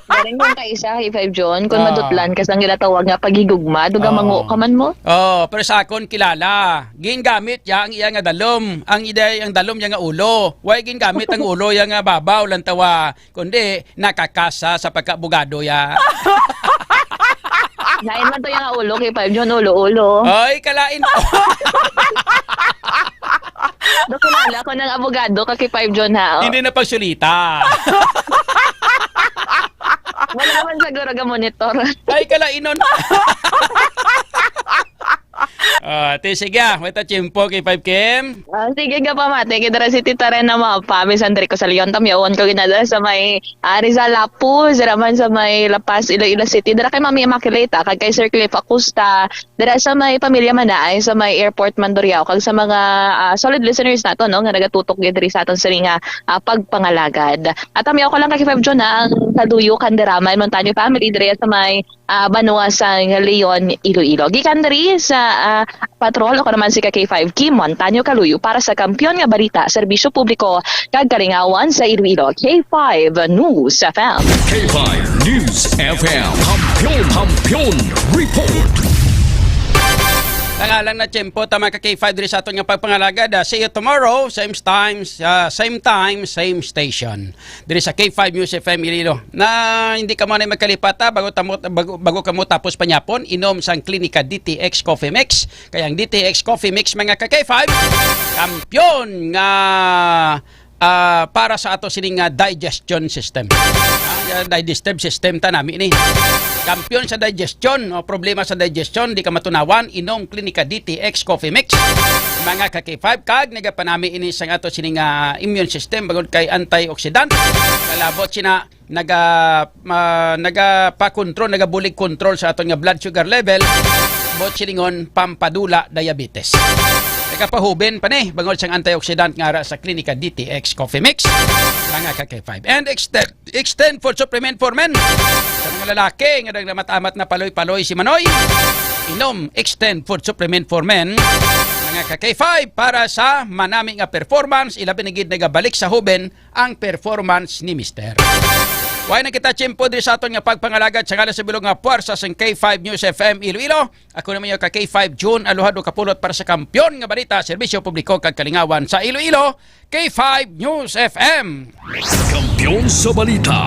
Galing yung kaisa, K five John, kung Ah. madutlan ka sang ginatawag nga paghigugma, duga Ah. mango ka man mo. Oh, pero sa akon kilala, gingamit ya ang iya nga dalom, ang ida ang dalom ya nga ulo. Way gingamit ang ulo ya nga babaw lang tawa, kundi nakakasa sa pagkaabogado ya. Lain man to yung ulo, K five John, ulo-ulo. Oy, kalain. Do kilala ko ng abogado ka K five John, ha? Oh. Hindi na pagsulita. Wala man siguro ga monitor. Ay, kalainon. Ah, Ate, sige, ah. Wait a tiyempo, K five Kim. Ah, sige nga, pamati. Kay dira si Tita Rena Mapa, bisan diri ko sa Leon, tamyawan ko gina dira sa may, ah, Rizal Lapuz, dira man sa may La Paz, Iloilo City. Dira kay Mami Immaculate, ah, kag kay Sir Cliff Acosta, dira sa may Pamilya Manaay, sa may Airport Mandurriao, kag sa mga, ah, solid listeners nato, no, nga nagatutok gid diri sa aton sini nga, ah, pagpangalagad. At tamyaw ko lang kay K five Jun, ah, ang kaluyo kan dira man Montaño family diri sa may ah, banwa sang Leon, Iloilo. Gikan diri sa, ah, Patrol, ako naman si ka K five Kim Montaño Kaluyo para sa Kampiyon nga Balita, Serbisyo Publiko, kag Kalingawan sa Iloilo, K five News F M. K five News F M. Kampiyon, Kampiyon Report. Nangalang na tiyempo, tama ka K five diri sa aton nga pagpangalagad. Ah, see you tomorrow, same time, ah, same time, same station. Diri sa K five News F M Iloilo. Na hindi ka mo na magkalipata bago, tamo, bago, bago ka mo tapos panyapon, inom sang Klinika D T X Coffee Mix. Kaya ang D T X Coffee Mix, mga ka K five, kampiyon nga, ah, para sa ato sining nga digestion system. Ah, digestive system ta nami ni. Kampiyon sa digestion o problema sa digestion, di ka matunawan, inom Klinika D T X Coffee Mix. Mga ka K five, kag nagapanami ini sang ato sining nga immune system bangod kay antioxidant. Kalabot sina naga, ah, nagapakontrol, nagabulig control sa aton nga blood sugar level, buot silingon, pampadula diabetes. Nagapahuben pa ni bangod sang antioxidant nga ara sa Klinika D T X Coffee Mix, mga ka K five. And extend, extend food supplement for men. Sa mga lalaki nga naglamat-amat na paloy-paloy si Manoy, inom extend food supplement for men, mga ka K five, para sa manami nga performance, ilabi na gid nagabalik sa huben ang performance ni Mister. Way na kita tiyempo diri sa aton nga pagpangalagad sa ngalan sa bilog nga puwersa sang K five News F M Iloilo. Ako naman yung ka K five June Aluhado Kapulot para sa Kampiyon nga Balita, Serbisyo Publiko kag Kalingawan sa Iloilo, K five News F M. Kampiyon sa Balita.